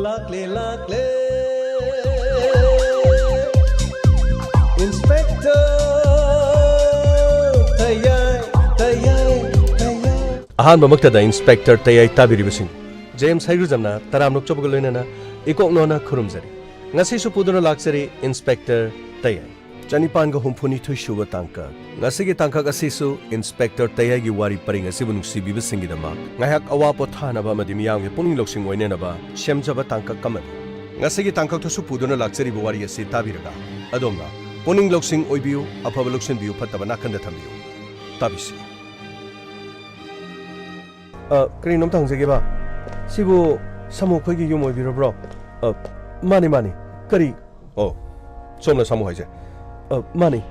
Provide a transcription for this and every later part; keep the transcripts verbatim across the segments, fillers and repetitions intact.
ꯂꯥꯛꯂꯦ, ꯂꯥꯛꯂꯦ꯫ Inspector ꯇꯌꯥꯏ, ꯇꯌꯥꯏ, ꯇꯌꯥꯏ꯫ ꯑꯍꯥꯟꯕꯃꯛꯇꯗ Inspector ꯇꯌꯥꯏ ꯇꯥꯕꯤꯔꯤꯕꯁꯤꯡ, James ꯍꯩꯒ꯭ꯔꯨꯖꯝꯅ ꯇꯔꯥꯝꯅ ꯑꯣꯛꯆꯕꯒ ꯂꯣꯏꯅꯅ ꯏꯀꯣꯛꯅꯣꯅ ꯈꯨꯔꯨꯝꯖꯔꯤ꯫ ꯉꯁꯤꯁꯨ ꯄꯨꯗꯨꯅ ꯂꯥꯛꯆꯔꯤ Inspector ꯇꯌꯥꯏ꯫ ꯆꯅꯤꯄꯥꯟꯒ ꯍꯨꯝꯐꯨꯅꯤꯊꯣꯏ ꯁꯨꯕ ꯇꯥꯡꯀꯛ꯫ ꯉꯁꯤꯒꯤ ꯇꯥꯡꯀꯛ ꯑꯁꯤꯁꯨ Inspector ꯇꯌꯥꯏꯒꯤ ꯋꯥꯔꯤ ꯄꯔꯦꯡ ꯑꯁꯤꯕꯨ ꯅꯨꯡꯁꯤꯕꯤꯕꯁꯤꯡꯒꯤꯗꯃꯛ ꯉꯥꯏꯍꯥꯛ ꯑꯋꯥ ꯄꯣꯊꯥꯅꯕ ꯑꯃꯗꯤ ꯃꯤꯌꯥꯝꯒꯤ ꯄꯨꯛꯅꯤꯡ ꯂꯧꯁꯤꯡ ꯑꯣꯏꯅꯅꯕ ꯁꯦꯝꯖꯕ ꯇꯥꯡꯀꯛ ꯑꯃꯅꯤ꯫ ꯉꯁꯤꯒꯤ ꯇꯥꯡꯀꯛꯇꯁꯨ ꯄꯨꯗꯨꯅ ꯂꯥꯛꯆꯔꯤꯕ ꯋꯥꯔꯤ ꯑꯁꯤ ꯇꯥꯕꯤꯔꯒ ꯑꯗꯣꯝꯅ ꯄꯨꯛꯅꯤꯡ ꯂꯧꯁꯤꯡ ꯑꯣꯏꯕꯤꯌꯨ, ꯑꯐꯕ ꯂꯧꯁꯤꯟꯕꯤꯌꯨ, ꯐꯠꯇꯕ ꯅꯥꯀꯟꯗ ꯊꯝꯕꯤꯌꯨ꯫ ꯇꯥꯕꯤꯁꯤ꯫ ꯑ, ꯀꯔꯤꯅꯣꯝꯇ ꯍꯪꯖꯒꯦꯕ꯫ ꯁꯤꯕꯨ ꯁꯥꯃꯨ ꯑꯩꯈꯣꯏꯒꯤ ꯌꯨꯝ ꯑꯣꯏꯕꯤꯔꯕ꯭ꯔꯣ? ꯑ, ꯃꯥꯅꯤ, ꯃꯥꯅꯤ꯫ ꯀꯔꯤ? ꯑꯣ, ꯁꯣꯝꯅ ꯁꯥꯃꯨ ꯍꯥꯏꯁꯦ? ꯑ, ꯃꯥꯅꯤ꯫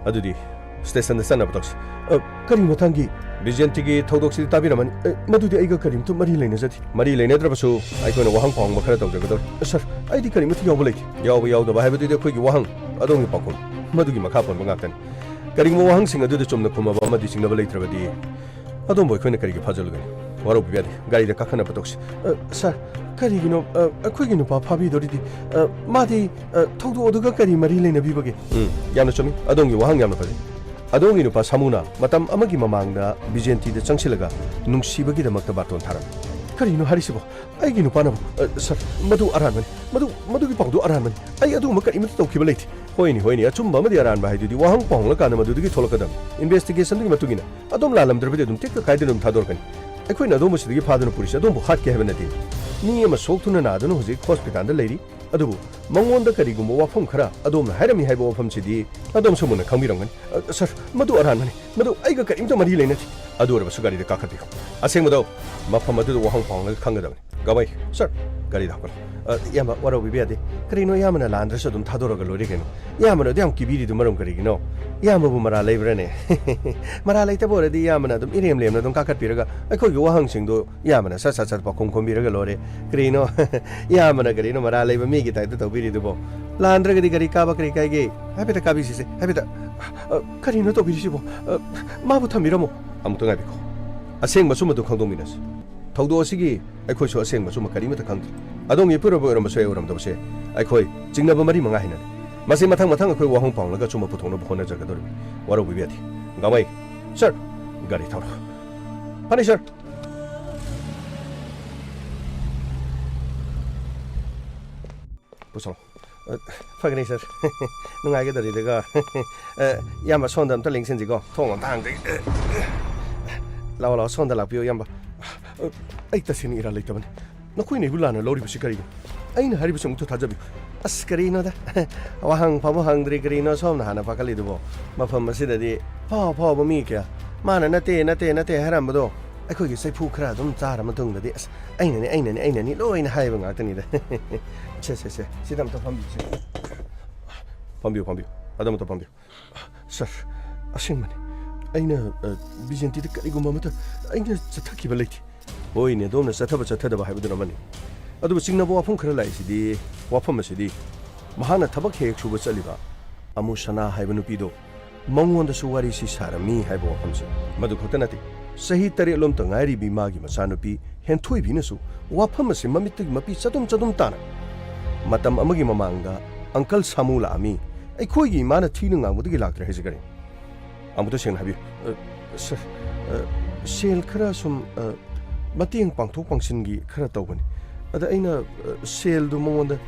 ꯑꯗꯨꯗꯤ ꯁ꯭ꯇꯦꯁꯟꯗ ꯆꯠꯅꯕ ꯇꯧꯁꯤ꯫ ꯑ, ꯀꯔꯤ ꯃꯇꯥꯡꯒꯤ? ꯕꯤꯖꯦꯟꯇꯤꯒꯤ ꯊꯧꯗꯣꯛꯁꯤꯗꯤ ꯇꯥꯕꯤꯔꯝꯃꯅꯤ꯫ ꯑ, ꯃꯗꯨꯗꯤ ꯑꯩꯒ ꯀꯔꯤꯝꯇ ꯃꯔꯤ ꯂꯩꯅꯖꯗꯦ꯫ ꯃꯔꯤ ꯂꯩꯅꯗ꯭ꯔꯕꯁꯨ ꯑꯩꯈꯣꯏꯅ ꯋꯥꯍꯪ ꯄꯥꯎꯍꯪꯕ ꯈꯔ ꯇꯧꯖꯒꯗꯧꯔꯤ꯫ ꯑ, ꯁꯔ, ꯑꯩꯗꯤ ꯀꯔꯤꯃꯠꯇ ꯌꯥꯎꯕ ꯂꯩꯇꯦ꯫ ꯌꯥꯎꯕ ꯌꯥꯎꯗꯕ ꯍꯥꯏꯕꯗꯨꯗꯤ ꯑꯩꯈꯣꯏꯒꯤ ꯋꯥꯍꯪ, ꯑꯗꯣꯝꯒꯤ ꯄꯥꯎꯈꯨꯝ꯫ ꯃꯗꯨꯒꯤ ꯃꯈꯥ ꯄꯣꯟꯕ ꯉꯥꯛꯇꯅꯤ꯫ ꯀꯔꯤꯒꯨꯝꯕ ꯋꯥꯍꯪꯁꯤꯡ ꯑꯗꯨꯗ ꯆꯨꯝꯅ ꯈꯨꯝꯃꯕ ꯑꯃꯗꯤ ꯆꯤꯡꯅꯕ ꯂꯩꯇ꯭ꯔꯕꯗꯤ ꯑꯗꯣꯝꯕꯨ ꯑꯩꯈꯣꯏꯅ ꯀꯔꯤꯒꯤ ꯐꯥꯖꯤꯜꯂꯨꯒꯅꯤ? ꯋꯥꯔꯧꯕꯤꯕ ꯌꯥꯗꯦ꯫ ꯒꯥꯔꯤꯗ ꯀꯥꯈꯠꯅꯕ ꯇꯧꯁꯤ꯫ ꯑ, ꯁꯥꯔ, ꯀꯔꯤꯒꯤꯅꯣ, ꯑ, ꯑꯩꯈꯣꯏꯒꯤ ꯅꯨꯄꯥ ꯐꯥꯕꯤꯗꯣꯔꯤꯗꯤ? ꯑ, ꯃꯥꯗꯤ, ꯑ, ꯊꯧꯗꯣꯛ ꯑꯗꯨꯒ ꯀꯔꯤ ꯃꯔꯤ ꯂꯩꯅꯕꯤꯕꯒꯦ? ꯎꯝ, ꯌꯥꯝꯅ ꯆꯨꯝꯃꯤ꯫ ꯑꯗꯣꯝꯒꯤ ꯋꯥꯍꯪ ꯌꯥꯝꯅ ꯐꯖꯩ꯫ ꯑꯗꯣꯝꯒꯤ ꯅꯨꯄꯥ ꯁꯥꯃꯨꯅ ꯃꯇꯝ ꯑꯃꯒꯤ ꯃꯃꯥꯡꯗ ꯕꯤꯖꯦꯟꯇꯤꯗ ꯆꯪꯁꯤꯜꯂꯒ ꯅꯨꯡꯁꯤꯕꯒꯤꯗꯃꯛꯇ ꯕꯥꯇꯣꯟ ꯊꯥꯔꯝꯃꯤ꯫ ꯀꯔꯤꯅꯣ ꯍꯥꯏꯔꯤꯁꯤꯕꯣ? ꯑꯩꯒꯤ ꯅꯨꯄꯥꯅꯕꯨ? ꯑ, ꯁꯥꯔ, ꯃꯗꯨ ꯑꯔꯥꯟꯕꯅꯤ꯫ ꯃꯗꯨ, ꯃꯗꯨꯒꯤ ꯄꯥꯎꯗꯨ ꯑꯔꯥꯟꯕꯅꯤ꯫ ꯑꯩ ꯑꯗꯨꯒꯨꯝꯕ ꯀꯔꯤꯃꯠꯇ ꯇꯧꯈꯤꯕ ꯂꯩꯇꯦ꯫ ꯍꯣꯏꯅꯦ, ꯍꯣꯏꯅꯦ, ꯑꯆꯨꯝꯕ ꯑꯃꯗꯤ ꯑꯔꯥꯟꯕ ꯍꯥꯏꯗꯨꯗꯤ ꯋꯥꯍꯪ ꯄꯥꯎꯍꯪꯂꯀꯥꯟꯗ ꯃꯗꯨꯗꯒꯤ ꯊꯣꯛꯂꯛꯀꯗꯕꯅꯤ꯫ ꯏꯟꯚꯦꯁꯇꯤꯒꯦꯁꯟꯗꯨꯒꯤ ꯃꯇꯨꯡ ꯏꯟꯅ ꯑꯗꯣꯝ ꯂꯥꯜꯂꯝꯗ꯭ꯔꯕꯗꯤ ꯑꯗꯨꯝ ꯇꯦꯛꯇ ꯀꯥꯏꯗꯅ ꯑꯗꯨꯝ ꯊꯥꯗꯣꯔꯛꯀꯅꯤ꯫ ꯑꯩꯈꯣꯏꯅ ꯑꯗꯣꯝꯕꯨ ꯁꯤꯗꯒꯤ ꯐꯥꯗꯨꯅ ꯄꯨꯔꯤꯁꯤ ꯑꯗꯣꯝꯕꯨ ꯍꯥꯠꯀꯦ ꯍꯥꯏꯕ ꯅꯠꯇꯦ꯫ ꯃꯤ ꯑꯃ ꯁꯣꯛꯇꯨꯅ ꯅꯥꯗꯨꯅ ꯍꯧꯖꯤꯛ ꯍꯣꯁꯄꯤꯇꯥꯜꯗ ꯂꯩꯔꯤ꯫ ꯑꯗꯨꯕꯨ ꯃꯉꯣꯟꯗ ꯀꯔꯤꯒꯨꯝꯕ ꯋꯥꯐꯝ ꯈꯔ ꯑꯗꯣꯝꯅ ꯍꯥꯏꯔꯝꯃꯤ ꯍꯥꯏꯕ ꯋꯥꯐꯝꯁꯤꯗꯤ ꯑꯗꯣꯝꯁꯨ ꯃꯨꯟꯅ ꯈꯪꯕꯤꯔꯝꯒꯅꯤ꯫ ꯑ, ꯁꯥꯔ, ꯃꯗꯨ ꯑꯔꯥꯟꯕꯅꯤ꯫ ꯃꯗꯨ ꯑꯩꯒ ꯀꯔꯤꯝꯇ ꯃꯔꯤ ꯂꯩꯅꯗꯦ꯫ ꯑꯗꯨ ꯑꯣꯏꯔꯕꯁꯨ ꯒꯥꯔꯤꯗ ꯀꯥꯈꯠꯄꯤꯌꯨ꯫ ꯑꯁꯦꯡꯕꯗꯣ ꯃꯐꯝ ꯑꯗꯨꯗ ꯋꯥꯍꯪ ꯄꯥꯎꯍꯪꯂꯒ ꯈꯪꯒꯗꯕꯅꯤ꯫ ꯒꯃꯩ, ꯁꯥꯔ, ꯒꯥꯔꯤꯗ ꯍꯥꯞꯀꯠꯂꯣ꯫ ꯑ, ꯏꯌꯥꯝꯕ, ꯋꯥꯔꯧꯕꯤꯕ ꯌꯥꯗꯦ꯫ ꯀꯔꯤꯅꯣ, ꯏꯌꯥꯝꯕꯅ ꯂꯥꯟꯗ꯭ꯔꯁꯨ ꯑꯗꯨꯝ ꯊꯥꯗꯣꯔꯒ ꯂꯣꯏꯔꯦ ꯀꯩꯅꯣ꯫ ꯏꯌꯥꯝꯕꯅ ꯑꯗꯨ ꯌꯥꯝ ꯀꯤꯕꯤꯔꯤꯗꯨ ꯃꯔꯝ ꯀꯔꯤꯒꯤꯅꯣ? ꯏꯌꯥꯝꯕꯕꯨ ꯃꯔꯥꯜ ꯂꯩꯕ꯭ꯔꯥꯅꯦ? ꯃꯔꯥꯜ ꯂꯩꯇꯕ ꯑꯣꯏꯔꯗꯤ ꯏꯌꯥꯝꯕꯅ ꯑꯗꯨꯝ ꯏꯔꯦꯝ ꯂꯦꯝꯅ ꯑꯗꯨꯝ ꯀꯥꯈꯠꯄꯤꯔꯒ ꯑꯩꯈꯣꯏꯒꯤ ꯋꯥꯍꯪꯁꯤꯡꯗꯨ ꯏꯌꯥꯝꯕꯅ ꯁꯠ ꯁꯠ ꯁꯠ ꯄꯥꯎꯈꯨꯝ ꯈꯨꯝꯕꯤꯔꯒ ꯂꯣꯏꯔꯦ꯫ ꯀꯔꯤꯅꯣ? ꯏꯌꯥꯝꯕꯅ ꯀꯔꯤꯅꯣ ꯃꯔꯥꯜ ꯂꯩꯕ ꯃꯤꯒꯤ ꯇꯥꯏꯞꯇ ꯇꯧꯕꯤꯔꯤꯗꯨꯕꯣ? ꯂꯥꯟꯗ꯭ꯔꯒꯗꯤ ꯒꯥꯔꯤ ꯀꯥꯕ ꯀꯔꯤ ꯀꯥꯏꯒꯦ? ꯍꯥꯏꯐꯦꯠꯇ ꯀꯥꯕꯤꯁꯤꯁꯦ, ꯍꯥꯏꯐꯦꯠꯇ꯫ ꯑ, ꯀꯔꯤꯅꯣ ꯇꯧꯕꯤꯔꯤꯁꯤꯕꯣ? ꯑ, ꯃꯥꯕꯨ ꯊꯝꯕꯤꯔꯝꯃꯣ꯫ ꯑꯃꯨꯛꯇ ꯉꯥꯏꯕꯤꯈꯣ꯫ ꯑꯁꯦꯡꯕ ꯑꯆꯨꯝꯕꯗꯨ ꯈꯪꯗꯣꯛꯃꯤꯟꯅꯁꯤ꯫ ꯊꯧꯗꯣꯛ ꯑꯁꯤꯒꯤ ꯑꯩꯈꯣꯏꯁꯨ ꯑꯁꯦꯡꯕ ꯑꯆꯨꯝꯕ ꯀꯔꯤꯃꯠꯇ ꯈꯪꯗ꯭ꯔꯤ꯫ ꯑꯗꯣꯝꯒꯤ ꯑꯄꯨꯔꯣꯏꯕ ꯑꯣꯏꯔꯝꯕꯁꯨ ꯌꯥꯏ, ꯑꯣꯏꯔꯝꯗꯕꯁꯨ ꯌꯥꯏ꯫ ꯑꯩꯈꯣꯏ ꯆꯤꯡꯅꯕ ꯃꯔꯤ ꯃꯉꯥ ꯍꯦꯟꯅꯔꯦ꯫ ꯃꯁꯤ ꯃꯊꯪ ꯃꯊꯪ ꯑꯩꯈꯣꯏ ꯋꯥꯍꯪ ꯄꯥꯎꯅꯒ ꯑꯆꯨꯝꯕ ꯄꯨꯊꯣꯛꯅꯕ ꯍꯣꯠꯅꯖꯒꯗꯧꯔꯤꯕꯅꯤ꯫ ꯋꯥꯔꯧꯕꯤꯕ ꯌꯥꯗꯦ꯫ ꯒꯥꯃꯩ, ꯁꯔ, ꯒꯥꯔꯤ ꯊꯧꯔꯣ꯫ ꯐꯅꯤ, ꯁꯔ꯫ ꯄꯨꯁꯜꯂꯣ꯫ ꯑ, ꯐꯒꯅꯤ, ꯁꯔ꯫ ꯅꯨꯡꯉꯥꯏꯒꯗꯧꯔꯤꯗꯀꯣ꯫ ꯑ, ꯏꯌꯥꯝꯕ, ꯁꯣꯝꯗ ꯑꯝꯇ ꯂꯦꯡꯁꯤꯟꯁꯤꯀꯣ꯫ ꯊꯣꯡ ꯑꯝꯇ ꯍꯥꯡꯖꯒꯦ꯫ ꯂꯥꯛꯑꯣ, ꯂꯥꯛꯑꯣ, ꯁꯣꯝꯗ ꯂꯥꯛꯄꯤꯌꯨ, ꯏꯌꯥꯝꯕ꯫ ꯑ, ꯑꯩ ꯇꯁꯦꯡꯅ ꯏꯔꯥꯜ ꯂꯩꯇꯕꯅꯤ꯫ ꯅꯈꯣꯏꯅ ꯑꯩꯕꯨ ꯂꯥꯟꯅ ꯂꯧꯔꯤꯕꯁꯤ ꯀꯔꯤꯅꯣ? ꯑꯩꯅ ꯍꯥꯏꯔꯤꯕꯁꯤ ꯑꯃꯨꯛꯇ ꯊꯥꯖꯕꯤꯌꯨ꯫ ꯑꯁ, ꯀꯔꯤꯅꯣꯗ? ꯋꯥꯍꯪ ꯐꯥꯎꯕ ꯍꯪꯗ꯭ꯔꯤ, ꯀꯔꯤꯅꯣ ꯁꯣꯝꯅ ꯍꯥꯟꯅ ꯄꯥꯈꯠꯂꯤꯗꯨꯕꯣ? ꯃꯐꯝ ꯑꯁꯤꯗꯗꯤ ꯑꯐꯥꯎ ꯑꯐꯥꯎꯕ ꯃꯤ ꯀꯌꯥ, ꯃꯥꯅ ꯅꯠꯇꯦ, ꯅꯠꯇꯦ, ꯅꯠꯇꯦ ꯍꯥꯏꯔꯝꯕꯗꯣ, ꯑꯩꯈꯣꯏꯒꯤ ꯆꯩꯐꯨ ꯈꯔ ꯑꯗꯨꯝ ꯆꯥꯔ ꯃꯇꯨꯡꯗꯗꯤ, ꯑꯁ, ꯑꯩꯅꯅꯤ, ꯑꯩꯅꯅꯤ, ꯑꯩꯅꯅꯤ ꯂꯣꯏꯅ ꯍꯥꯏꯕ ꯉꯥꯛꯇꯅꯤꯗ꯫ ꯁꯦ, ꯁꯦ, ꯁꯦ, ꯁꯤꯗ ꯑꯝꯇ ꯐꯝꯕꯤꯌꯨꯁꯦ꯫ ꯐꯝꯕꯤꯌꯨ, ꯐꯝꯕꯤꯌꯨ꯫ ꯑꯗꯣꯝ ꯑꯝꯇ ꯐꯝꯕꯤꯌꯨ꯫ ꯁꯔ, ꯑꯁꯦꯡꯕꯅꯤ꯫ ꯑꯩꯅ, ꯑ, ꯕꯤꯖꯦꯟꯇꯤꯗ ꯀꯔꯤꯒꯨꯝꯕ ꯑꯃꯠꯇ ꯑꯩꯅ ꯆꯠꯊꯈꯤꯕ ꯂꯩꯇꯦ꯫ ꯍꯣꯏꯅꯦ, ꯑꯗꯣꯝꯅ ꯆꯠꯊꯕ ꯆꯠꯊꯗꯕ ꯍꯥꯏꯕꯗꯨꯅ ꯑꯃꯅꯤ꯫ ꯑꯗꯨꯕꯨ ꯆꯤꯡꯅꯕ ꯋꯥꯐꯝ ꯈꯔ ꯂꯥꯛꯏꯁꯤꯗꯤ, ꯋꯥꯐꯝ ꯑꯁꯤꯗꯤ ꯃꯍꯥꯛꯅ ꯊꯕꯛ ꯍꯦꯛ ꯍꯦꯛ ꯁꯨꯕ ꯆꯠꯂꯤꯕ ꯑꯃꯨ ꯁꯅꯥ ꯍꯥꯏꯕ ꯅꯨꯄꯤꯗꯣ ꯃꯉꯣꯟꯗꯁꯨ ꯋꯥꯔꯤꯁꯤ ꯁꯥꯔꯝꯃꯤ ꯍꯥꯏꯕ ꯋꯥꯐꯝꯁꯦ꯫ ꯃꯗꯨ ꯈꯛꯇ ꯅꯠꯇꯦ, ꯆꯍꯤ ꯇꯔꯦꯠꯂꯣꯝꯇ ꯉꯥꯏꯔꯤꯕꯤ ꯃꯥꯒꯤ ꯃꯆꯥꯅꯨꯄꯤ ꯍꯦꯟꯊꯣꯏꯕꯤꯅꯁꯨ ꯋꯥꯐꯝ ꯑꯁꯤ ꯃꯃꯤꯠꯇꯒꯤ ꯃꯄꯤ ꯆꯗꯨꯝ ꯆꯗꯨꯝ ꯇꯥꯅ, "ꯃꯇꯝ ꯑꯃꯒꯤ ꯃꯃꯥꯡꯗ ꯑꯪꯀꯜ ꯁꯥꯃꯨ ꯂꯥꯛꯑꯝꯃꯤ, ꯑꯩꯈꯣꯏꯒꯤ ꯏꯃꯥꯅ ꯊꯤꯅ ꯉꯥꯡꯕꯗꯒꯤ ꯂꯥꯛꯇ꯭ꯔꯦ" ꯍꯥꯏꯁꯤ ꯀꯔꯤ? ꯑꯃꯨꯛꯇ ꯁꯦꯡꯅ ꯍꯥꯏꯕꯤꯌꯨ꯫ ꯑ, ꯁꯔ, ꯑ, ꯁꯦꯜ ꯈꯔ ꯁꯨꯝ, ꯑ, ꯃꯇꯦꯡ ꯄꯥꯡꯊꯣꯛ ꯄꯥꯡꯁꯤꯟꯒꯤ ꯈꯔ ꯇꯧꯕꯅꯤ꯫ ꯑꯗ ꯑꯩꯅ, ꯑ, ꯁꯦꯜꯗꯨ ꯃꯉꯣꯟꯗ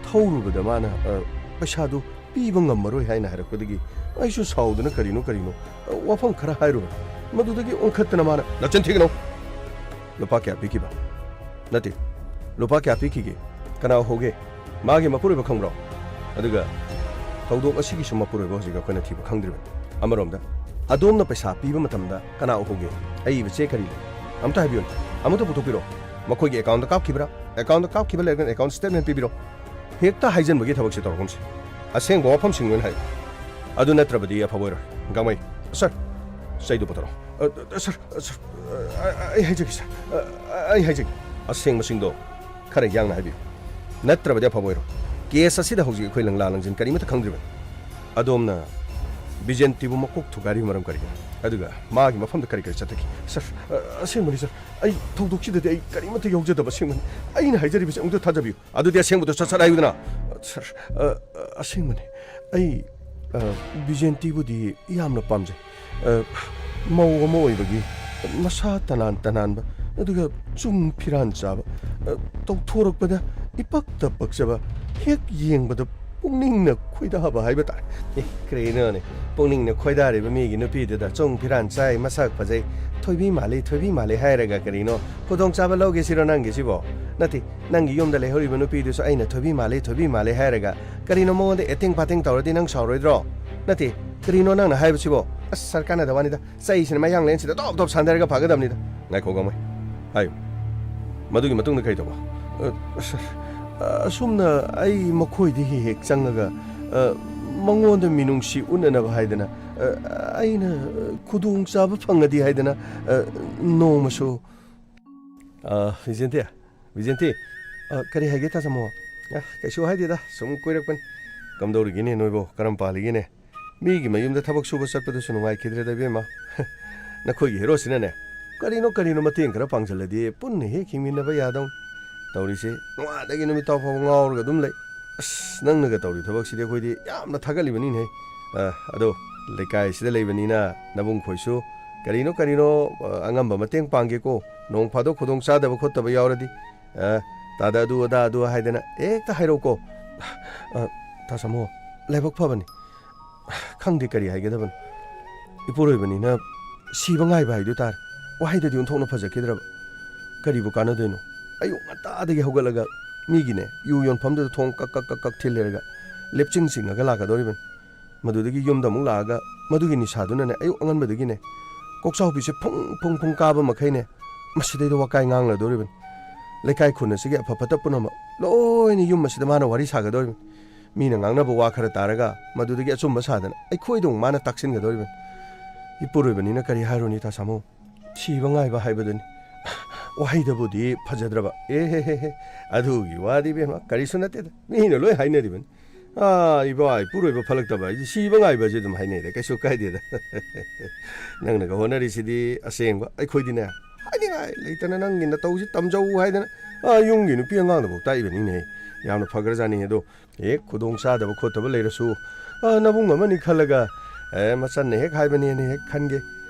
ꯊꯧꯔꯨꯕꯗ ꯃꯥꯅ, ꯑ, ꯄꯩꯁꯥꯗꯨ ꯄꯤꯕ ꯉꯝꯃꯔꯣꯏ ꯍꯥꯏꯅ ꯍꯥꯏꯔꯛꯄꯗꯒꯤ ꯑꯩꯁꯨ ꯁꯥꯎꯗꯅ ꯀꯔꯤꯅꯣ ꯀꯔꯤꯅꯣ, ꯑ, ꯋꯥꯐꯝ ꯈꯔ ꯍꯥꯏꯔꯨꯕꯅꯤ꯫ ꯃꯗꯨꯗꯒꯤ ꯑꯣꯟꯈꯠꯇꯅ ꯃꯥꯅ, "ꯅꯆꯤꯟ ꯊꯤꯒꯅꯨ! ꯂꯨꯄꯥ ꯀꯌꯥ ꯄꯤꯈꯤꯕ? ꯅꯠꯇꯦ, ꯂꯨꯄꯥ ꯀꯌꯥ ꯄꯤꯈꯤꯒꯦ? ꯀꯅꯥ ꯎꯍꯧꯒꯦ? ꯃꯥꯒꯤ ꯃꯄꯨꯔꯣꯏꯕ ꯈꯪꯕ꯭ꯔꯣ? ꯑꯗꯨꯒ ꯊꯧꯗꯣꯛ ꯑꯁꯤꯒꯤꯁꯨ ꯃꯄꯨꯔꯣꯏꯕ ꯍꯧꯖꯤꯛ ꯑꯩꯈꯣꯏꯅ ꯊꯤꯕ ꯈꯪꯗ꯭ꯔꯤꯕꯅꯤ꯫ ꯑꯃꯔꯣꯝꯗ, ꯑꯗꯣꯝꯅ ꯄꯩꯁꯥ ꯄꯤꯕ ꯃꯇꯝꯗ ꯀꯅꯥ ꯎꯍꯧꯒꯦ? ꯑꯏꯕ ꯆꯦ ꯀꯔꯤ ꯂꯩ? ꯑꯝꯇ ꯍꯥꯏꯕꯤꯌꯨꯅꯦ꯫ ꯑꯃꯨꯛꯇ ꯄꯨꯊꯣꯛꯄꯤꯔꯣ꯫ ꯃꯈꯣꯏꯒꯤ ꯑꯦꯀꯥꯎꯟꯗ ꯀꯥꯞꯈꯤꯕ꯭ꯔꯥ? ꯑꯦꯀꯥꯎꯟꯗ ꯀꯥꯞꯈꯤꯕ ꯂꯩꯔꯒꯅ ꯑꯦꯀꯥꯎꯟ ꯁ꯭ꯇꯦꯠꯃꯦꯟ ꯄꯤꯕꯤꯔꯣ꯫ ꯍꯦꯛꯇ ꯍꯥꯏꯖꯟꯕꯒꯤ ꯊꯕꯛꯁꯦ ꯇꯧꯔꯒꯨꯝꯁꯤ꯫ ꯑꯁꯦꯡꯕ ꯋꯥꯐꯝꯁꯤꯡ ꯂꯣꯏꯅ ꯍꯥꯏꯌꯨ꯫ ꯑꯗꯨ ꯅꯠꯇ꯭ꯔꯕꯗꯤ ꯑꯐꯕ ꯑꯣꯏꯔꯣꯏ꯫ ꯒꯥꯡꯃꯩ, ꯁꯔ, ꯆꯩꯗꯨ ꯄꯨꯊꯣꯔꯛꯑꯣ꯫ ꯑ, ꯑ, ꯁꯔ, ꯑ, ꯁꯔ, ꯑ, ꯑ, ꯑꯩ ꯍꯥꯏꯖꯒꯦ, ꯁꯔ꯫ ꯑ, ꯑ, ꯑꯩ ꯍꯥꯏꯖꯒꯦ꯫ ꯑꯁꯦꯡꯕꯁꯤꯡꯗꯣ ꯈꯔ ꯌꯥꯡꯅ ꯍꯥꯏꯕꯤꯌꯨ꯫ ꯅꯠꯇ꯭ꯔꯕꯗꯤ ꯑꯐꯕ ꯑꯣꯏꯔꯣꯏ꯫ ꯀꯦꯁ ꯑꯁꯤꯗ ꯍꯧꯖꯤꯛ ꯑꯩꯈꯣꯏ ꯂꯪꯂꯥ ꯂꯪꯖꯤꯟ ꯀꯔꯤꯃꯠꯇ ꯈꯪꯗ꯭ꯔꯤꯕꯅꯤ꯫ ꯑꯗꯣꯝꯅ ꯕꯤꯖꯦꯟꯇꯤꯕꯨ ꯃꯀꯣꯛ ꯊꯨꯒꯥꯏꯔꯤꯕ ꯃꯔꯝ ꯀꯔꯤꯒꯤꯅꯣ? ꯑꯗꯨꯒ ꯃꯥꯒꯤ ꯃꯐꯝꯗ ꯀꯔꯤ ꯀꯔꯤ ꯆꯠꯊꯈꯤ? ꯁꯥꯔ, ꯑ, ꯑꯁꯦꯡꯕꯅꯤ, ꯁꯥꯔ꯫ ꯑꯩ ꯊꯧꯗꯣꯛꯁꯤꯗꯗꯤ ꯑꯩ ꯀꯔꯤꯃꯠꯇ ꯌꯥꯎꯖꯗꯕ, ꯑꯁꯦꯡꯕꯅꯤ꯫ ꯑꯩꯅ ꯍꯥꯏꯖꯔꯤꯕꯁꯦ ꯑꯃꯨꯛꯇ ꯊꯥꯖꯕꯤꯌꯨ꯫ ꯑꯗꯨꯗꯤ ꯑꯁꯦꯡꯕꯗꯣ ꯁꯠ ꯁꯠ ꯍꯥꯏꯌꯨꯗꯅ꯫ ꯁꯥꯔ, ꯑ, ꯑ, ꯑꯁꯦꯡꯕꯅꯤ꯫ ꯑꯩ, ꯑ, ꯕꯤꯖꯦꯟꯇꯤꯕꯨꯗꯤ ꯌꯥꯝꯅ ꯄꯥꯝꯖꯩ꯫ ꯑ, ꯃꯧ ꯑꯃ ꯑꯣꯏꯕꯒꯤ ꯃꯁꯥ ꯇꯅꯥꯟ ꯇꯅꯥꯟꯕ, ꯑꯗꯨꯒ ꯆꯨꯡ ꯐꯤꯔꯥꯟ ꯆꯥꯕ, ꯑ, ꯇꯧꯊꯣꯔꯛꯄꯗ ꯏꯄꯛꯇ ꯄꯛꯆꯕ, ꯍꯦꯛ ꯌꯦꯡꯕꯗ ꯄꯨꯛꯅꯤꯡꯅ ꯈꯣꯏꯗꯥꯕ ꯍꯥꯏꯕ ꯇꯥꯔꯦ꯫ ꯑꯦ, ꯀꯔꯤꯅꯣꯅꯦ? ꯄꯨꯛꯅꯤꯡꯅ ꯈꯣꯏꯗꯥꯔꯤꯕ ꯃꯤꯒꯤ ꯅꯨꯄꯤꯗꯨꯗ ꯆꯨꯡ ꯐꯤꯔꯥꯟ ꯆꯥꯏ, ꯃꯁꯛ ꯐꯖꯩ, ꯊꯣꯏꯕꯤ ꯃꯥꯜꯂꯤ, ꯊꯣꯏꯕꯤ ꯃꯥꯜꯂꯤ ꯍꯥꯏꯔꯒ ꯀꯔꯤꯅꯣ? ꯈꯨꯗꯣꯡꯆꯥꯕ ꯂꯧꯒꯦ ꯁꯤꯔꯣ ꯅꯪꯒꯤꯁꯤꯕꯣ? ꯅꯠꯇꯦ, ꯅꯪꯒꯤ ꯌꯨꯝꯗ ꯂꯩꯍꯧꯔꯤꯕ ꯅꯨꯄꯤꯗꯨꯁꯨ ꯑꯩꯅ ꯊꯣꯏꯕꯤ ꯃꯥꯜꯂꯤ, ꯊꯣꯏꯕꯤ ꯃꯥꯜꯂꯤ ꯍꯥꯏꯔꯒ ꯀꯔꯤꯅꯣ ꯃꯉꯣꯟꯗ ꯑꯦꯇꯤꯡ ꯐꯥꯇꯤꯡ ꯇꯧꯔꯗꯤ ꯅꯪ ꯁꯥꯎꯔꯣꯏꯗ꯭ꯔꯣ? ꯅꯠꯇꯦ, ꯀꯔꯤꯅꯣ ꯅꯪꯅ ꯍꯥꯏꯕꯁꯤꯕꯣ? ꯑꯁ, ꯁꯥꯔ, ꯀꯥꯟꯅꯗꯕ ꯋꯥꯅꯤꯗ꯫ ꯆꯩꯁꯤꯅ ꯃꯌꯥꯡꯂꯦꯟꯁꯤꯗ ꯇꯣꯞ ꯇꯣꯞ ꯁꯥꯟꯗꯔꯒ ꯐꯒꯗꯕꯅꯤꯗ꯫ ꯉꯥꯏꯈꯣ, ꯒꯥꯡꯃꯩ꯫ ꯍꯥꯏꯌꯨ꯫ ꯃꯗꯨꯒꯤ ꯃꯇꯨꯡꯗ ꯀꯔꯤ ꯇꯧꯕ? ꯑ, ꯑꯁ, ꯑ, ꯑꯁꯨꯝꯅ ꯑꯩ ꯃꯈꯣꯏꯗ ꯍꯦꯛ ꯍꯦꯛ ꯆꯪꯉꯒ, ꯑ, ꯃꯉꯣꯟꯗ ꯃꯤꯅꯨꯡꯁꯤ ꯎꯠꯅꯅꯕ ꯍꯥꯏꯗꯅ, ꯑ, ꯑꯩꯅ, ꯑ, ꯈꯨꯗꯣꯡꯆꯥꯕ ꯐꯪꯉꯗꯤ ꯍꯥꯏꯗꯅ, ꯑ, ꯅꯣꯡꯃꯁꯨ, ꯑ, ꯕꯤꯖꯦꯟꯇꯤ, ꯕꯤꯖꯦꯟꯇꯤ, ꯑ, ꯀꯔꯤ ꯍꯥꯏꯒꯦ, ꯇꯥꯆꯥꯃꯣ? ꯑ, ꯀꯩꯁꯨ ꯍꯥꯏꯗꯦꯗ, ꯁꯨꯝ ꯀꯣꯏꯔꯛꯄꯅꯤ꯫ ꯀꯝꯗꯧꯔꯤꯒꯦꯅꯦ ꯅꯣꯏꯕꯣ? ꯀꯔꯝ ꯄꯥꯜꯂꯤꯒꯦꯅꯦ? ꯃꯤꯒꯤ ꯃꯌꯨꯝꯗ ꯊꯕꯛ ꯁꯨꯕ ꯆꯠꯄꯗꯨꯁꯨ ꯅꯨꯡꯉꯥꯏꯈꯤꯗ꯭ꯔꯦꯗ, ꯏꯕꯦꯝꯃ꯫ ꯅꯈꯣꯏꯒꯤ ꯍꯦꯔꯣꯁꯤꯅꯅꯦ, ꯀꯔꯤꯅꯣ ꯀꯔꯤꯅꯣ ꯃꯇꯦꯡ ꯈꯔ ꯄꯥꯡꯁꯤꯜꯂꯗꯤ ꯄꯨꯟꯅ ꯍꯦꯛ ꯍꯤꯡꯃꯤꯟꯅꯕ ꯌꯥꯗꯧꯅꯤ꯫ ꯇꯧꯔꯤꯁꯦ, ꯅꯣꯡꯉꯥꯟꯗꯒꯤ ꯅꯨꯃꯤꯠ ꯇꯥꯐꯥꯎ ꯉꯥꯎꯔꯒ ꯑꯗꯨꯝ ꯂꯩ꯫ ꯑꯁ, ꯅꯪꯅꯒ ꯇꯧꯔꯤ ꯊꯕꯛꯁꯤꯗꯤ ꯑꯩꯈꯣꯏꯗꯤ ꯌꯥꯝꯅ ꯊꯥꯒꯠꯂꯤꯕꯅꯤꯅꯦ꯫ ꯑ, ꯑꯗꯣ, ꯂꯩꯀꯥꯏꯁꯤꯗ ꯂꯩꯕꯅꯤꯅ ꯅꯕꯨꯡꯈꯣꯏꯁꯨ ꯀꯔꯤꯅꯣ ꯀꯔꯤꯅꯣ, ꯑ, ꯑꯉꯝꯕ ꯃꯇꯦꯡ ꯄꯥꯡꯒꯦꯀꯣ꯫ ꯅꯣꯡ ꯐꯥꯗꯣꯛ ꯈꯨꯗꯣꯡ ꯆꯥꯗꯕ ꯈꯣꯠꯇꯕ ꯌꯥꯎꯔꯗꯤ, ꯑ, ꯇꯥꯗ ꯑꯗꯨ ꯑꯗꯥ ꯑꯗꯨ ꯍꯥꯏꯗꯅ ꯍꯦꯛꯇ ꯍꯥꯏꯔꯛꯎꯀꯣ꯫ ꯑ, ꯇꯥꯆꯥꯃꯣ, ꯂꯥꯏꯕꯛ ꯐꯕꯅꯤ꯫ ꯈꯪꯗꯦ ꯀꯔꯤ ꯍꯥꯏꯒꯗꯕꯅꯣ꯫ ꯏꯄꯨꯔꯣꯏꯕꯅꯤꯅ ꯁꯤꯕ ꯉꯥꯏꯕ ꯍꯥꯏꯗꯨ ꯇꯥꯔꯦ꯫ ꯋꯥꯍꯩꯗꯗꯤ ꯑꯣꯟꯊꯣꯛꯅ ꯐꯖꯈꯤꯗ꯭ꯔꯕ꯫ ꯀꯔꯤꯕꯨ ꯀꯥꯟꯅꯗꯣꯏꯅꯣ? ꯑꯌꯨꯛ ꯉꯟꯇꯥꯗꯒꯤ ꯍꯧꯒꯠꯂꯒ ꯃꯤꯒꯤꯅꯦ, ꯌꯨ ꯌꯣꯟꯐꯝꯗꯨꯗ ꯊꯣꯡ ꯀꯛ ꯀꯛ ꯀꯛ ꯀꯛ ꯊꯤꯜꯂꯦꯔꯒ ꯂꯦꯞꯆꯤꯡ ꯆꯤꯡꯉꯒ ꯂꯥꯛꯀꯗꯧꯔꯤꯕꯅꯤ꯫ ꯃꯗꯨꯗꯒꯤ ꯌꯨꯝꯗ ꯑꯃꯨꯛ ꯂꯥꯛꯑꯒ ꯃꯗꯨꯒꯤ ꯅꯤꯁꯥꯗꯨꯅꯅꯦ ꯑꯌꯨꯛ ꯑꯉꯟꯕꯗꯒꯤꯅꯦ ꯀꯣꯛꯆꯥꯎꯕꯤꯁꯦ ꯐꯨꯡ ꯐꯨꯡ ꯐꯨꯡ ꯀꯥꯕ ꯃꯈꯩꯅꯦ ꯃꯁꯤꯗꯩꯗ ꯋꯥꯀꯥꯏ ꯉꯥꯡꯂꯗꯧꯔꯤꯕꯅꯤ꯫ ꯂꯩꯀꯥꯏ ꯈꯨꯟ ꯑꯁꯤꯒꯤ ꯑꯐ ꯐꯠꯇ ꯄꯨꯝꯅꯃꯛ ꯂꯣꯏꯅ ꯌꯨꯝ ꯑꯁꯤꯗ ꯃꯥꯅ ꯋꯥꯔꯤ ꯁꯥꯒꯗꯧꯔꯤꯕꯅꯤ꯫ ꯃꯤꯅ ꯉꯥꯡꯅꯕ ꯋꯥ ꯈꯔ ꯇꯥꯔꯒ ꯃꯗꯨꯗꯒꯤ ꯑꯆꯨꯝꯕ ꯁꯥꯗꯅ ꯑꯩꯈꯣꯏꯗ ꯑꯃꯨꯛ ꯃꯥꯅ ꯇꯥꯛꯁꯤꯟꯒꯗꯧꯔꯤꯕꯅꯤ꯫ ꯏꯄꯨꯔꯣꯏꯕꯅꯤꯅ ꯀꯔꯤ ꯍꯥꯏꯔꯨꯅꯤ, ꯇꯥ ꯁꯥꯃꯨ? ꯊꯤꯕ ꯉꯥꯏꯕ ꯍꯥꯏꯕꯗꯨꯅꯤ꯫ ꯋꯥꯍꯩꯗꯕꯨꯗꯤ ꯐꯖꯗ꯭ꯔꯕ꯫ ꯑꯦ ꯍꯦ ꯍꯦ ꯍꯦ, ꯑꯗꯨꯒꯤ ꯋꯥꯗꯤ ꯏꯕꯦꯝꯃ ꯀꯔꯤꯁꯨ ꯅꯠꯇꯦꯗ, ꯃꯤꯅ ꯂꯣꯏ ꯍꯥꯏꯅꯔꯤꯕꯅꯤ꯫ ꯑꯥ, ꯏꯕꯥ, ꯏꯄꯨꯔꯣꯏꯕ ꯐꯠꯂꯛꯇꯕ ꯍꯥꯏꯁꯦ ꯁꯤꯕ ꯉꯥꯏꯕꯁꯦ ꯑꯗꯨꯝ ꯍꯥꯏꯅꯩꯗ, ꯀꯩꯁꯨ ꯀꯥꯏꯗꯦꯗ꯫ ꯅꯪꯅꯒ ꯍꯣꯠꯅꯔꯤꯁꯤꯗꯤ ꯑꯁꯦꯡꯕ꯫ ꯑꯩꯈꯣꯏꯗꯤꯅꯦ, ꯍꯥꯏꯅꯤꯡꯉꯥꯏ ꯂꯩꯇꯅ ꯅꯪꯒꯤ ꯅꯇꯧꯁꯤ ꯇꯝꯖꯧ ꯍꯥꯏꯗꯅ, ꯑꯥ, ꯌꯨꯝꯒꯤ ꯅꯨꯄꯤ ꯑꯉꯥꯡꯗꯐꯥꯎ ꯇꯥꯛꯏꯕꯅꯤꯅꯦ꯫ ꯌꯥꯝꯅ ꯐꯈ꯭ꯔꯖꯥꯠꯅꯤ꯫ ꯑꯗꯣ ꯍꯦꯛ ꯈꯨꯗꯣꯡ ꯆꯥꯗꯕ ꯈꯣꯠꯇꯕ ꯂꯩꯔꯁꯨ, ꯑꯥ, ꯅꯕꯨꯡ ꯑꯃꯅꯤ ꯈꯜꯂꯒ, ꯑꯦ, ꯃꯆꯟꯅ ꯍꯦꯛ ꯍꯥꯏꯕꯅꯦꯅ ꯍꯦꯛ ꯈꯟꯒꯦ꯫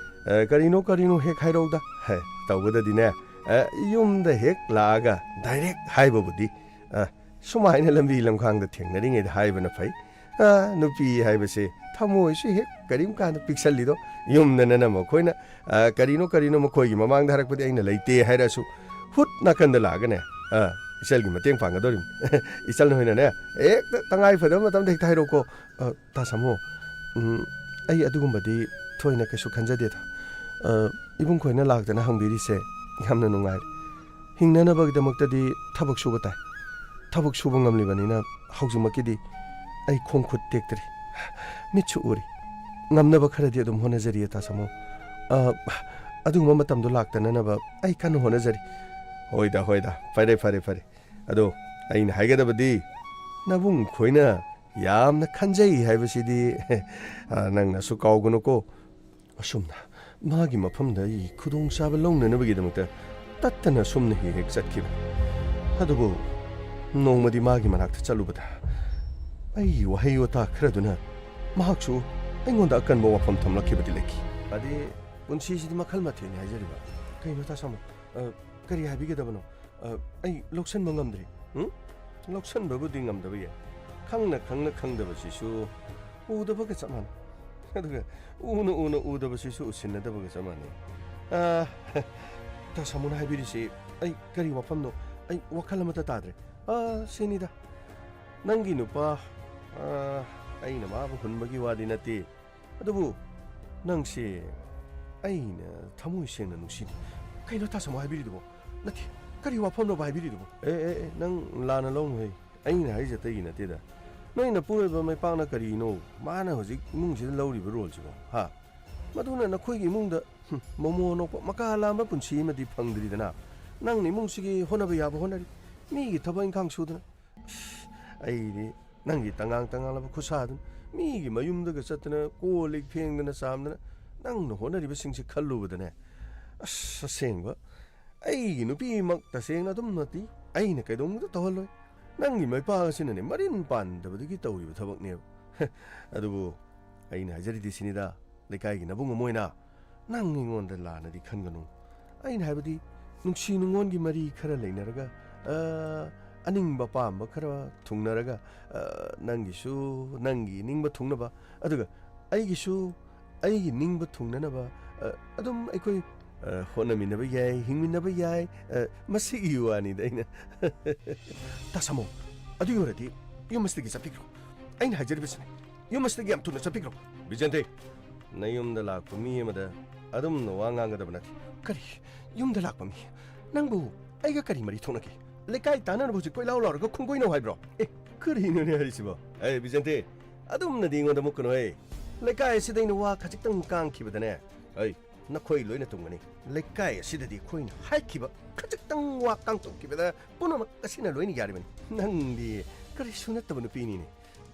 ꯑꯦ, ꯀꯔꯤꯅꯣ ꯀꯔꯤꯅꯣ ꯍꯦꯛ ꯍꯥꯏꯔꯧꯗ꯫ ꯍꯦ, ꯇꯧꯕꯗꯗꯤꯅꯦ, ꯑꯦ, ꯌꯨꯝꯗ ꯍꯦꯛ ꯂꯥꯛꯑꯒ direct ꯍꯥꯏꯕꯕꯨꯗꯤ, ꯑ, ꯁꯨꯃꯥꯏꯅ ꯂꯝꯕꯤ ꯂꯝꯈꯥꯡꯗ ꯊꯦꯡꯅꯔꯤꯉꯩꯗ ꯍꯥꯏꯕꯅ ꯐꯩ꯫ ꯑ, ꯅꯨꯄꯤ ꯍꯥꯏꯕꯁꯦ ꯊꯃꯣꯏꯁꯨ ꯍꯦꯛ ꯀꯔꯤꯝ ꯀꯥꯟꯗ ꯄꯤꯛꯁꯜꯂꯤꯗꯣ꯫ ꯌꯨꯝꯗꯅ ꯅꯝꯃ ꯑꯩꯈꯣꯏꯅ, ꯑ, ꯀꯔꯤꯅꯣ ꯀꯔꯤꯅꯣ ꯃꯈꯣꯏꯒꯤ ꯃꯃꯥꯡꯗ ꯍꯥꯏꯔꯛꯄꯗꯤ ꯑꯩꯅ ꯂꯩꯇꯦ ꯍꯥꯏꯔꯁꯨ, ꯍꯨꯠ ꯅꯥꯀꯟꯗ ꯂꯥꯛꯑꯒꯅꯦ, ꯑ, ꯏꯆꯜꯒꯤ ꯃꯇꯦꯡ ꯄꯥꯡꯒꯗꯧꯔꯤꯕꯅꯤ꯫ ꯏꯆꯜ ꯍꯣꯏꯅꯅꯦ, ꯍꯦꯛꯇ ꯇꯉꯥꯏ ꯐꯗꯕ ꯃꯇꯝꯗ ꯍꯦꯛꯇ ꯍꯥꯏꯔꯛꯎꯀꯣ꯫ ꯑ, ꯇꯥ ꯁꯥꯃꯣ, ꯎꯝ, ꯑꯩ ꯑꯗꯨꯒꯨꯝꯕꯗꯤ ꯊꯣꯏꯅ ꯀꯩꯁꯨ ꯈꯟꯖꯗꯦꯗ꯫ ꯑ, ꯏꯕꯨꯡ ꯈꯣꯏꯅ ꯂꯥꯛꯇꯅ ꯍꯪꯕꯤꯔꯤꯁꯦ ꯌꯥꯝꯅ ꯅꯨꯡꯉꯥꯏꯔꯦ꯫ ꯍꯤꯡꯅꯅꯕꯒꯤꯗꯃꯛꯇꯗꯤ ꯊꯕꯛ ꯁꯨꯕ ꯇꯥꯏ꯫ ꯊꯕꯛ ꯁꯨꯕ ꯉꯝꯂꯤꯕꯅꯤꯅ ꯍꯧꯖꯤꯛꯃꯛꯀꯤꯗꯤ ꯑꯩ ꯈꯣꯡ ꯈꯨꯠ ꯇꯦꯛꯇ꯭ꯔꯤ꯫ ꯃꯤꯠꯁꯨ ꯎꯔꯤ꯫ ꯉꯝꯅꯕ ꯈꯔꯗꯤ ꯑꯗꯨꯝ ꯍꯣꯠꯅꯖꯔꯤ, ꯇꯥ ꯁꯥꯃꯣ꯫ ꯑ, ꯑꯗꯨꯒꯨꯝꯕ ꯃꯇꯝꯗꯣ ꯂꯥꯛꯇꯅꯅꯕ ꯑꯩ ꯀꯟꯅ ꯍꯣꯠꯅꯖꯔꯤ꯫ ꯍꯣꯏꯗ, ꯍꯣꯏꯗ꯫ ꯐꯔꯦ, ꯐꯔꯦ, ꯐꯔꯦ꯫ ꯑꯗꯣ ꯑꯩꯅ ꯍꯥꯏꯒꯗꯕꯗꯤ, ꯅꯕꯨꯡ ꯈꯣꯏꯅ ꯌꯥꯝꯅ ꯈꯟꯖꯩ ꯍꯥꯏꯕꯁꯤꯗꯤ, ꯑ, ꯅꯪꯅꯁꯨ ꯀꯥꯎꯒꯅꯨꯀꯣ꯫ ꯑꯁꯨꯝꯅ ꯃꯥꯒꯤ ꯃꯐꯝꯗ ꯑꯩ ꯈꯨꯗꯣꯡꯆꯥꯕ ꯂꯧꯅꯅꯕꯒꯤꯗꯃꯛꯇ ꯇꯠꯇꯅ ꯑꯁꯨꯝꯅ ꯍꯦꯛ ꯍꯦꯛ ꯆꯠꯈꯤꯕꯅꯤ꯫ ꯑꯗꯨꯕꯨ ꯅꯣꯡꯃꯗꯤ ꯃꯥꯒꯤ ꯃꯅꯥꯛꯇ ꯆꯠꯂꯨꯕꯗ ꯑꯩꯒꯤ ꯋꯥꯍꯩ ꯋꯥꯇꯥ ꯈꯔꯗꯨꯅ ꯃꯍꯥꯛꯁꯨ ꯑꯩꯉꯣꯟꯗ ꯑꯀꯟꯕ ꯋꯥꯐꯝ ꯊꯝꯂꯛꯈꯤꯕꯗꯤ ꯂꯩꯈꯤ꯫ ꯑꯗꯤ ꯄꯨꯟꯁꯤꯁꯤꯗꯤ ꯃꯈꯜ ꯃꯊꯦꯜꯅꯤ ꯍꯥꯏꯖꯔꯤꯕ꯫ ꯀꯩꯅꯣ ꯇꯥ ꯁꯥꯃꯣ? ꯑ, ꯀꯔꯤ ꯍꯥꯏꯕꯤꯒꯗꯕꯅꯣ? ꯑ, ꯑꯩ ꯂꯧꯁꯟꯕ ꯉꯝꯗ꯭ꯔꯤ꯫ ꯎꯝ? ꯂꯧꯁꯟꯕꯕꯨꯗꯤ ꯉꯝꯗꯕ ꯌꯥꯏ꯫ ꯈꯪꯅ ꯈꯪꯅ ꯈꯪꯗꯕꯁꯤꯁꯨ ꯎꯗꯕꯒ ꯆꯞ ꯃꯥꯟꯅꯩ꯫ ꯑꯗꯨꯒ ꯎꯅ ꯎꯅ ꯎꯗꯕꯁꯤꯁꯨ ꯎꯁꯤꯟꯅꯗꯕꯒ ꯆꯞ ꯃꯥꯟꯅꯩ꯫ ꯑ, ꯇꯥ ꯁꯥꯃꯨꯅ ꯍꯥꯏꯕꯤꯔꯤꯁꯤ ꯑꯩ ꯀꯔꯤ ꯋꯥꯐꯝꯅꯣ? ꯑꯩ ꯋꯥꯈꯜ ꯑꯃꯠꯇ ꯇꯥꯗ꯭ꯔꯦ꯫ ꯑ, ꯁꯤꯅꯤꯗ꯫ ꯅꯪꯒꯤ ꯅꯨꯄꯥ, ꯑ, ꯑꯩꯅ ꯃꯥꯕꯨ ꯍꯨꯟꯕꯒꯤ ꯋꯥꯗꯤ ꯅꯠꯇꯦ꯫ ꯑꯗꯨꯕꯨ ꯅꯪꯁꯦ ꯑꯩꯅ ꯊꯃꯣꯏ ꯁꯦꯡꯅ ꯅꯨꯡꯁꯤꯅꯤ꯫ ꯀꯩꯅꯣ ꯇꯥ ꯁꯥꯃꯨ ꯍꯥꯏꯕꯤꯔꯤꯗꯨꯕꯣ? ꯅꯠꯇꯦ, ꯀꯔꯤ ꯋꯥꯐꯝꯅꯣꯕ ꯍꯥꯏꯕꯤꯔꯤꯗꯨꯕꯣ? ꯑꯦ, ꯑꯦ, ꯑꯦ, ꯅꯪ ꯂꯥꯟꯅ ꯂꯧꯅꯨꯍꯦ꯫ ꯑꯩꯅ ꯍꯥꯏꯁꯦ ꯑꯇꯩꯒꯤ ꯅꯠꯇꯦꯗ꯫ ꯅꯣꯏ ꯅꯄꯨꯔꯣꯏꯕ ꯃꯩꯄꯥꯛꯅ ꯀꯔꯤꯅꯣ ꯃꯥꯅ ꯍꯧꯖꯤꯛ ꯏꯃꯨꯡꯁꯤꯗ ꯂꯧꯔꯤꯕ roleꯁꯤꯕꯣ? ꯍꯥ? ꯃꯗꯨꯅ ꯅꯈꯣꯏꯒꯤ ꯏꯃꯨꯡꯗ, ꯍꯨꯝ, ꯃꯣꯃꯣ ꯅꯣꯛꯄ ꯃꯀꯥ ꯂꯥꯝꯕ ꯄꯨꯟꯁꯤ ꯑꯃꯗꯤ ꯐꯪꯗ꯭ꯔꯤꯗꯅ꯫ ꯅꯪꯅ ꯏꯃꯨꯡꯁꯤꯒꯤ ꯍꯣꯠꯅꯕ ꯌꯥꯕ ꯍꯣꯠꯅꯔꯤ, ꯃꯤꯒꯤ ꯊꯕꯛ ꯏꯪꯈꯥꯡ ꯁꯨꯗꯅ꯫ ꯑꯩꯗꯤ ꯅꯪꯒꯤ ꯇꯉꯥꯡ ꯇꯉꯥꯡꯂꯕ ꯈꯨꯠꯁꯥꯗꯨꯅ, ꯃꯤꯒꯤ ꯃꯌꯨꯝꯗꯒ ꯆꯠꯇꯅ ꯀꯣꯜ ꯂꯤꯛ ꯐꯦꯡꯗꯅ ꯆꯥꯝꯗꯅ ꯅꯪꯅ ꯍꯣꯠꯅꯔꯤꯕꯁꯤꯡꯁꯦ ꯈꯜꯂꯨꯕꯗꯅꯦ, ꯑꯁ, ꯑꯁꯦꯡꯕ ꯑꯩꯒꯤ ꯅꯨꯄꯤꯃꯛ ꯇꯁꯦꯡꯅ ꯑꯗꯨꯝꯅꯗꯤ ꯑꯩꯅ ꯀꯩꯗꯧꯅꯨꯡꯗ ꯇꯧꯍꯜꯂꯣꯏ꯫ ꯅꯪꯒꯤ ꯃꯩꯄꯥ ꯑꯁꯤꯅꯅꯦ ꯃꯔꯤꯟ ꯄꯥꯟꯗꯕꯗꯒꯤ ꯇꯧꯔꯤꯕ ꯊꯕꯛꯅꯦꯕ꯫ ꯑꯗꯨꯕꯨ ꯑꯩꯅ ꯍꯥꯏꯖꯔꯤꯗꯤ ꯁꯤꯅꯤꯗ, ꯂꯩꯀꯥꯏꯒꯤ ꯅꯕꯨꯡ ꯑꯃ ꯑꯣꯏꯅ ꯅꯪ ꯑꯩꯉꯣꯟꯗ ꯂꯥꯟꯅꯗꯤ ꯈꯟꯒꯅꯨ꯫ ꯑꯩꯅ ꯍꯥꯏꯕꯗꯤ ꯅꯨꯡꯁꯤ ꯅꯨꯡꯉꯣꯟꯒꯤ ꯃꯔꯤ ꯈꯔ ꯂꯩꯅꯔꯒ, ꯑ, ꯑꯅꯤꯡꯕ ꯄꯥꯝꯕ ꯈꯔ ꯊꯨꯡꯅꯔꯒ, ꯑ, ꯅꯪꯒꯤꯁꯨ ꯅꯪꯒꯤ ꯅꯤꯡꯕ ꯊꯨꯡꯅꯕ, ꯑꯗꯨꯒ ꯑꯩꯒꯤꯁꯨ ꯑꯩꯒꯤ ꯅꯤꯡꯕ ꯊꯨꯡꯅꯅꯕ, ꯑ, ꯑꯗꯨꯝ ꯑꯩꯈꯣꯏ, ꯑ, ꯍꯣꯠꯅꯃꯤꯟꯅꯕ ꯌꯥꯏ, ꯍꯤꯡꯃꯤꯟꯅꯕ ꯌꯥꯏ, ꯑ, ꯃꯁꯤꯒꯤ ꯋꯥꯅꯤꯗ ꯑꯩꯅ꯫ ꯇꯥꯁꯃꯣ, ꯑꯗꯨꯒꯤ ꯑꯣꯏꯔꯗꯤ ꯌꯨꯝ ꯑꯁꯤꯗꯒꯤ ꯆꯠꯄꯤꯈ꯭ꯔꯣ꯫ ꯑꯩꯅ ꯍꯥꯏꯖꯔꯤꯕꯁꯤꯅꯤ, ꯌꯨꯝ ꯑꯁꯤꯗꯒꯤ ꯌꯥꯝ ꯊꯨꯅ ꯆꯠꯄꯤꯈ꯭ꯔꯣ꯫ ꯕꯤꯖꯦꯟꯇꯤ, ꯅꯌꯨꯝꯗ ꯂꯥꯛꯄ ꯃꯤ ꯑꯃꯗ ꯑꯗꯨꯝꯅ ꯋꯥ ꯉꯥꯡꯒꯗꯕ ꯅꯠꯇꯦ꯫ ꯀꯔꯤ? ꯌꯨꯝꯗ ꯂꯥꯛꯄ ꯃꯤ? ꯅꯪꯕꯨ ꯑꯩꯒ ꯀꯔꯤ ꯃꯔꯤ ꯊꯣꯛꯅꯒꯦ? ꯂꯩꯀꯥꯏ ꯇꯥꯟꯅꯅꯕ ꯍꯧꯖꯤꯛ ꯀꯣꯏꯂꯥꯎ ꯂꯥꯎꯔꯒ ꯈꯣꯡꯒꯣꯏꯅꯧ ꯍꯥꯏꯕ꯭ꯔꯣ? ꯑꯦ, ꯀꯔꯤꯅꯣꯅꯦ ꯍꯥꯏꯔꯤꯁꯤꯕꯣ? ꯑꯦ, ꯕꯤꯖꯦꯟꯇꯤ, ꯑꯗꯨꯝꯅꯗꯤ ꯑꯩꯉꯣꯟꯗ ꯃꯨꯛꯀꯅꯨꯍꯦ꯫ ꯂꯩꯀꯥꯏ ꯑꯁꯤꯗ ꯑꯩꯅ ꯋꯥ ꯈꯖꯤꯛꯇꯪ ꯉꯥꯡꯈꯤꯕꯗꯅꯦ, ꯑꯩ, ꯅꯈꯣꯏ ꯂꯣꯏꯅ ꯇꯨꯝꯒꯅꯤ꯫ ꯂꯩꯀꯥꯏ ꯑꯁꯤꯗꯗꯤ ꯑꯩꯈꯣꯏꯅ ꯍꯥꯏꯈꯤꯕ ꯈꯖꯤꯛꯇꯪ ꯋꯥ ꯀꯥꯡꯊꯣꯛꯈꯤꯕꯗ ꯄꯨꯝꯅꯃꯛ ꯑꯁꯤꯅ ꯂꯣꯏꯅ ꯌꯥꯔꯤꯕꯅꯤ꯫ ꯅꯪꯗꯤ ꯀꯔꯤꯁꯨ ꯅꯠꯇꯕ ꯅꯨꯄꯤꯅꯤꯅꯦ꯫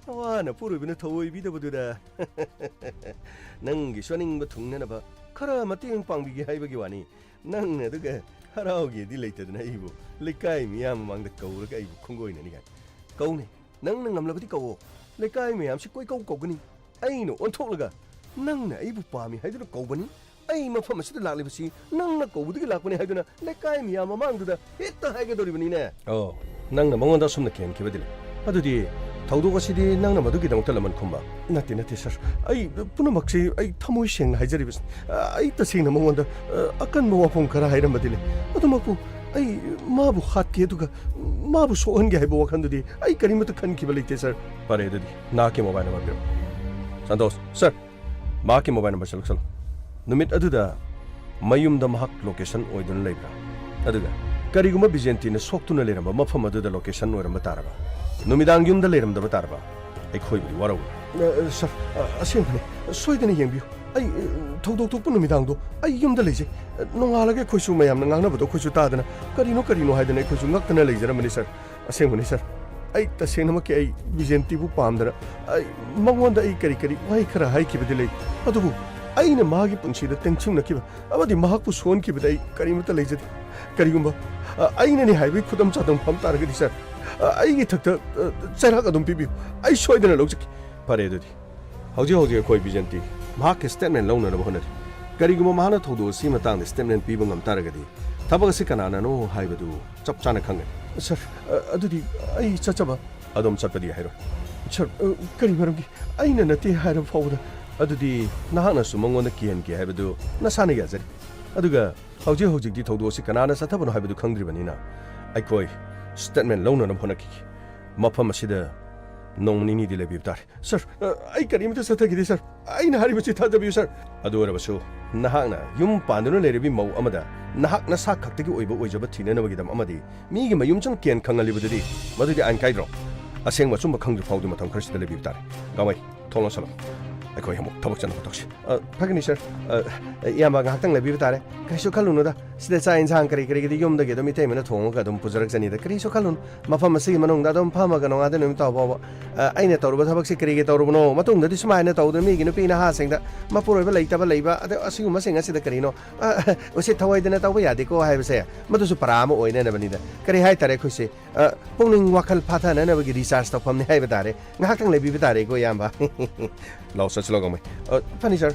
ꯅꯋꯥꯅ ꯄꯨꯔꯣꯏꯕꯅ ꯊꯧꯑꯣꯏꯕꯤꯗꯕꯗꯨꯗ ꯅꯪꯒꯤꯁꯨ ꯑꯅꯤꯡꯕ ꯊꯨꯡꯅꯅꯕ ꯈꯔ ꯃꯇꯦꯡ ꯄꯥꯡꯕꯤꯒꯦ ꯍꯥꯏꯕꯒꯤ ꯋꯥꯅꯤ꯫ ꯅꯪꯅ ꯑꯗꯨꯒ ꯍꯔꯥꯎꯒꯦꯗꯤ ꯂꯩꯇꯗꯅ ꯑꯩꯕꯨ ꯂꯩꯀꯥꯏ ꯃꯤꯌꯥꯝ ꯃꯃꯥꯡꯗ ꯀꯧꯔꯒ ꯑꯩꯕꯨ ꯈꯣꯡꯒꯣꯏꯅꯅꯤ ꯀꯥꯏꯅ꯫ ꯀꯧꯅꯦ, ꯅꯪꯅ ꯉꯝꯂꯕꯗꯤ ꯀꯧꯑꯣ꯫ ꯂꯩꯀꯥꯏ ꯃꯌꯥꯝꯁꯤ ꯀꯣꯏꯀꯧ ꯀꯧꯒꯅꯤ꯫ ꯑꯩꯅ ꯑꯣꯟꯊꯣꯛꯂꯒ ꯅꯪꯅ ꯑꯩꯕꯨ ꯄꯥꯝꯃꯤ ꯍꯥꯏꯗꯨꯅ ꯀꯧꯕꯅꯤ꯫ ꯑꯩ ꯃꯐꯝ ꯑꯁꯤꯗ ꯂꯥꯛꯂꯤꯕꯁꯤ ꯅꯪꯅ ꯀꯧꯕꯗꯒꯤ ꯂꯥꯛꯄꯅꯤ ꯍꯥꯏꯗꯨꯅ ꯂꯩꯀꯥꯏ ꯃꯤꯌꯥꯝ ꯃꯃꯥꯡꯗꯨꯗ ꯍꯦꯛꯇ ꯍꯥꯏꯒꯗꯧꯔꯤꯕꯅꯤꯅꯦ꯫ ꯑꯣ, ꯅꯪꯅ ꯃꯉꯣꯟꯗ ꯑꯁꯨꯝꯅ ꯀꯤꯍꯟꯈꯤꯕꯗꯤ ꯂꯩ꯫ ꯑꯗꯨꯗꯤ ꯊꯧꯗꯣꯛ ꯑꯁꯤꯗꯤ ꯅꯪꯅ ꯃꯗꯨꯒꯤꯗꯃꯛꯇ ꯂꯃꯟ ꯈꯨꯝꯕ? ꯅꯠꯇꯦ, ꯅꯠꯇꯦ, ꯁꯥꯔ꯫ ꯑꯩ ꯄꯨꯝꯅꯃꯛꯁꯤ ꯑꯩ ꯊꯃꯣꯏ ꯁꯦꯡꯅ ꯍꯥꯏꯖꯔꯤꯕꯁꯤꯅꯤ꯫ ꯑꯩ ꯇꯁꯦꯡꯅ ꯃꯉꯣꯟꯗ, ꯑ, ꯑꯀꯟꯕ ꯋꯥꯐꯝ ꯈꯔ ꯍꯥꯏꯔꯝꯕꯗꯤ ꯂꯩ꯫ ꯑꯗꯨꯃꯛꯄꯨ ꯑꯩ ꯃꯥꯕꯨ ꯍꯥꯠꯀꯦ ꯑꯗꯨꯒ ꯃꯥꯕꯨ ꯁꯣꯛꯍꯟꯒꯦ ꯍꯥꯏꯕ ꯋꯥꯈꯜꯗꯨꯗꯤ ꯑꯩ ꯀꯔꯤꯃꯠꯇ ꯈꯟꯈꯤꯕ ꯂꯩꯇꯦ, ꯁꯥꯔ꯫ ꯐꯔꯦ, ꯑꯗꯨꯗꯤ ꯅꯍꯥꯛꯀꯤ ꯃꯣꯕꯥꯏꯜ ꯅꯝꯕꯔ ꯄꯤꯔꯛꯎ꯫ ꯁꯟꯇꯣꯁ, ꯁꯥꯔ, ꯃꯍꯥꯛꯀꯤ ꯃꯣꯕꯥꯏꯜ ꯅꯝꯕꯔꯁꯦ ꯂꯧꯁꯜꯂꯨ꯫ ꯅꯨꯃꯤꯠ ꯑꯗꯨꯗ ꯃꯌꯨꯝꯗ ꯃꯍꯥꯛ ꯂꯣꯀꯦꯁꯟ ꯑꯣꯏꯗꯨꯅ ꯂꯩꯕ꯭ꯔꯥ? ꯑꯗꯨꯒ ꯀꯔꯤꯒꯨꯝꯕ ꯕꯤꯖꯦꯟꯇꯤꯅ ꯁꯣꯛꯇꯨꯅ ꯂꯩꯔꯝꯕ ꯃꯐꯝ ꯑꯗꯨꯗ ꯂꯣꯀꯦꯁꯟ ꯑꯣꯏꯔꯝꯕ ꯇꯥꯔꯕ? ꯅꯨꯃꯤꯗꯥꯡ ꯌꯨꯝꯗ ꯂꯩꯔꯝꯗꯕ ꯇꯥꯔꯕ? ꯑꯩꯈꯣꯏꯕꯨꯗꯤ ꯋꯥꯔꯧꯏ꯫ ꯑ, ꯑ, ꯁꯥꯔ, ꯑ, ꯑꯁꯦꯡꯕꯅꯤ꯫ ꯁꯣꯏꯗꯅ ꯌꯦꯡꯕꯤꯌꯨ꯫ ꯑꯩ, ꯑ, ꯊꯧꯗꯣꯛ ꯊꯣꯛꯄ ꯅꯨꯃꯤꯗꯥꯡꯗꯣ ꯑꯩ ꯌꯨꯝꯗ ꯂꯩꯖꯩ꯫ ꯑ, ꯅꯣꯡꯉꯥꯜꯂꯒ ꯑꯩꯈꯣꯏꯁꯨ ꯃꯌꯥꯝꯅ ꯉꯥꯡꯅꯕꯗꯣ ꯑꯩꯈꯣꯏꯁꯨ ꯇꯥꯗꯅ ꯀꯔꯤꯅꯣ ꯀꯔꯤꯅꯣ ꯍꯥꯏꯗꯅ ꯑꯩꯈꯣꯏꯁꯨ ꯉꯛꯇꯅ ꯂꯩꯖꯔꯝꯕꯅꯤ, ꯁꯥꯔ꯫ ꯑꯁꯦꯡꯕꯅꯤ, ꯁꯥꯔ꯫ ꯑꯩ ꯇꯁꯦꯡꯅꯃꯛꯀꯤ ꯑꯩ ꯕꯤꯖꯦꯟꯇꯤꯕꯨ ꯄꯥꯝꯗꯅ ꯑꯩ ꯃꯉꯣꯟꯗ ꯑꯩ ꯀꯔꯤ ꯀꯔꯤ ꯋꯥꯍꯩ ꯈꯔ ꯍꯥꯏꯈꯤꯕꯗꯤ ꯂꯩ꯫ ꯑꯗꯨꯕꯨ ꯑꯩꯅ ꯃꯍꯥꯛꯀꯤ ꯄꯨꯟꯁꯤꯗ ꯇꯦꯡꯁꯤꯡꯅꯈꯤꯕ ꯑꯃꯗꯤ ꯃꯍꯥꯛꯄꯨ ꯁꯣꯛꯍꯟꯈꯤꯕꯗ ꯑꯩ ꯀꯔꯤꯃꯠꯇ ꯂꯩꯖꯗꯦ꯫ ꯀꯔꯤꯒꯨꯝꯕ, ꯑ, ꯑꯩꯅꯅꯤ ꯍꯥꯏꯕꯒꯤ ꯈꯨꯗꯝ ꯆꯥꯗꯝ ꯐꯝ ꯇꯥꯔꯒꯗꯤ, ꯁꯥꯔ, ꯑ, ꯑꯩꯒꯤ ꯏꯊꯛꯇ, ꯑ, ꯆꯩꯔꯥꯛ ꯑꯗꯨꯝ ꯄꯤꯕꯤꯌꯨ꯫ ꯑꯩ ꯁꯣꯏꯗꯅ ꯂꯧꯖꯒꯦ꯫ ꯐꯔꯦ, ꯑꯗꯨꯗꯤ ꯍꯧꯖꯤꯛ ꯍꯧꯖꯤꯛ ꯑꯩꯈꯣꯏ ꯕꯤꯖꯦꯟꯇꯤ ꯃꯍꯥꯛꯀꯤ ꯁ꯭ꯇꯦꯠꯃꯦꯟ ꯂꯧꯅꯅꯕ ꯍꯣꯠꯅꯔꯤ꯫ ꯀꯔꯤꯒꯨꯝꯕ ꯃꯍꯥꯛꯅ ꯊꯧꯗꯣꯛ ꯑꯁꯤꯒꯤ ꯃꯇꯥꯡꯗ ꯁ꯭ꯇꯦꯠꯃꯦꯟ ꯄꯤꯕ ꯉꯝ ꯇꯥꯔꯒꯗꯤ, ꯊꯕꯛ ꯑꯁꯤ ꯀꯅꯥꯅꯅꯣ ꯍꯥꯏꯕꯗꯨ ꯆꯞ ꯆꯥꯅ ꯈꯪꯒꯅꯤ꯫ ꯁꯥꯔ, ꯑ, ꯑꯗꯨꯗꯤ ꯑꯩ ꯆꯠꯆꯕ? ꯑꯗꯣꯝ ꯆꯠꯄꯗꯤ ꯌꯥꯔꯣꯏ꯫ ꯁꯥꯔ, ꯑ, ꯀꯔꯤ ꯃꯔꯝꯒꯤ? ꯑꯩꯅ ꯅꯠꯇꯦ ꯍꯥꯏꯔꯕ ꯐꯥꯎꯕꯗ꯫ ꯑꯗꯨꯗꯤ ꯅꯍꯥꯛꯅꯁꯨ ꯃꯉꯣꯟꯗ ꯀꯤꯍꯟꯒꯦ ꯍꯥꯏꯕꯗꯨ ꯅꯁꯥꯅ ꯌꯥꯖꯔꯤ꯫ ꯑꯗꯨꯒ ꯍꯧꯖꯤꯛ ꯍꯧꯖꯤꯛꯇꯤ ꯊꯧꯗꯣꯛ ꯑꯁꯤ ꯀꯅꯥꯅ ꯆꯠꯊꯕꯅꯣ ꯍꯥꯏꯕꯗꯨ ꯈꯪꯗ꯭ꯔꯤꯕꯅꯤꯅ, ꯑꯩꯈꯣꯏ ꯁ꯭ꯇꯦꯠꯃꯦꯟ ꯂꯧꯅꯅꯕ ꯍꯣꯠꯅꯈꯤꯒꯦ꯫ ꯃꯐꯝ ꯑꯁꯤꯗ ꯅꯣꯡꯃ ꯅꯤꯅꯤꯗꯤ ꯂꯩꯕꯤꯕ ꯇꯥꯔꯦ꯫ ꯁꯥꯔ, ꯑ, ꯑꯩ ꯀꯔꯤꯃꯇ ꯆꯠꯊꯈꯤꯗꯦ, ꯁꯥꯔ꯫ ꯑꯩꯅ ꯍꯥꯏꯔꯤꯕꯁꯤ ꯊꯥꯖꯕꯤꯌꯨ, ꯁꯥꯔ꯫ ꯑꯗꯨ ꯑꯣꯏꯔꯕꯁꯨ, ꯅꯍꯥꯛꯅ ꯌꯨꯝ ꯄꯥꯟꯗꯨꯅ ꯂꯩꯔꯕꯤ ꯃꯧ ꯑꯃꯗ ꯅꯍꯥꯛ ꯅꯁꯥ ꯈꯛꯇꯒꯤ ꯑꯣꯏꯕ ꯑꯣꯏꯖꯕ ꯊꯤꯅꯅꯕꯒꯤꯗꯃꯛ ꯑꯃꯗꯤ ꯃꯤꯒꯤ ꯃꯌꯨꯝ ꯆꯪ ꯀꯦꯟ ꯈꯪꯍꯜꯂꯤꯕꯗꯨꯗꯤ, ꯃꯗꯨꯗꯤ ꯑꯥꯏꯟ ꯀꯥꯏꯗ꯭ꯔꯣ? ꯑꯁꯦꯡꯕ ꯑꯆꯨꯝꯕ ꯈꯪꯗ꯭ꯔꯤ ꯐꯥꯎꯗꯤ ꯃꯇꯝ ꯈꯔꯁꯤꯗ ꯂꯩꯕꯤꯕ ꯇꯥꯔꯦ꯫ ꯒꯥꯡꯃꯩ, ꯊꯣꯡ ꯂꯣꯟꯁꯜꯂꯣ꯫ ꯑꯩꯈꯣꯏ ꯑꯃꯨꯛ ꯊꯕꯛ ꯆꯠꯅꯕ ꯇꯧꯁꯤ꯫ ꯑ, ꯐꯒꯅꯤ, ꯁꯥꯔ꯫ ꯑ, ꯏꯌꯥꯝꯕ, ꯉꯥꯏꯍꯥꯛꯇꯪ ꯂꯩꯕꯤꯕ ꯇꯥꯔꯦ꯫ ꯀꯩꯁꯨ ꯈꯜꯂꯨꯅꯨꯗ꯫ ꯁꯤꯗ ꯆꯥꯛ ꯏꯟꯁꯥꯡ ꯀꯔꯤ ꯀꯔꯤꯒꯤꯗꯤ ꯌꯨꯝꯗꯒꯤ ꯑꯗꯨꯝ ꯏꯇꯩꯃꯅ ꯊꯣꯡꯉꯒ ꯑꯗꯨꯝ ꯄꯨꯖꯔꯛꯆꯅꯤꯗ꯫ ꯀꯔꯤꯁꯨ ꯈꯜꯂꯨꯅꯨ꯫ ꯃꯐꯝ ꯑꯁꯤꯒꯤ ꯃꯅꯨꯡꯗ ꯑꯗꯨꯝ ꯐꯝꯃꯒ ꯅꯣꯡꯉꯥꯟꯗꯩ ꯅꯨꯃꯤꯠ ꯇꯥꯕ ꯐꯥꯎꯕ, "ꯑ, ꯑꯩꯅ ꯇꯧꯔꯨꯕ ꯊꯕꯛꯁꯤ ꯀꯔꯤꯒꯤ ꯇꯧꯔꯨꯕꯅꯣ? ꯃꯇꯨꯡꯗꯗꯤ ꯁꯨꯃꯥꯏꯅ ꯇꯧꯗꯅ ꯃꯤꯒꯤ ꯅꯨꯄꯤ ꯅꯍꯥꯁꯤꯡꯗ ꯃꯄꯨꯔꯣꯏꯕ ꯂꯩꯇꯕ ꯂꯩꯕ, ꯑꯗ ꯑꯁꯤꯒꯨꯝꯕꯁꯤꯡ ꯑꯁꯤꯗ ꯀꯔꯤꯅꯣ? ꯑ, ꯎꯁꯤꯠ ꯊꯑꯣꯏꯗꯅ ꯇꯧꯕ ꯌꯥꯗꯦꯀꯣ" ꯍꯥꯏꯕꯁꯦ, ꯃꯗꯨꯁꯨ ꯄꯔꯥ ꯑꯃ ꯑꯣꯏꯅꯅꯕꯅꯤꯗ꯫ ꯀꯔꯤ ꯍꯥꯏꯇꯥꯔꯦ ꯑꯩꯈꯣꯏꯁꯦ? ꯑ, ꯄꯨꯛꯅꯤꯡ ꯋꯥꯈꯜ ꯐꯥꯊꯅꯅꯕꯒꯤ ꯔꯤꯆꯥꯔꯖ ꯇꯧꯐꯝꯅꯤ ꯍꯥꯏꯕ ꯇꯥꯔꯦ꯫ ꯉꯥꯏꯍꯥꯛꯇꯪ ꯂꯩꯕꯤꯕ ꯇꯥꯔꯦꯀꯣ, ꯏꯌꯥꯝꯕ꯫ ꯂꯥꯛꯑꯣ, ꯆꯠꯁꯤ ꯂꯥꯛꯑꯣ, ꯒꯥꯡꯃꯩ꯫ ꯑ, ꯐꯅꯤ, ꯁꯥꯔ꯫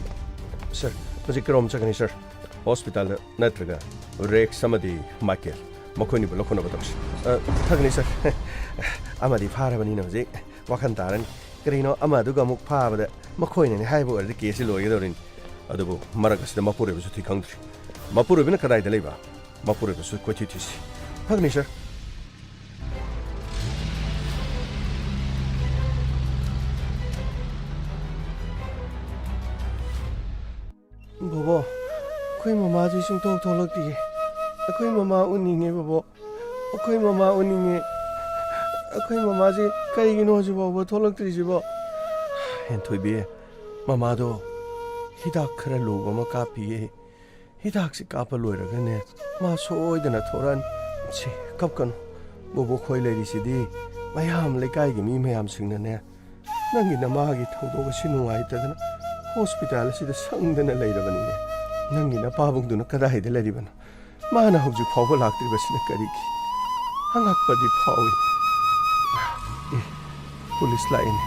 ꯁꯥꯔ, ꯍꯧꯖꯤꯛ ꯀꯔꯣꯝ ꯆꯠꯀꯅꯤ, ꯁꯥꯔ? ꯍꯣꯁꯄꯤꯇꯥꯜꯗ ꯅꯠꯇ꯭ꯔꯒ ꯔꯦꯛꯁ ꯑꯃꯗꯤ ꯃꯥꯏꯀꯦꯜ, ꯃꯈꯣꯏꯅꯤꯕꯨ ꯂꯧꯈꯠꯅꯕ ꯇꯧꯁꯤ꯫ ꯑ, ꯐꯒꯅꯤ, ꯁꯥꯔ꯫ ꯑꯃꯗꯤ ꯐꯥꯔꯕꯅꯤꯅ ꯍꯧꯖꯤꯛ ꯋꯥꯈꯜ ꯇꯥꯔꯅꯤ꯫ ꯀꯔꯤꯅꯣ, ꯑꯃꯗꯨꯒ ꯑꯃꯨꯛ ꯐꯥꯕꯗ ꯃꯈꯣꯏꯅꯅꯤ ꯍꯥꯏꯕ ꯑꯣꯏꯔꯗꯤ ꯀꯦꯁꯁꯤ ꯂꯣꯏꯒꯗꯧꯔꯤꯅꯤ꯫ ꯑꯗꯨꯕꯨ ꯃꯔꯛ ꯑꯁꯤꯗ ꯃꯄꯨꯔꯣꯏꯕꯁꯨ ꯊꯤ ꯈꯪꯗ꯭ꯔꯤ꯫ ꯃꯄꯨꯔꯣꯏꯕꯅ ꯀꯗꯥꯏꯗ ꯂꯩꯕ? ꯃꯄꯨꯔꯣꯏꯕꯁꯨ ꯀꯣꯏꯊꯤ ꯊꯤꯁꯤ꯫ ꯐꯒꯅꯤ, ꯁꯥꯔ꯫ ꯕꯣꯕꯣ, ꯑꯩꯈꯣꯏ ꯃꯃꯥꯁꯤ ꯁꯨꯡꯊꯣꯛ ꯊꯣꯛꯂꯛꯇꯤꯌꯦ꯫ ꯑꯩꯈꯣꯏ ꯃꯃꯥ ꯎꯅꯤꯡꯉꯦ, ꯕꯣꯕꯣ꯫ ꯑꯩꯈꯣꯏ ꯃꯃꯥ ꯎꯅꯤꯡꯉꯦ꯫ ꯑꯩꯈꯣꯏ ꯃꯃꯥꯁꯤ ꯀꯩꯒꯤꯅꯣ ꯍꯧꯖꯤꯛ ꯐꯥꯎꯕ ꯊꯣꯛꯂꯛꯇ꯭ꯔꯤꯁꯤꯕꯣ? ꯍꯦꯟꯊꯣꯏꯕꯤ, ꯃꯃꯥꯗꯣ ꯍꯤꯗꯥꯛ ꯈꯔ ꯂꯨꯕ ꯑꯃ ꯀꯥꯞꯄꯤꯌꯦ꯫ ꯍꯤꯗꯥꯛꯁꯤ ꯀꯥꯞꯄ ꯂꯣꯏꯔꯒꯅꯦ, ꯃꯥ ꯁꯣꯏꯗꯅ ꯊꯣꯔꯛꯑꯅꯤ꯫ ꯁꯤ, ꯀꯞꯀꯅꯨ꯫ ꯕꯣꯕꯣꯛ ꯈꯣꯏ ꯂꯩꯔꯤꯁꯤꯗꯤ꯫ ꯃꯌꯥꯝ, ꯂꯩꯀꯥꯏꯒꯤ ꯃꯤ ꯃꯌꯥꯝꯁꯤꯡꯅꯅꯦ, ꯅꯪꯒꯤ ꯅꯃꯥꯒꯤ ꯊꯧꯗꯣꯛ ꯑꯁꯤ ꯅꯨꯡꯉꯥꯏꯇꯗꯅ ꯍꯣꯁꯄꯤꯇꯥꯜ ꯑꯁꯤꯗ ꯁꯪꯗꯅ ꯂꯩꯔꯕꯅꯤꯅꯦ꯫ ꯅꯪꯒꯤ ꯅꯄꯥꯕꯨꯡꯗꯨꯅ ꯀꯗꯥꯏꯗ ꯂꯩꯔꯤꯕꯅꯣ? ꯃꯥꯅ ꯍꯧꯖꯤꯛ ꯐꯥꯎꯕ ꯂꯥꯛꯇ꯭ꯔꯤꯕꯁꯤꯅ ꯀꯔꯤꯒꯤ? ꯑꯉꯛꯄꯗꯤ ꯐꯥꯎꯏ꯫ ꯑꯦ, ꯄꯨꯂꯤꯁ ꯂꯥꯛꯏꯅꯦ꯫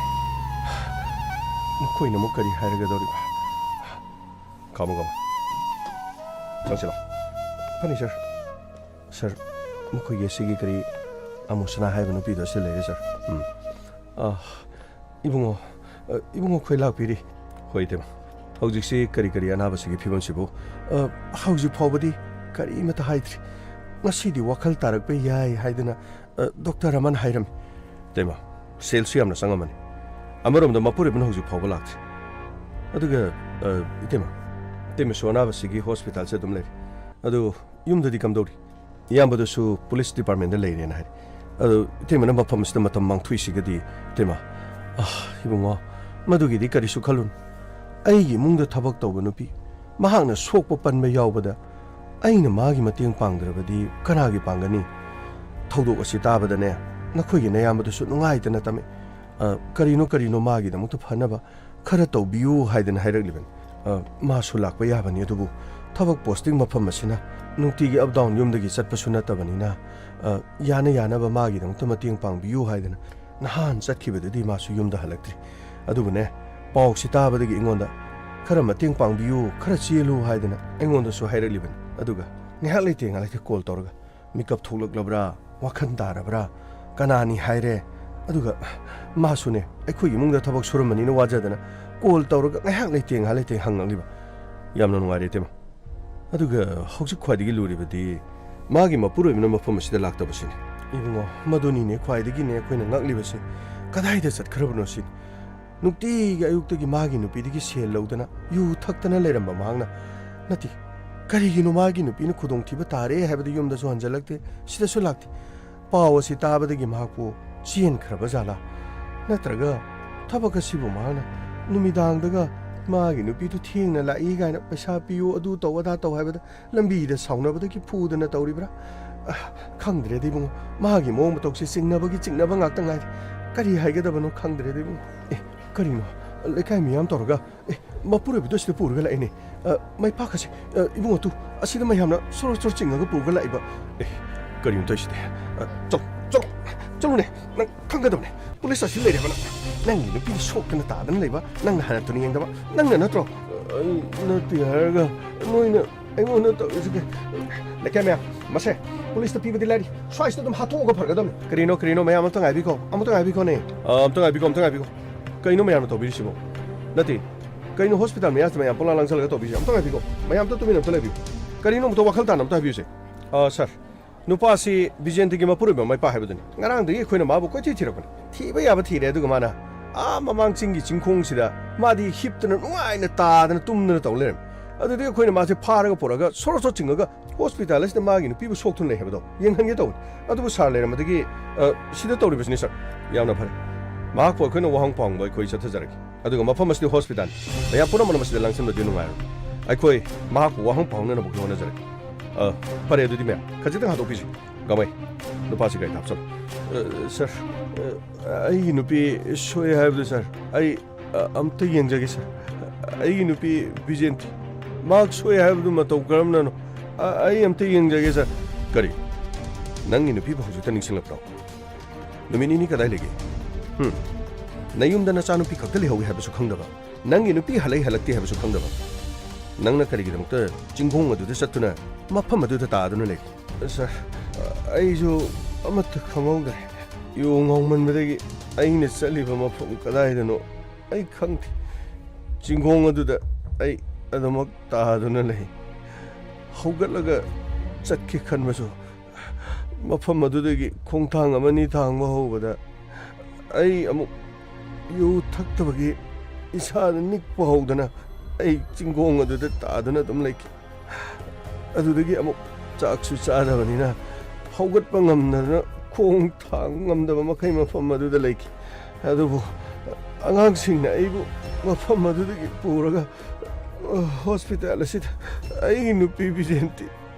ꯃꯈꯣꯏꯅ ꯑꯃꯨꯛ ꯀꯔꯤ ꯍꯥꯏꯔꯒꯗꯧꯔꯤꯕ? ꯈꯥꯝꯃꯨ, ꯈꯥꯝꯃꯨ꯫ ꯆꯪꯁꯤꯜꯂꯣ꯫ ꯐꯅꯤ, ꯁꯥꯔ꯫ ꯁꯥꯔ, ꯃꯈꯣꯏꯒꯤ ꯑꯁꯤꯒꯤ ꯀꯔꯤ ꯑꯃꯨꯁꯅꯥ ꯍꯥꯏꯕ ꯅꯨꯄꯤꯗꯣ ꯑꯁꯤ ꯂꯩꯔꯦ, ꯁꯥꯔ꯫ ꯎꯝ꯫ ꯑ, ꯏꯕꯨꯡꯉꯣ, ꯑ, ꯏꯕꯨꯡꯉꯣ, ꯑꯩꯈꯣꯏ ꯂꯥꯛꯄꯤꯔꯤ꯫ ꯍꯣꯏ, ꯏꯇꯩꯃ꯫ ꯍꯧꯖꯤꯛꯁꯤ ꯀꯔꯤ ꯀꯔꯤ ꯑꯅꯥꯕꯁꯤꯒꯤ ꯐꯤꯕꯝꯁꯤꯕꯨ? ꯑ, ꯍꯧꯖꯤꯛ ꯐꯥꯎꯕꯗꯤ ꯀꯔꯤꯃꯠꯇ ꯍꯥꯏꯗ꯭ꯔꯤ꯫ ꯉꯁꯤꯗꯤ ꯋꯥꯈꯜ ꯇꯥꯔꯛꯄ ꯌꯥꯏ ꯍꯥꯏꯗꯅ, ꯑ, ꯗꯣꯛꯇꯔ ꯑꯃꯅ ꯍꯥꯏꯔꯝꯃꯤ꯫ ꯏꯇꯩꯃ, ꯁꯦꯜꯁꯨ ꯌꯥꯝꯅ ꯆꯪꯉꯝꯃꯅꯤ꯫ ꯑꯃꯔꯣꯝꯗ ꯃꯄꯨꯔꯣꯏꯕꯅ ꯍꯧꯖꯤꯛ ꯐꯥꯎꯕ ꯂꯥꯛꯇ꯭ꯔꯤ꯫ ꯑꯗꯨꯒ, ꯑ, ꯏꯇꯩꯃ, ꯏꯇꯩꯃꯁꯨ ꯑꯅꯥꯕꯁꯤꯒꯤ ꯍꯣꯁꯄꯤꯇꯥꯜꯁꯦ ꯑꯗꯨꯝ ꯂꯩꯔꯤ꯫ ꯑꯗꯨ ꯌꯨꯝꯗꯗꯤ ꯀꯝꯗꯧꯔꯤ? ꯏꯌꯥꯝꯕꯗꯨꯁꯨ ꯄꯨꯂꯤꯁ ꯗꯤꯄꯥꯔꯠꯃꯦꯟꯗ ꯂꯩꯔꯦꯅ ꯍꯥꯏ꯫ ꯑꯗꯨ ꯏꯇꯩꯃꯅ ꯃꯐꯝ ꯑꯁꯤꯗ ꯃꯇꯝ ꯃꯥꯡꯊꯣꯛꯏꯁꯤꯒꯗꯤ, ꯏꯇꯩꯃ, ꯑ, ꯏꯕꯨꯡꯉꯣ, ꯃꯗꯨꯒꯤꯗꯤ ꯀꯔꯤꯁꯨ ꯈꯜꯂꯨꯅꯨ꯫ ꯑꯩꯒꯤ ꯏꯃꯨꯡꯗ ꯊꯕꯛ ꯇꯧꯕ ꯅꯨꯄꯤ, ꯃꯍꯥꯛꯅ ꯁꯣꯛꯄ ꯄꯟꯕ ꯌꯥꯎꯕꯗ ꯑꯩꯅ ꯃꯥꯒꯤ ꯃꯇꯦꯡ ꯄꯥꯡꯗ꯭ꯔꯕꯗꯤ ꯀꯅꯥꯒꯤ ꯄꯥꯡꯒꯅꯤ? ꯊꯧꯗꯣꯛ ꯑꯁꯤ ꯇꯥꯕꯗꯅꯦ, ꯅꯈꯣꯏꯒꯤ ꯅꯌꯥꯝꯕꯗꯨꯁꯨ ꯅꯨꯡꯉꯥꯏꯇꯅ ꯇꯝꯃꯤ꯫ ꯑ, ꯀꯔꯤꯅꯣ ꯀꯔꯤꯅꯣ ꯃꯥꯒꯤꯗꯃꯛꯇ ꯐꯅꯕ ꯈꯔ ꯇꯧꯕꯤꯌꯨ ꯍꯥꯏꯗꯅ ꯍꯥꯏꯔꯛꯂꯤꯕꯅꯤ꯫ ꯑ, ꯃꯥꯁꯨ ꯂꯥꯛꯄ ꯌꯥꯕꯅꯤ, ꯑꯗꯨꯕꯨ ꯊꯕꯛ ꯄꯣꯁꯇꯤꯡ ꯃꯐꯝ ꯑꯁꯤꯅ ꯅꯨꯡꯇꯤꯒꯤ ꯑꯞ ꯗꯥꯎꯟ ꯌꯨꯝꯗꯒꯤ ꯆꯠꯄꯁꯨ ꯅꯠꯇꯕꯅꯤꯅ, ꯑ, ꯌꯥꯅ ꯌꯥꯅꯕ ꯃꯥꯒꯤꯗꯃꯛꯇ ꯃꯇꯦꯡ ꯄꯥꯡꯕꯤꯌꯨ ꯍꯥꯏꯗꯅ ꯅꯍꯥꯟ ꯆꯠꯈꯤꯕꯗꯨꯗꯤ ꯃꯥꯁꯨ ꯌꯨꯝꯗ ꯍꯜꯂꯛꯇ꯭ꯔꯤ꯫ ꯑꯗꯨꯕꯨꯅꯦ, ꯄꯥꯎꯁꯤ ꯇꯥꯕꯗꯒꯤ ꯑꯩꯉꯣꯟꯗ ꯈꯔ ꯃꯇꯦꯡ ꯄꯥꯡꯕꯤꯌꯨ, ꯈꯔ ꯆꯦꯜꯂꯨ ꯍꯥꯏꯗꯅ ꯑꯩꯉꯣꯟꯗꯁꯨ ꯍꯥꯏꯔꯛꯂꯤꯕꯅꯤ꯫ ꯑꯗꯨꯒ ꯉꯥꯏꯍꯥꯛ ꯂꯩꯇꯦ ꯉꯥꯏꯍꯥꯛ ꯂꯩꯇꯦ ꯀꯣꯜ ꯇꯧꯔꯒ, "ꯃꯤꯀꯞ ꯊꯣꯛꯂꯛꯂꯕ꯭ꯔꯥ? ꯋꯥꯈꯜ ꯇꯥꯔꯕ꯭ꯔꯥ? ꯀꯅꯥꯅꯤ?" ꯍꯥꯏꯔꯦ꯫ ꯑꯗꯨꯒ ꯃꯥꯁꯨꯅꯦ, ꯑꯩꯈꯣꯏꯒꯤ ꯏꯃꯨꯡꯗ ꯊꯕꯛ ꯁꯨꯔꯝꯕꯅꯤꯅ ꯋꯥꯖꯗꯅ ꯀꯣꯜ ꯇꯧꯔꯒ ꯉꯥꯏꯍꯥꯛ ꯂꯩꯇꯦ ꯉꯥꯏꯍꯥꯛ ꯂꯩꯇꯦ ꯍꯪꯉꯛꯂꯤꯕ꯫ ꯌꯥꯝꯅ ꯅꯨꯡꯉꯥꯏꯔꯦ, ꯏꯇꯩꯃ꯫ ꯑꯗꯨꯒ ꯍꯧꯖꯤꯛ ꯈ꯭ꯋꯥꯏꯗꯒꯤ ꯂꯨꯔꯤꯕꯗꯤ ꯃꯥꯒꯤ ꯃꯄꯨꯔꯣꯏꯕꯅ ꯃꯐꯝ ꯑꯁꯤꯗ ꯂꯥꯛꯇꯕꯁꯤꯅꯤ꯫ ꯏꯕꯨꯡꯉꯣ, ꯃꯗꯨꯅꯤꯅꯦ ꯈ꯭ꯋꯥꯏꯗꯒꯤꯅꯦ ꯑꯩꯈꯣꯏꯅ ꯉꯛꯂꯤꯕꯁꯦ꯫ ꯀꯗꯥꯏꯗ ꯆꯠꯈ꯭ꯔꯕꯅꯣ ꯁꯤꯅꯤ꯫ ꯅꯨꯡꯇꯤꯒꯤ ꯑꯌꯨꯛꯇꯒꯤ ꯃꯥꯒꯤ ꯅꯨꯄꯤꯗꯒꯤ ꯁꯦꯜ ꯂꯧꯗꯅ ꯌꯨ ꯊꯛꯇꯅ ꯂꯩꯔꯝꯕ ꯃꯍꯥꯛꯅ, ꯅꯠꯇꯦ, ꯀꯔꯤꯒꯤꯅꯣ ꯃꯥꯒꯤ ꯅꯨꯄꯤꯅ ꯈꯨꯗꯣꯡꯊꯤꯕ ꯇꯥꯔꯦ ꯍꯥꯏꯕꯗ ꯌꯨꯝꯗꯁꯨ ꯍꯟꯖꯜꯂꯛꯇꯦ, ꯁꯤꯗꯁꯨ ꯂꯥꯛꯇꯦ꯫ ꯄꯥꯎ ꯑꯁꯤ ꯇꯥꯕꯗꯒꯤ ꯃꯍꯥꯛꯄꯨ ꯆꯦꯟꯈ꯭ꯔꯕ ꯖꯥꯠꯂꯥ? ꯅꯠꯇ꯭ꯔꯒ ꯊꯕꯛ ꯑꯁꯤꯕꯨ ꯃꯍꯥꯛꯅ ꯅꯨꯃꯤꯗꯥꯡꯗꯒ ꯃꯥꯒꯤ ꯅꯨꯄꯤꯗꯨ ꯊꯦꯡꯅ ꯂꯥꯛꯏ ꯀꯥꯏꯅ ꯄꯩꯁꯥ ꯄꯤꯌꯨ, ꯑꯗꯨ ꯇꯧ, ꯑꯗꯥ ꯇꯧ ꯍꯥꯏꯕꯗ ꯂꯝꯕꯤꯗ ꯁꯥꯎꯅꯕꯗꯒꯤ ꯐꯨꯗꯅ ꯇꯧꯔꯤꯕ꯭ꯔꯥ? ꯑ, ꯈꯪꯗ꯭ꯔꯦꯗ ꯏꯕꯨꯡꯉꯣ, ꯃꯥꯒꯤ ꯃꯑꯣꯡ ꯃꯇꯧꯁꯦ ꯆꯤꯡꯅꯕꯒꯤ ꯆꯤꯡꯅꯕ ꯉꯥꯛꯇ ꯉꯥꯏꯔꯦ꯫ ꯀꯔꯤ ꯍꯥꯏꯒꯗꯕꯅꯣ ꯈꯪꯗ꯭ꯔꯦꯗ ꯏꯕꯨꯡꯉꯣ꯫ ꯑꯦ, ꯀꯔꯤꯅꯣ? ꯂꯩꯀꯥꯏ ꯃꯤꯌꯥꯝ ꯇꯧꯔꯒ, ꯑꯦ, ꯃꯄꯨꯔꯣꯏꯕꯗꯣ ꯁꯤꯗ ꯄꯨꯔꯒ ꯂꯥꯛꯏꯅꯦ꯫ ꯑ, ꯃꯩ ꯐꯥꯈꯁꯦ꯫ ꯑ, ꯏꯕꯨꯡꯉꯣ, ꯇꯨ, ꯑꯁꯤꯗ ꯃꯌꯥꯝꯅ ꯁꯣꯔꯣ ꯁꯣꯔꯣ ꯆꯤꯡꯉꯒ ꯄꯨꯔꯒ ꯂꯥꯛꯏꯕ꯫ ꯑꯦ, ꯀꯔꯤꯅꯣ ꯇꯧꯔꯤꯁꯤꯗꯤ? ꯑ, ꯆꯠꯂꯨ, ꯆꯠꯂꯨ, ꯆꯠꯂꯨꯅꯦ꯫ ꯅꯪ ꯈꯪꯒꯗꯕꯅꯦ꯫ ꯄꯨꯂꯤꯁ ꯑꯁꯤ ꯂꯩꯔꯦꯕ ꯅꯪ꯫ ꯅꯪꯒꯤ ꯅꯨꯄꯤ ꯁꯣꯛꯇꯅ ꯇꯥꯗꯅ ꯂꯩꯕ, ꯅꯪꯅ ꯍꯥꯟꯅ ꯊꯨꯅ ꯌꯦꯡꯗꯕ, ꯅꯪꯅ ꯅꯠꯇ꯭ꯔꯣ? ꯑꯩ ꯅꯠꯇꯦ ꯍꯥꯏꯔꯒ ꯅꯣꯏꯅ ꯑꯩꯉꯣꯟꯗ ꯇꯧꯔꯤꯁꯤꯒꯦ꯫ ꯂꯩꯀꯥꯏ ꯃꯌꯥꯝ, ꯃꯁꯦ ꯄꯨꯂꯤꯁꯇ ꯄꯤꯕꯗꯤ ꯂꯥꯏꯔꯤ, ꯁ꯭ꯋꯥꯏꯁꯤꯗ ꯑꯗꯨꯝ ꯍꯥꯠꯇꯣꯛꯑꯒ ꯐꯔꯒꯗꯕꯅꯤ꯫ ꯀꯔꯤꯅꯣ, ꯀꯔꯤꯅꯣ, ꯃꯌꯥꯝ ꯑꯝꯇ ꯉꯥꯏꯕꯤꯈꯣ, ꯑꯝꯇ ꯉꯥꯏꯕꯤꯈꯣꯅꯦ꯫ ꯑ, ꯑꯝꯇ ꯉꯥꯏꯕꯤꯈꯣ, ꯑꯝꯇ ꯉꯥꯏꯕꯤꯈꯣ꯫ ꯀꯩꯅꯣ ꯃꯌꯥꯝꯅ ꯇꯧꯕꯤꯔꯤꯁꯤꯕꯣ? ꯅꯠꯇꯦ, ꯀꯩꯅꯣ ꯍꯣꯁꯄꯤꯇꯥꯜ ꯃꯌꯥꯁꯤꯗ ꯃꯌꯥꯝ ꯄꯣꯂꯥꯡ ꯂꯥꯡꯁꯜꯂꯒ ꯇꯧꯕꯤꯔꯤꯁꯦ? ꯑꯝꯇ ꯉꯥꯏꯕꯤꯈꯣ, ꯃꯌꯥꯝ ꯑꯝꯇ ꯇꯨꯃꯤꯟꯅ ꯑꯝꯇ ꯂꯩꯕꯤꯌꯨ꯫ ꯀꯔꯤꯅꯣ ꯑꯝꯇ ꯋꯥꯈꯜ ꯇꯥꯅ ꯑꯝꯇ ꯍꯥꯏꯕꯤꯌꯨꯁꯦ꯫ ꯑ, ꯁꯥꯔ, ꯅꯨꯄꯥꯁꯤ ꯕꯤꯖꯦꯟꯇꯒꯤ ꯃꯄꯨꯔꯣꯏꯕ ꯃꯥꯏ ꯄꯥꯛ ꯍꯥꯏꯕꯗꯨꯅꯤ꯫ ꯉꯔꯥꯡꯗꯒꯤ ꯑꯩꯈꯣꯏꯅ ꯃꯥꯕꯨ ꯀꯣꯏꯊꯤ ꯊꯤꯔꯛꯄꯅꯤ꯫ ꯊꯤꯕ ꯌꯥꯕ ꯊꯤꯔꯦ, ꯑꯗꯨꯒ ꯃꯥꯅ ꯑꯥ ꯃꯃꯥꯡ ꯆꯤꯡꯒꯤ ꯆꯤꯡꯈꯣꯡꯁꯤꯗ ꯃꯥꯗꯤ ꯍꯤꯞꯇꯅ ꯅꯨꯡꯉꯥꯏꯅ ꯇꯥꯗꯅ ꯇꯨꯝꯗꯅ ꯇꯧ ꯂꯩꯔꯝꯃꯤ꯫ ꯑꯗꯨꯗꯤ ꯑꯩꯈꯣꯏꯅ ꯃꯥꯁꯦ ꯐꯥꯔꯒ ꯄꯨꯔꯛꯑꯒ ꯁꯣꯔꯣ ꯁꯣꯔꯣ ꯆꯤꯡꯉꯒ ꯍꯣꯁꯄꯤꯇꯥꯜ ꯑꯁꯤꯗ ꯃꯥꯒꯤ ꯅꯨꯄꯤꯕꯨ ꯁꯣꯛꯇꯨꯅ ꯂꯩ ꯍꯥꯏꯕꯗꯣ ꯌꯦꯡꯍꯟꯒꯦ ꯇꯧꯕꯅꯤ꯫ ꯑꯗꯨꯕꯨ ꯁꯥꯔ ꯂꯩꯔꯝꯕꯗꯒꯤ, ꯑ, ꯁꯤꯗ ꯇꯧꯔꯤꯕꯁꯤꯅꯤ ꯁꯥꯔ꯫ ꯌꯥꯝꯅ ꯐꯔꯦ꯫ ꯃꯍꯥꯛꯄꯨ ꯑꯩꯈꯣꯏꯅ ꯋꯥꯍꯪ ꯄꯥꯎꯍꯪꯕ ꯑꯩꯈꯣꯏ ꯆꯠꯊꯖꯔꯒꯦ꯫ ꯑꯗꯨꯒ ꯃꯐꯝ ꯑꯁꯤꯗꯤ ꯍꯣꯁꯄꯤꯇꯥꯜꯅꯤ꯫ ꯃꯌꯥꯝ ꯄꯨꯝꯅꯃꯛꯅ ꯃꯁꯤꯗ ꯂꯥꯡꯁꯤꯟꯕꯗꯤ ꯅꯨꯡꯉꯥꯏꯔꯣꯏ꯫ ꯑꯩꯈꯣꯏ ꯃꯍꯥꯛꯄꯨ ꯋꯥꯍꯪ ꯄꯥꯎꯍꯪꯅꯅꯕꯒꯤ ꯍꯣꯠꯅꯖꯔꯒꯦ꯫ ꯑ, ꯐꯔꯦ, ꯑꯗꯨꯗꯤ ꯃꯌꯥꯝ ꯈꯖꯤꯛꯇꯪ ꯍꯥꯠꯇꯣꯛꯄꯤꯁꯤ꯫ ꯒꯃꯩ, ꯅꯨꯄꯥꯁꯤ ꯒꯥꯔꯤꯗ ꯍꯥꯞꯆꯜꯂꯨ꯫ ꯑ, ꯁꯥꯔ, ꯑ, ꯑꯩꯒꯤ ꯅꯨꯄꯤ ꯁꯣꯛꯑꯦ ꯍꯥꯏꯕꯗꯨ, ꯁꯥꯔ, ꯑꯩ, ꯑ, ꯑꯝꯇ ꯌꯦꯡꯖꯒꯦ, ꯁꯥꯔ꯫ ꯑꯩꯒꯤ ꯅꯨꯄꯤ ꯕꯤꯖꯦꯟꯇꯤ, ꯃꯍꯥꯛ ꯁꯣꯛꯑꯦ ꯍꯥꯏꯕꯗꯨ ꯃꯇꯧ ꯀꯔꯝꯅꯅꯣ? ꯑ, ꯑꯩ ꯑꯝꯇ ꯌꯦꯡꯖꯒꯦ, ꯁꯥꯔ꯫ ꯀꯔꯤ? ꯅꯪꯒꯤ ꯅꯨꯄꯤꯕꯨ ꯍꯧꯖꯤꯛꯇ ꯅꯤꯡꯁꯤꯡꯂꯛꯄ꯭ꯔꯣ? ꯅꯨꯃꯤꯠ ꯅꯤꯅꯤ ꯀꯗꯥꯏ ꯂꯩꯒꯦ? ꯍꯨꯝ? ꯅꯌꯨꯝꯗ ꯅꯆꯥꯅꯨꯄꯤ ꯈꯛꯇ ꯂꯩꯍꯧꯏ ꯍꯥꯏꯕꯁꯨ ꯈꯪꯗꯕ, ꯅꯪꯒꯤ ꯅꯨꯄꯤ ꯍꯜꯂꯛꯏ ꯍꯜꯂꯛꯇꯦ ꯍꯥꯏꯕꯁꯨ ꯈꯪꯗꯕ, ꯅꯪꯅ ꯀꯔꯤꯒꯤꯗꯃꯛꯇ ꯆꯤꯡꯈꯣꯡ ꯑꯗꯨꯗ ꯆꯠꯇꯨꯅ ꯃꯐꯝ ꯑꯗꯨꯗ ꯇꯥꯗꯨꯅ ꯂꯩ? ꯁꯥꯔ, ꯑꯩꯁꯨ ꯑꯃꯠꯇ ꯈꯪꯍꯧꯗ꯭ꯔꯦ꯫ ꯌꯣꯡ ꯉꯥꯎꯃꯟꯕꯗꯒꯤ ꯑꯩꯅ ꯆꯠꯂꯤꯕ ꯃꯐꯝ ꯀꯗꯥꯏꯗꯅꯣ ꯑꯩ ꯈꯪꯗꯦ꯫ ꯆꯤꯡꯈꯣꯡ ꯑꯗꯨꯗ ꯑꯩ ꯑꯗꯨꯃꯛ ꯇꯥꯗꯨꯅ ꯂꯩ꯫ ꯍꯧꯒꯠꯂꯒ ꯆꯠꯀꯦ ꯈꯟꯕꯁꯨ ꯃꯐꯝ ꯑꯗꯨꯗꯒꯤ ꯈꯣꯡꯊꯥꯡ ꯑꯃꯅꯤ ꯊꯥꯡꯕ ꯍꯧꯕꯗ ꯑꯩ ꯑꯃꯨꯛ ꯌꯨ ꯊꯛꯇꯕꯒꯤ ꯏꯁꯥꯗ ꯅꯤꯛꯄ ꯍꯧꯗꯅ ꯑꯩ ꯆꯤꯡꯈꯣꯡ ꯑꯗꯨꯗ ꯇꯥꯗꯨꯅ ꯑꯗꯨꯝ ꯂꯩꯈꯤ꯫ ꯑꯗꯨꯗꯒꯤ ꯑꯃꯨꯛ ꯆꯥꯛꯁꯨ ꯆꯥꯗꯕꯅꯤꯅ ꯍꯧꯒꯠꯄ ꯉꯝꯗꯗꯅ ꯈꯣꯡ ꯊꯥꯡ ꯉꯝꯗꯕ ꯃꯈꯩ ꯃꯐꯝ ꯑꯗꯨꯗ ꯂꯩꯈꯤ꯫ ꯑꯗꯨꯕꯨ ꯑꯉꯥꯡꯁꯤꯡꯅ ꯑꯩꯕꯨ ꯃꯐꯝ ꯑꯗꯨꯗꯒꯤ ꯄꯨꯔꯒ ꯍꯣꯁꯄꯤꯇꯥꯜ ꯑꯁꯤꯗ ꯑꯩꯒꯤ ꯅꯨꯄꯤ ꯕꯤꯖꯦꯟꯇꯤ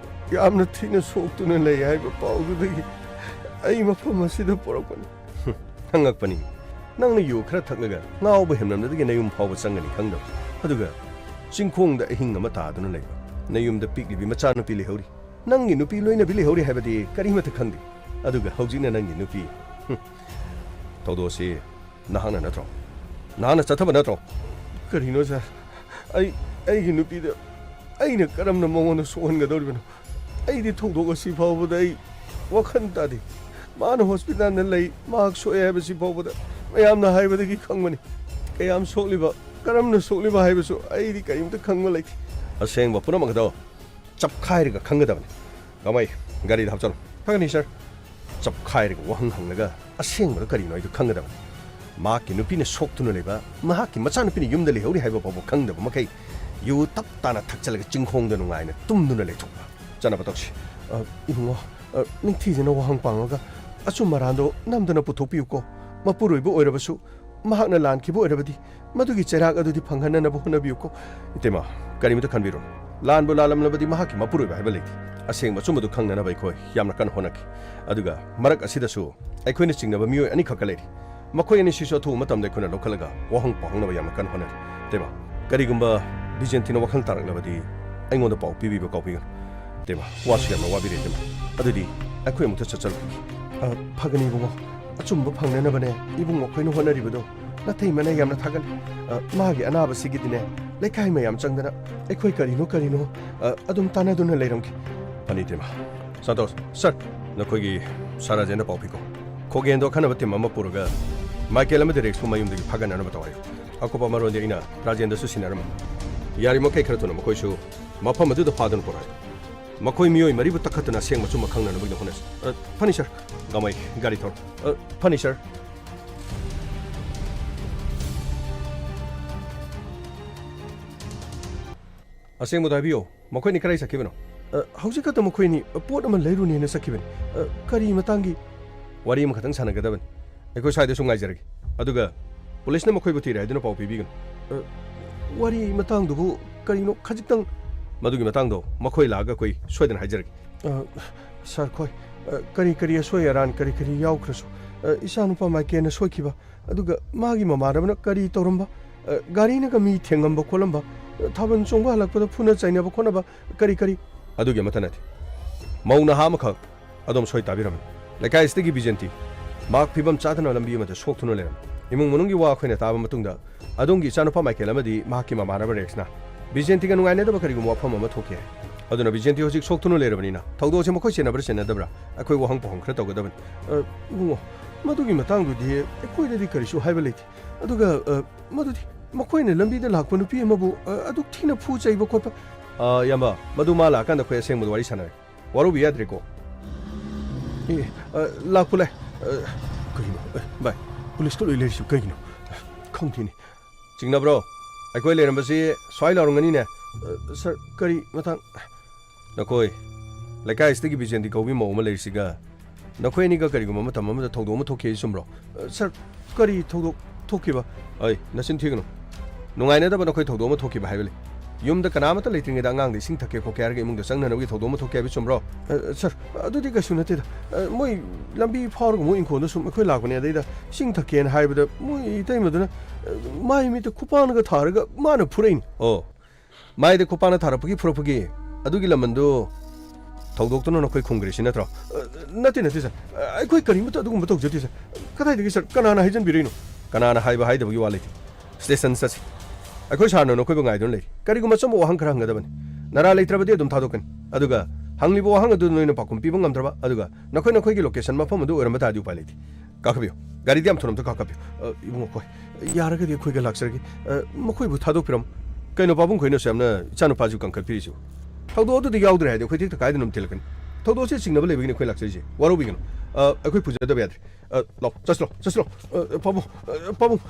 ꯌꯥꯝꯅ ꯊꯤꯅ ꯁꯣꯛꯇꯨꯅ ꯂꯩ ꯍꯥꯏꯕ ꯄꯥꯎꯗꯨꯗꯒꯤ ꯑꯩ ꯃꯐꯝ ꯑꯁꯤꯗ ꯄꯨꯔꯛꯄꯅꯤ꯫ ꯍꯪꯉꯛꯄꯅꯤ꯫ ꯅꯪꯅ ꯌꯨ ꯈꯔ ꯊꯛꯂꯒ ꯉꯥꯎꯕ ꯍꯦꯟꯃꯟꯕꯗꯒꯤ ꯅꯌꯨꯝ ꯐꯥꯎꯕ ꯆꯪꯒꯅꯤ ꯈꯪꯗꯕ꯫ ꯑꯗꯨꯒ ꯆꯤꯡꯈꯣꯡꯗ ꯑꯍꯤꯡ ꯑꯃ ꯇꯥꯗꯨꯅ ꯂꯩꯕ꯫ ꯅꯌꯨꯝꯗ ꯄꯤꯛꯂꯤꯕꯤ ꯃꯆꯥꯅꯨꯄꯤ ꯂꯩꯍꯧꯔꯤ꯫ ꯅꯪꯒꯤ ꯅꯨꯄꯤ ꯂꯣꯏꯅꯕꯤ ꯂꯩꯍꯧꯔꯤ ꯍꯥꯏꯕꯗꯤ ꯀꯔꯤꯃꯠꯇ ꯈꯪꯗꯦ꯫ ꯑꯗꯨꯒ ꯍꯧꯖꯤꯛꯅ ꯅꯪꯒꯤ ꯅꯨꯄꯤ, ꯍꯨꯝ, ꯊꯧꯗꯣꯛ ꯑꯁꯤ ꯅꯍꯥꯛꯅ ꯅꯠꯇ꯭ꯔꯣ? ꯅꯍꯥꯛꯅ ꯆꯠꯊꯕ ꯅꯠꯇ꯭ꯔꯣ? ꯀꯔꯤꯅꯣ ꯁꯥꯔ? ꯑꯩ, ꯑꯩꯒꯤ ꯅꯨꯄꯤꯗ ꯑꯩꯅ ꯀꯔꯝꯅ ꯃꯉꯣꯟꯗ ꯁꯣꯛꯍꯟꯒꯗꯧꯔꯤꯕꯅꯣ? ꯑꯩꯗꯤ ꯊꯧꯗꯣꯛ ꯑꯁꯤ ꯐꯥꯎꯕꯗ ꯑꯩ ꯋꯥꯈꯜ ꯇꯥꯗꯦ꯫ ꯃꯥꯅ ꯍꯣꯁꯄꯤꯇꯥꯜꯗ ꯂꯩ, ꯃꯍꯥꯛ ꯁꯣꯛꯑꯦ ꯍꯥꯏꯕꯁꯤ ꯐꯥꯎꯕꯗ ꯃꯌꯥꯝꯅ ꯍꯥꯏꯕꯗꯒꯤ ꯈꯪꯕꯅꯤ꯫ ꯀꯌꯥꯝ ꯁꯣꯛꯂꯤꯕ, ꯀꯔꯝꯅ ꯁꯣꯛꯂꯤꯕ ꯍꯥꯏꯕꯁꯨ ꯑꯩꯗꯤ ꯀꯔꯤꯝꯇ ꯈꯪꯕ ꯂꯩꯇꯦ꯫ ꯑꯁꯦꯡꯕ ꯄꯨꯝꯅꯃꯛ ꯑꯗꯣ ꯆꯞꯈꯥꯏꯔꯒ ꯈꯪꯒꯗꯕꯅꯤ꯫ ꯀꯃꯥꯏ, ꯒꯥꯔꯤꯗ ꯍꯥꯞꯆꯜꯂꯣ꯫ ꯐꯒꯅꯤ, ꯁꯥꯔ꯫ ꯆꯞꯈꯥꯏꯔꯒ ꯋꯥꯍꯪ ꯍꯪꯂꯒ ꯑꯁꯦꯡꯕꯗꯣ ꯀꯔꯤꯅꯣ ꯍꯥꯏꯗꯨ ꯈꯪꯒꯗꯕꯅꯤ꯫ ꯃꯍꯥꯛꯀꯤ ꯅꯨꯄꯤꯅ ꯁꯣꯛꯇꯨꯅ ꯂꯩꯕ, ꯃꯍꯥꯛꯀꯤ ꯃꯆꯥꯅꯨꯄꯤꯅ ꯌꯨꯝꯗ ꯂꯩꯍꯧꯔꯤ ꯍꯥꯏꯕ ꯐꯥꯎꯕ ꯈꯪꯗꯕ ꯃꯈꯩ ꯌꯨ ꯇꯞ ꯇꯥꯅ ꯊꯛꯆꯜꯂꯒ ꯆꯤꯡꯈꯣꯡꯗ ꯅꯨꯡꯉꯥꯏꯅ ꯇꯨꯝꯗꯨꯅ ꯂꯩꯊꯣꯛꯄ꯫ ꯆꯠꯅꯕ ꯇꯧꯁꯤ꯫ ꯑ, ꯏꯕꯨꯡꯉꯣ, ꯑ, ꯅꯤꯡꯊꯤꯖꯅ ꯋꯥꯍꯪ ꯄꯥꯡꯉꯒ ꯑꯆꯨꯝ ꯑꯔꯥꯟꯗꯣ ꯅꯝꯗꯅ ꯄꯨꯊꯣꯛꯄꯤꯌꯨꯀꯣ꯫ ꯃꯄꯨꯔꯣꯏꯕ ꯑꯣꯏꯔꯕꯁꯨ ꯃꯍꯥꯛꯅ ꯂꯥꯟꯈꯤꯕ ꯑꯣꯏꯔꯕꯗꯤ ꯃꯗꯨꯒꯤ ꯆꯩꯔꯥꯛ ꯑꯗꯨꯗꯤ ꯐꯪꯍꯟꯅꯅꯕ ꯍꯣꯠꯅꯕꯤꯌꯨꯀꯣ꯫ ꯏꯇꯩꯃ, ꯀꯔꯤꯃꯇ ꯈꯟꯕꯤꯔꯨꯅꯨ꯫ ꯂꯥꯟꯕꯨ ꯂꯥꯜꯂꯝꯂꯕꯗꯤ ꯃꯍꯥꯛꯀꯤ ꯃꯄꯨꯔꯣꯏꯕ ꯍꯥꯏꯕ ꯂꯩꯇꯦ꯫ ꯑꯁꯦꯡꯕ ꯑꯆꯨꯝꯕꯗꯨ ꯈꯪꯅꯅꯕ ꯑꯩꯈꯣꯏ ꯌꯥꯝꯅ ꯀꯟꯅ ꯍꯣꯠꯅꯈꯤ꯫ ꯑꯗꯨꯒ ꯃꯔꯛ ꯑꯁꯤꯗꯁꯨ ꯑꯩꯈꯣꯏꯅ ꯆꯤꯡꯅꯕ ꯃꯤꯑꯣꯏ ꯑꯅꯤꯈꯛꯀ ꯂꯩꯔꯤ꯫ ꯃꯈꯣꯏ ꯑꯅꯤꯁꯤꯁꯨ ꯑꯊꯨꯕ ꯃꯇꯝꯗ ꯑꯩꯈꯣꯏꯅ ꯂꯧꯈꯠꯂꯒ ꯋꯥꯍꯪ ꯄꯥꯎꯍꯪꯅꯕ ꯌꯥꯝꯅ ꯀꯟꯅ ꯍꯣꯠꯅꯔꯤ꯫ ꯏꯇꯩꯃ, ꯀꯔꯤꯒꯨꯝꯕ ꯕꯤꯖꯦꯟꯇꯤꯅ ꯋꯥꯈꯜ ꯇꯥꯔꯛꯂꯕꯗꯤ ꯑꯩꯉꯣꯟꯗ ꯄꯥꯎ ꯄꯤꯕꯤꯕ ꯀꯥꯎꯕꯤꯒꯅꯨ꯫ ꯏꯇꯩꯃ, ꯋꯥꯁꯨ ꯌꯥꯝꯅ ꯋꯥꯕꯤꯔꯦ, ꯏꯇꯩꯃ꯫ ꯑꯗꯨꯗꯤ ꯑꯩꯈꯣꯏ ꯑꯃꯨꯛꯇ ꯆꯠꯆꯔꯨꯈꯤꯒꯦ꯫ ꯑ, ꯐꯒꯅꯤ, ꯏꯕꯨꯡꯉꯣ꯫ ꯑꯆꯨꯝꯕ ꯐꯪꯅꯅꯕꯅꯦ ꯏꯕꯨꯡꯉꯣ ꯑꯩꯈꯣꯏꯅ ꯍꯣꯠꯅꯔꯤꯕꯗꯣ꯫ ꯅꯥꯇꯩꯃꯅ ꯌꯥꯝꯅ ꯊꯥꯒꯠꯂꯤ꯫ ꯑ, ꯃꯥꯒꯤ ꯑꯅꯥꯕꯁꯤꯒꯤꯗꯤꯅꯦ ꯂꯩꯀꯥꯏ ꯃꯌꯥꯝ ꯆꯪꯗꯅ ꯑꯩꯈꯣꯏ ꯀꯔꯤꯅꯣ ꯀꯔꯤꯅꯣ, ꯑ, ꯑꯗꯨꯝ ꯇꯥꯟꯅꯗꯨꯅ ꯂꯩꯔꯝꯒꯦ꯫ ꯐꯅꯤ, ꯏꯇꯩꯃ꯫ ꯁꯟꯇꯣꯁ, ꯁꯥꯔ, ꯅꯈꯣꯏꯒꯤ ꯁꯥꯔ ꯔꯥꯖꯦꯟꯗ ꯄꯥꯎ ꯄꯤꯈꯣ꯫ ꯈꯣꯒꯦꯟꯗꯣ ꯑꯈꯟꯅꯕ ꯇꯤꯝ ꯑꯃ ꯄꯨꯔꯒ ꯃꯥꯏꯀꯦꯜ ꯑꯃꯗꯤ ꯔꯦꯛꯁꯄꯨ ꯃꯌꯨꯝꯗꯒꯤ ꯐꯥꯒꯠꯅꯅꯕ ꯇꯧ ꯍꯥꯏꯌꯨ꯫ ꯑꯀꯨꯞꯄ ꯃꯔꯣꯜꯗꯤ ꯑꯩꯅ ꯔꯥꯖꯦꯟꯗꯁꯨ ꯁꯤꯟꯅꯔꯝꯃꯤ꯫ ꯌꯥꯔꯤꯃꯈꯩ ꯈꯔ ꯊꯨꯅ ꯃꯈꯣꯏꯁꯨ ꯃꯐꯝ ꯑꯗꯨꯗ ꯐꯥꯗꯨꯅ ꯄꯨꯔꯛꯑꯣ꯫ ꯃꯈꯣꯏ ꯃꯤꯑꯣꯏ ꯃꯔꯤꯕꯨ ꯇꯛꯈꯠꯇꯨꯅ ꯑꯁꯦꯡꯕ ꯑꯆꯨꯝꯕ ꯈꯪꯅꯅꯕꯒꯤꯗꯃꯛ ꯍꯣꯠꯅꯁꯤ꯫ ꯑ, ꯐꯅꯤ, ꯁꯥꯔ꯫ ꯒꯥꯃꯩ, ꯒꯥꯔꯤ ꯊꯧꯔꯣ꯫ ꯑ, ꯐꯅꯤ, ꯁꯥꯔ꯫ ꯑꯁꯦꯡꯕꯗꯣ ꯍꯥꯏꯕꯤꯌꯣ, ꯃꯈꯣꯏꯅꯤ ꯀꯗꯥꯏ ꯆꯠꯈꯤꯕꯅꯣ? ꯑ, ꯍꯧꯖꯤꯛ ꯈꯛꯇ ꯃꯈꯣꯏꯅꯤ ꯄꯣꯠ ꯑꯃ ꯂꯩꯔꯨꯅꯦꯅ ꯆꯠꯈꯤꯕꯅꯤ꯫ ꯑ, ꯀꯔꯤ ꯃꯇꯥꯡꯒꯤ? ꯋꯥꯔꯤ ꯑꯃꯈꯛꯇꯪ ꯁꯥꯟꯅꯒꯗꯕꯅꯤ꯫ ꯑꯩꯈꯣꯏ ꯁ꯭ꯋꯥꯏꯗ ꯁꯨꯝ ꯉꯥꯏꯖꯔꯒꯦ꯫ ꯑꯗꯨꯒ ꯄꯨꯂꯤꯁꯅ ꯃꯈꯣꯏꯕꯨ ꯊꯤꯔꯦ ꯍꯥꯏꯗꯨꯅ ꯄꯥꯎ ꯄꯤꯕꯤꯒꯅꯨ꯫ ꯑ, ꯋꯥꯔꯤ ꯃꯇꯥꯡꯗꯨꯕꯨ ꯀꯔꯤꯅꯣ? ꯈꯖꯤꯛꯇꯪ ꯃꯗꯨꯒꯤ ꯃꯇꯥꯡꯗꯣ ꯃꯈꯣꯏ ꯂꯥꯛꯑꯒ ꯑꯩꯈꯣꯏ ꯁꯣꯏꯗꯅ ꯍꯥꯏꯖꯔꯒꯦ꯫ ꯑ, ꯁꯥꯔ, ꯈꯣꯏ, ꯑ, ꯀꯔꯤ ꯀꯔꯤ ꯑꯁꯣꯏ ꯑꯔꯥꯟ ꯀꯔꯤ ꯀꯔꯤ ꯌꯥꯎꯈ꯭ꯔꯁꯨ, ꯑ, ꯏꯆꯥꯅꯨꯄꯥ ꯃꯥꯏꯀꯦꯜꯅ ꯁꯣꯏꯈꯤꯕ, ꯑꯗꯨꯒ ꯃꯥꯒꯤ ꯃꯃꯥꯟꯅꯕꯅ ꯀꯔꯤ ꯇꯧꯔꯝꯕ, ꯑ, ꯒꯥꯔꯤꯅꯒ ꯃꯤ ꯊꯦꯡꯉꯝꯕ ꯈꯣꯠꯂꯝꯕ, ꯑ, ꯊꯥꯕꯜ ꯆꯣꯡꯕ ꯍꯜꯂꯛꯄꯗ ꯐꯨꯅ ꯆꯩꯅꯕ ꯈꯣꯠꯅꯕ, ꯀꯔꯤ ꯀꯔꯤ? ꯑꯗꯨꯒꯤ ꯑꯃꯠꯇ ꯅꯠꯇꯦ꯫ ꯃꯧ ꯅꯍꯥ ꯑꯃꯈꯛ ꯑꯗꯣꯝ ꯁꯣꯏ ꯇꯥꯕꯤꯔꯝꯃꯤ꯫ ꯂꯩꯀꯥꯏ ꯑꯁꯤꯗꯒꯤ ꯕꯤꯖꯦꯟꯇꯤ ꯃꯍꯥꯛ ꯐꯤꯕꯝ ꯆꯥꯗꯅ ꯂꯝꯕꯤ ꯑꯃꯗ ꯁꯣꯛꯇꯨꯅ ꯂꯩꯔꯝꯃꯤ꯫ ꯏꯃꯨꯡ ꯃꯅꯨꯡꯒꯤ ꯋꯥ ꯑꯩꯈꯣꯏꯅ ꯇꯥꯕ ꯃꯇꯨꯡꯗ, ꯑꯗꯣꯝꯒꯤ ꯏꯆꯥꯅꯨꯄꯥ ꯃꯥꯏꯀꯦꯜ ꯑꯃꯗꯤ ꯃꯍꯥꯛꯀꯤ ꯃꯃꯥꯟꯅꯕ ꯔꯦꯛꯁꯅ ꯕꯤꯖꯦꯟꯇꯤꯒ ꯅꯨꯡꯉꯥꯏꯅꯗꯕ ꯀꯔꯤꯒꯨꯝꯕ ꯋꯥꯐꯝ ꯑꯃ ꯊꯣꯛꯈꯤ ꯍꯥꯏ꯫ ꯑꯗꯨꯅ ꯕꯤꯖꯦꯟꯇꯤ ꯍꯧꯖꯤꯛ ꯁꯣꯛꯇꯨꯅ ꯂꯩꯔꯕꯅꯤꯅ, ꯊꯧꯗꯣꯛ ꯑꯁꯤ ꯃꯈꯣꯏ ꯆꯦꯟꯅꯕ꯭ꯔꯥ ꯆꯦꯟꯅꯗꯕ꯭ꯔꯥ, ꯑꯩꯈꯣꯏ ꯋꯥꯍꯪ ꯄꯥꯎꯍꯪ ꯈꯔ ꯇꯧꯒꯗꯕꯅꯤ꯫ ꯑ, ꯏꯕꯨꯡꯉꯣ, ꯃꯗꯨꯒꯤ ꯃꯇꯥꯡꯗꯨꯗꯤ ꯑꯩꯈꯣꯏꯗꯗꯤ ꯀꯔꯤꯁꯨ ꯍꯥꯏꯕ ꯂꯩꯇꯦ꯫ ꯑꯗꯨꯒ, ꯑ, ꯃꯗꯨꯗꯤ ꯃꯈꯣꯏꯅ ꯂꯝꯕꯤꯗ ꯂꯥꯛꯄ ꯅꯨꯄꯤ ꯑꯃꯕꯨ, ꯑ, ꯑꯗꯨꯛ ꯊꯤꯅ ꯐꯨ ꯆꯩꯕ ꯈꯣꯠꯄ꯫ ꯑ, ꯏꯌꯥꯝꯕ, ꯃꯗꯨ ꯃꯥ ꯂꯥꯛꯑꯀꯥꯟꯗ ꯑꯩꯈꯣꯏ ꯑꯁꯦꯡꯕꯗ ꯋꯥꯔꯤ ꯁꯥꯟꯅꯔꯦ꯫ ꯋꯥꯔꯧꯕꯤ ꯌꯥꯗ꯭ꯔꯦꯀꯣ꯫ ꯑꯦ, ꯑ, ꯂꯥꯛꯄ ꯂꯥꯛ-, ꯑ, ꯀꯩꯅꯣ? ꯑ, ꯚꯥꯏ, ꯄꯨꯂꯤꯁꯀ ꯂꯣꯏ ꯂꯩꯔꯤꯁꯤꯕꯨ ꯀꯩꯒꯤꯅꯣ? ꯈꯪꯗꯦꯅꯦ꯫ ꯆꯤꯡꯅꯕ꯭ꯔꯣ? ꯑꯩꯈꯣꯏ ꯂꯩꯔꯝꯕꯁꯤ ꯁ꯭ꯋꯥꯏ ꯂꯥꯎꯔꯝꯒꯅꯤꯅꯦ꯫ ꯑ, ꯁꯥꯔ, ꯀꯔꯤ ꯃꯇꯥꯡ? ꯅꯈꯣꯏ ꯂꯩꯀꯥꯏ ꯑꯁꯤꯗꯒꯤ ꯕꯤꯖꯦꯟꯗꯤ ꯀꯧꯕꯤ ꯃꯧ ꯑꯃ ꯂꯩꯔꯤꯁꯤꯒ ꯅꯈꯣꯏ ꯑꯅꯤꯒ ꯀꯔꯤꯒꯨꯝꯕ ꯃꯇꯝ ꯑꯃꯗ ꯊꯧꯗꯣꯛ ꯑꯃ ꯊꯣꯛꯈꯤ ꯍꯥꯏ ꯆꯨꯝꯕ꯭ꯔꯣ? ꯑ, ꯁꯥꯔ, ꯀꯔꯤ ꯊꯧꯗꯣꯛ ꯊꯣꯛꯈꯤꯕ? ꯑꯩ, ꯅꯆꯤꯟ ꯊꯤꯒꯅꯨ꯫ ꯅꯨꯡꯉꯥꯏꯅꯗꯕ ꯅꯈꯣꯏ ꯊꯧꯗꯣꯛ ꯑꯃ ꯊꯣꯛꯈꯤꯕ ꯍꯥꯏꯕ ꯂꯩ꯫ ꯌꯨꯝꯗ ꯀꯅꯥꯃꯠꯇ ꯂꯩꯇ꯭ꯔꯤꯉꯩꯗ ꯑꯉꯥꯡꯗ ꯏꯁꯤꯡ ꯊꯛꯀꯦ ꯈꯣꯠꯀꯦ ꯍꯥꯏꯔꯒ ꯏꯃꯨꯡꯗ ꯆꯪꯅꯅꯕꯒꯤ ꯊꯧꯗꯣꯛ ꯑꯃ ꯊꯣꯛꯈꯤ ꯍꯥꯏꯕ ꯆꯨꯝꯕ꯭ꯔꯣ? ꯑ, ꯁꯥꯔ, ꯑꯗꯨꯗꯤ ꯀꯩꯁꯨ ꯅꯠꯇꯦꯗ꯫ ꯑ, ꯃꯣꯏ ꯂꯝꯕꯤ ꯐꯥꯎꯔꯒ ꯃꯣꯏ ꯏꯪꯈꯣꯜꯗ ꯁꯨꯝ ꯑꯩꯈꯣꯏ ꯂꯥꯛꯄꯅꯦ꯫ ꯑꯗꯩꯗ ꯏꯁꯤꯡ ꯊꯛꯀꯦꯅ ꯍꯥꯏꯕꯗ ꯃꯣꯏ ꯏꯇꯩꯃꯗꯨꯅ, ꯑ, ꯃꯥꯏ ꯃꯤꯠꯇ ꯈꯨꯄꯥꯛꯅꯒ ꯊꯥꯔꯒ ꯃꯥꯅ ꯐꯨꯔꯛꯏꯅꯤ꯫ ꯑꯣ, ꯃꯥꯏꯗ ꯈꯨꯄꯥꯛꯅ ꯊꯥꯔꯛꯄꯒꯤ ꯐꯨꯔꯛꯄꯒꯤ ꯑꯗꯨꯒꯤ ꯂꯃꯟꯗꯨ ꯊꯧꯗꯣꯛꯇꯨꯅ ꯅꯈꯣꯏ ꯈꯨꯝꯈ꯭ꯔꯤꯁꯤ ꯅꯠꯇ꯭ꯔꯣ? ꯑ, ꯅꯠꯇꯦ, ꯅꯠꯇꯦ, ꯁꯥꯔ꯫ ꯑ, ꯑꯩꯈꯣꯏ ꯀꯔꯤꯃꯠꯇ ꯑꯗꯨꯒꯨꯝꯕ ꯇꯧꯖꯗꯦ, ꯁꯥꯔ꯫ ꯀꯗꯥꯏꯗꯒꯤ, ꯁꯥꯔ? ꯀꯅꯥꯅ ꯍꯥꯏꯖꯟꯕꯤꯔꯤꯅꯣ? ꯀꯅꯥꯅ ꯍꯥꯏꯕ ꯍꯥꯏꯗꯕꯒꯤ ꯋꯥ ꯂꯩꯇꯦ꯫ ꯁ꯭ꯇꯦꯁꯟ ꯆꯠꯁꯤ꯫ ꯑꯩꯈꯣꯏ ꯁꯥꯔꯅ ꯅꯈꯣꯏꯕꯨ ꯉꯥꯏꯗꯨꯅ ꯂꯩꯔꯤ꯫ ꯀꯔꯤꯒꯨꯝꯕ ꯑꯆꯨꯝꯕ ꯋꯥꯍꯪ ꯈꯔ ꯍꯪꯒꯗꯕꯅꯤ꯫ ꯅꯔꯥ ꯂꯩꯇ꯭ꯔꯕꯗꯤ ꯑꯗꯨꯝ ꯊꯥꯗꯣꯛꯀꯅꯤ꯫ ꯑꯗꯨꯒ ꯍꯪꯂꯤꯕ ꯋꯥꯍꯪ ꯑꯗꯨ ꯅꯣꯏꯅ ꯄꯥꯎꯈꯨꯝ ꯄꯤꯕ ꯉꯝꯗ꯭ꯔꯕ, ꯑꯗꯨꯒ ꯅꯈꯣꯏ ꯅꯈꯣꯏꯒꯤ ꯂꯣꯀꯦꯁꯟ ꯃꯐꯝ ꯑꯗꯨ ꯑꯣꯏꯔꯝꯕ ꯇꯥꯔꯗꯤ ꯎꯄꯥꯏ ꯂꯩꯇꯦ꯫ ꯀꯥꯈꯠꯄꯤꯌꯨ꯫ ꯒꯥꯔꯤꯗꯤ ꯌꯥꯝ ꯊꯨꯅ ꯑꯝꯇ ꯀꯥꯈꯠꯄꯤꯌꯨ꯫ ꯑ, ꯏꯕꯨꯡꯉꯣ, ꯈꯣꯏ, ꯌꯥꯔꯒꯗꯤ ꯑꯩꯈꯣꯏꯒ ꯂꯥꯛꯆꯔꯒꯦ꯫ ꯑ, ꯃꯈꯣꯏꯕꯨ ꯊꯥꯗꯣꯛꯄꯤꯔꯝꯃꯨ꯫ ꯀꯩꯅꯣ ꯄꯥꯕꯨꯡ ꯈꯣꯏꯅꯁꯨ ꯌꯥꯝꯅ ꯏꯆꯥꯅꯨꯄꯥꯁꯨ ꯀꯟꯈꯠꯄꯤꯔꯤꯁꯤꯕꯨ? ꯊꯧꯗꯣꯛ ꯑꯗꯨꯗ ꯌꯥꯎꯗ꯭ꯔꯦ ꯍꯥꯏꯗꯤ ꯑꯩꯈꯣꯏ ꯍꯦꯛꯇ ꯀꯥꯏꯗꯅꯣꯝ ꯊꯤꯜꯂꯛꯀꯅꯤ꯫ ꯊꯧꯗꯣꯛꯁꯦ ꯆꯤꯡꯅꯕ ꯂꯩꯕꯒꯤꯅꯤ ꯑꯩꯈꯣꯏ ꯂꯥꯛꯆꯔꯤꯁꯦ꯫ ꯋꯥꯔꯧꯕꯤꯒꯅꯨ꯫ ꯑ, ꯑꯩꯈꯣꯏ ꯄꯨꯖꯗꯕ ꯌꯥꯗ꯭ꯔꯦ꯫ ꯑ, ꯂꯥꯛꯑꯣ, ꯆꯠꯁꯤ ꯂꯥꯛꯑꯣ, ꯆꯠꯁꯤ ꯂꯥꯛꯑꯣ꯫ ꯑ, ꯄꯥꯕꯨꯡ, ꯑ, ꯄꯥꯕꯨꯡ,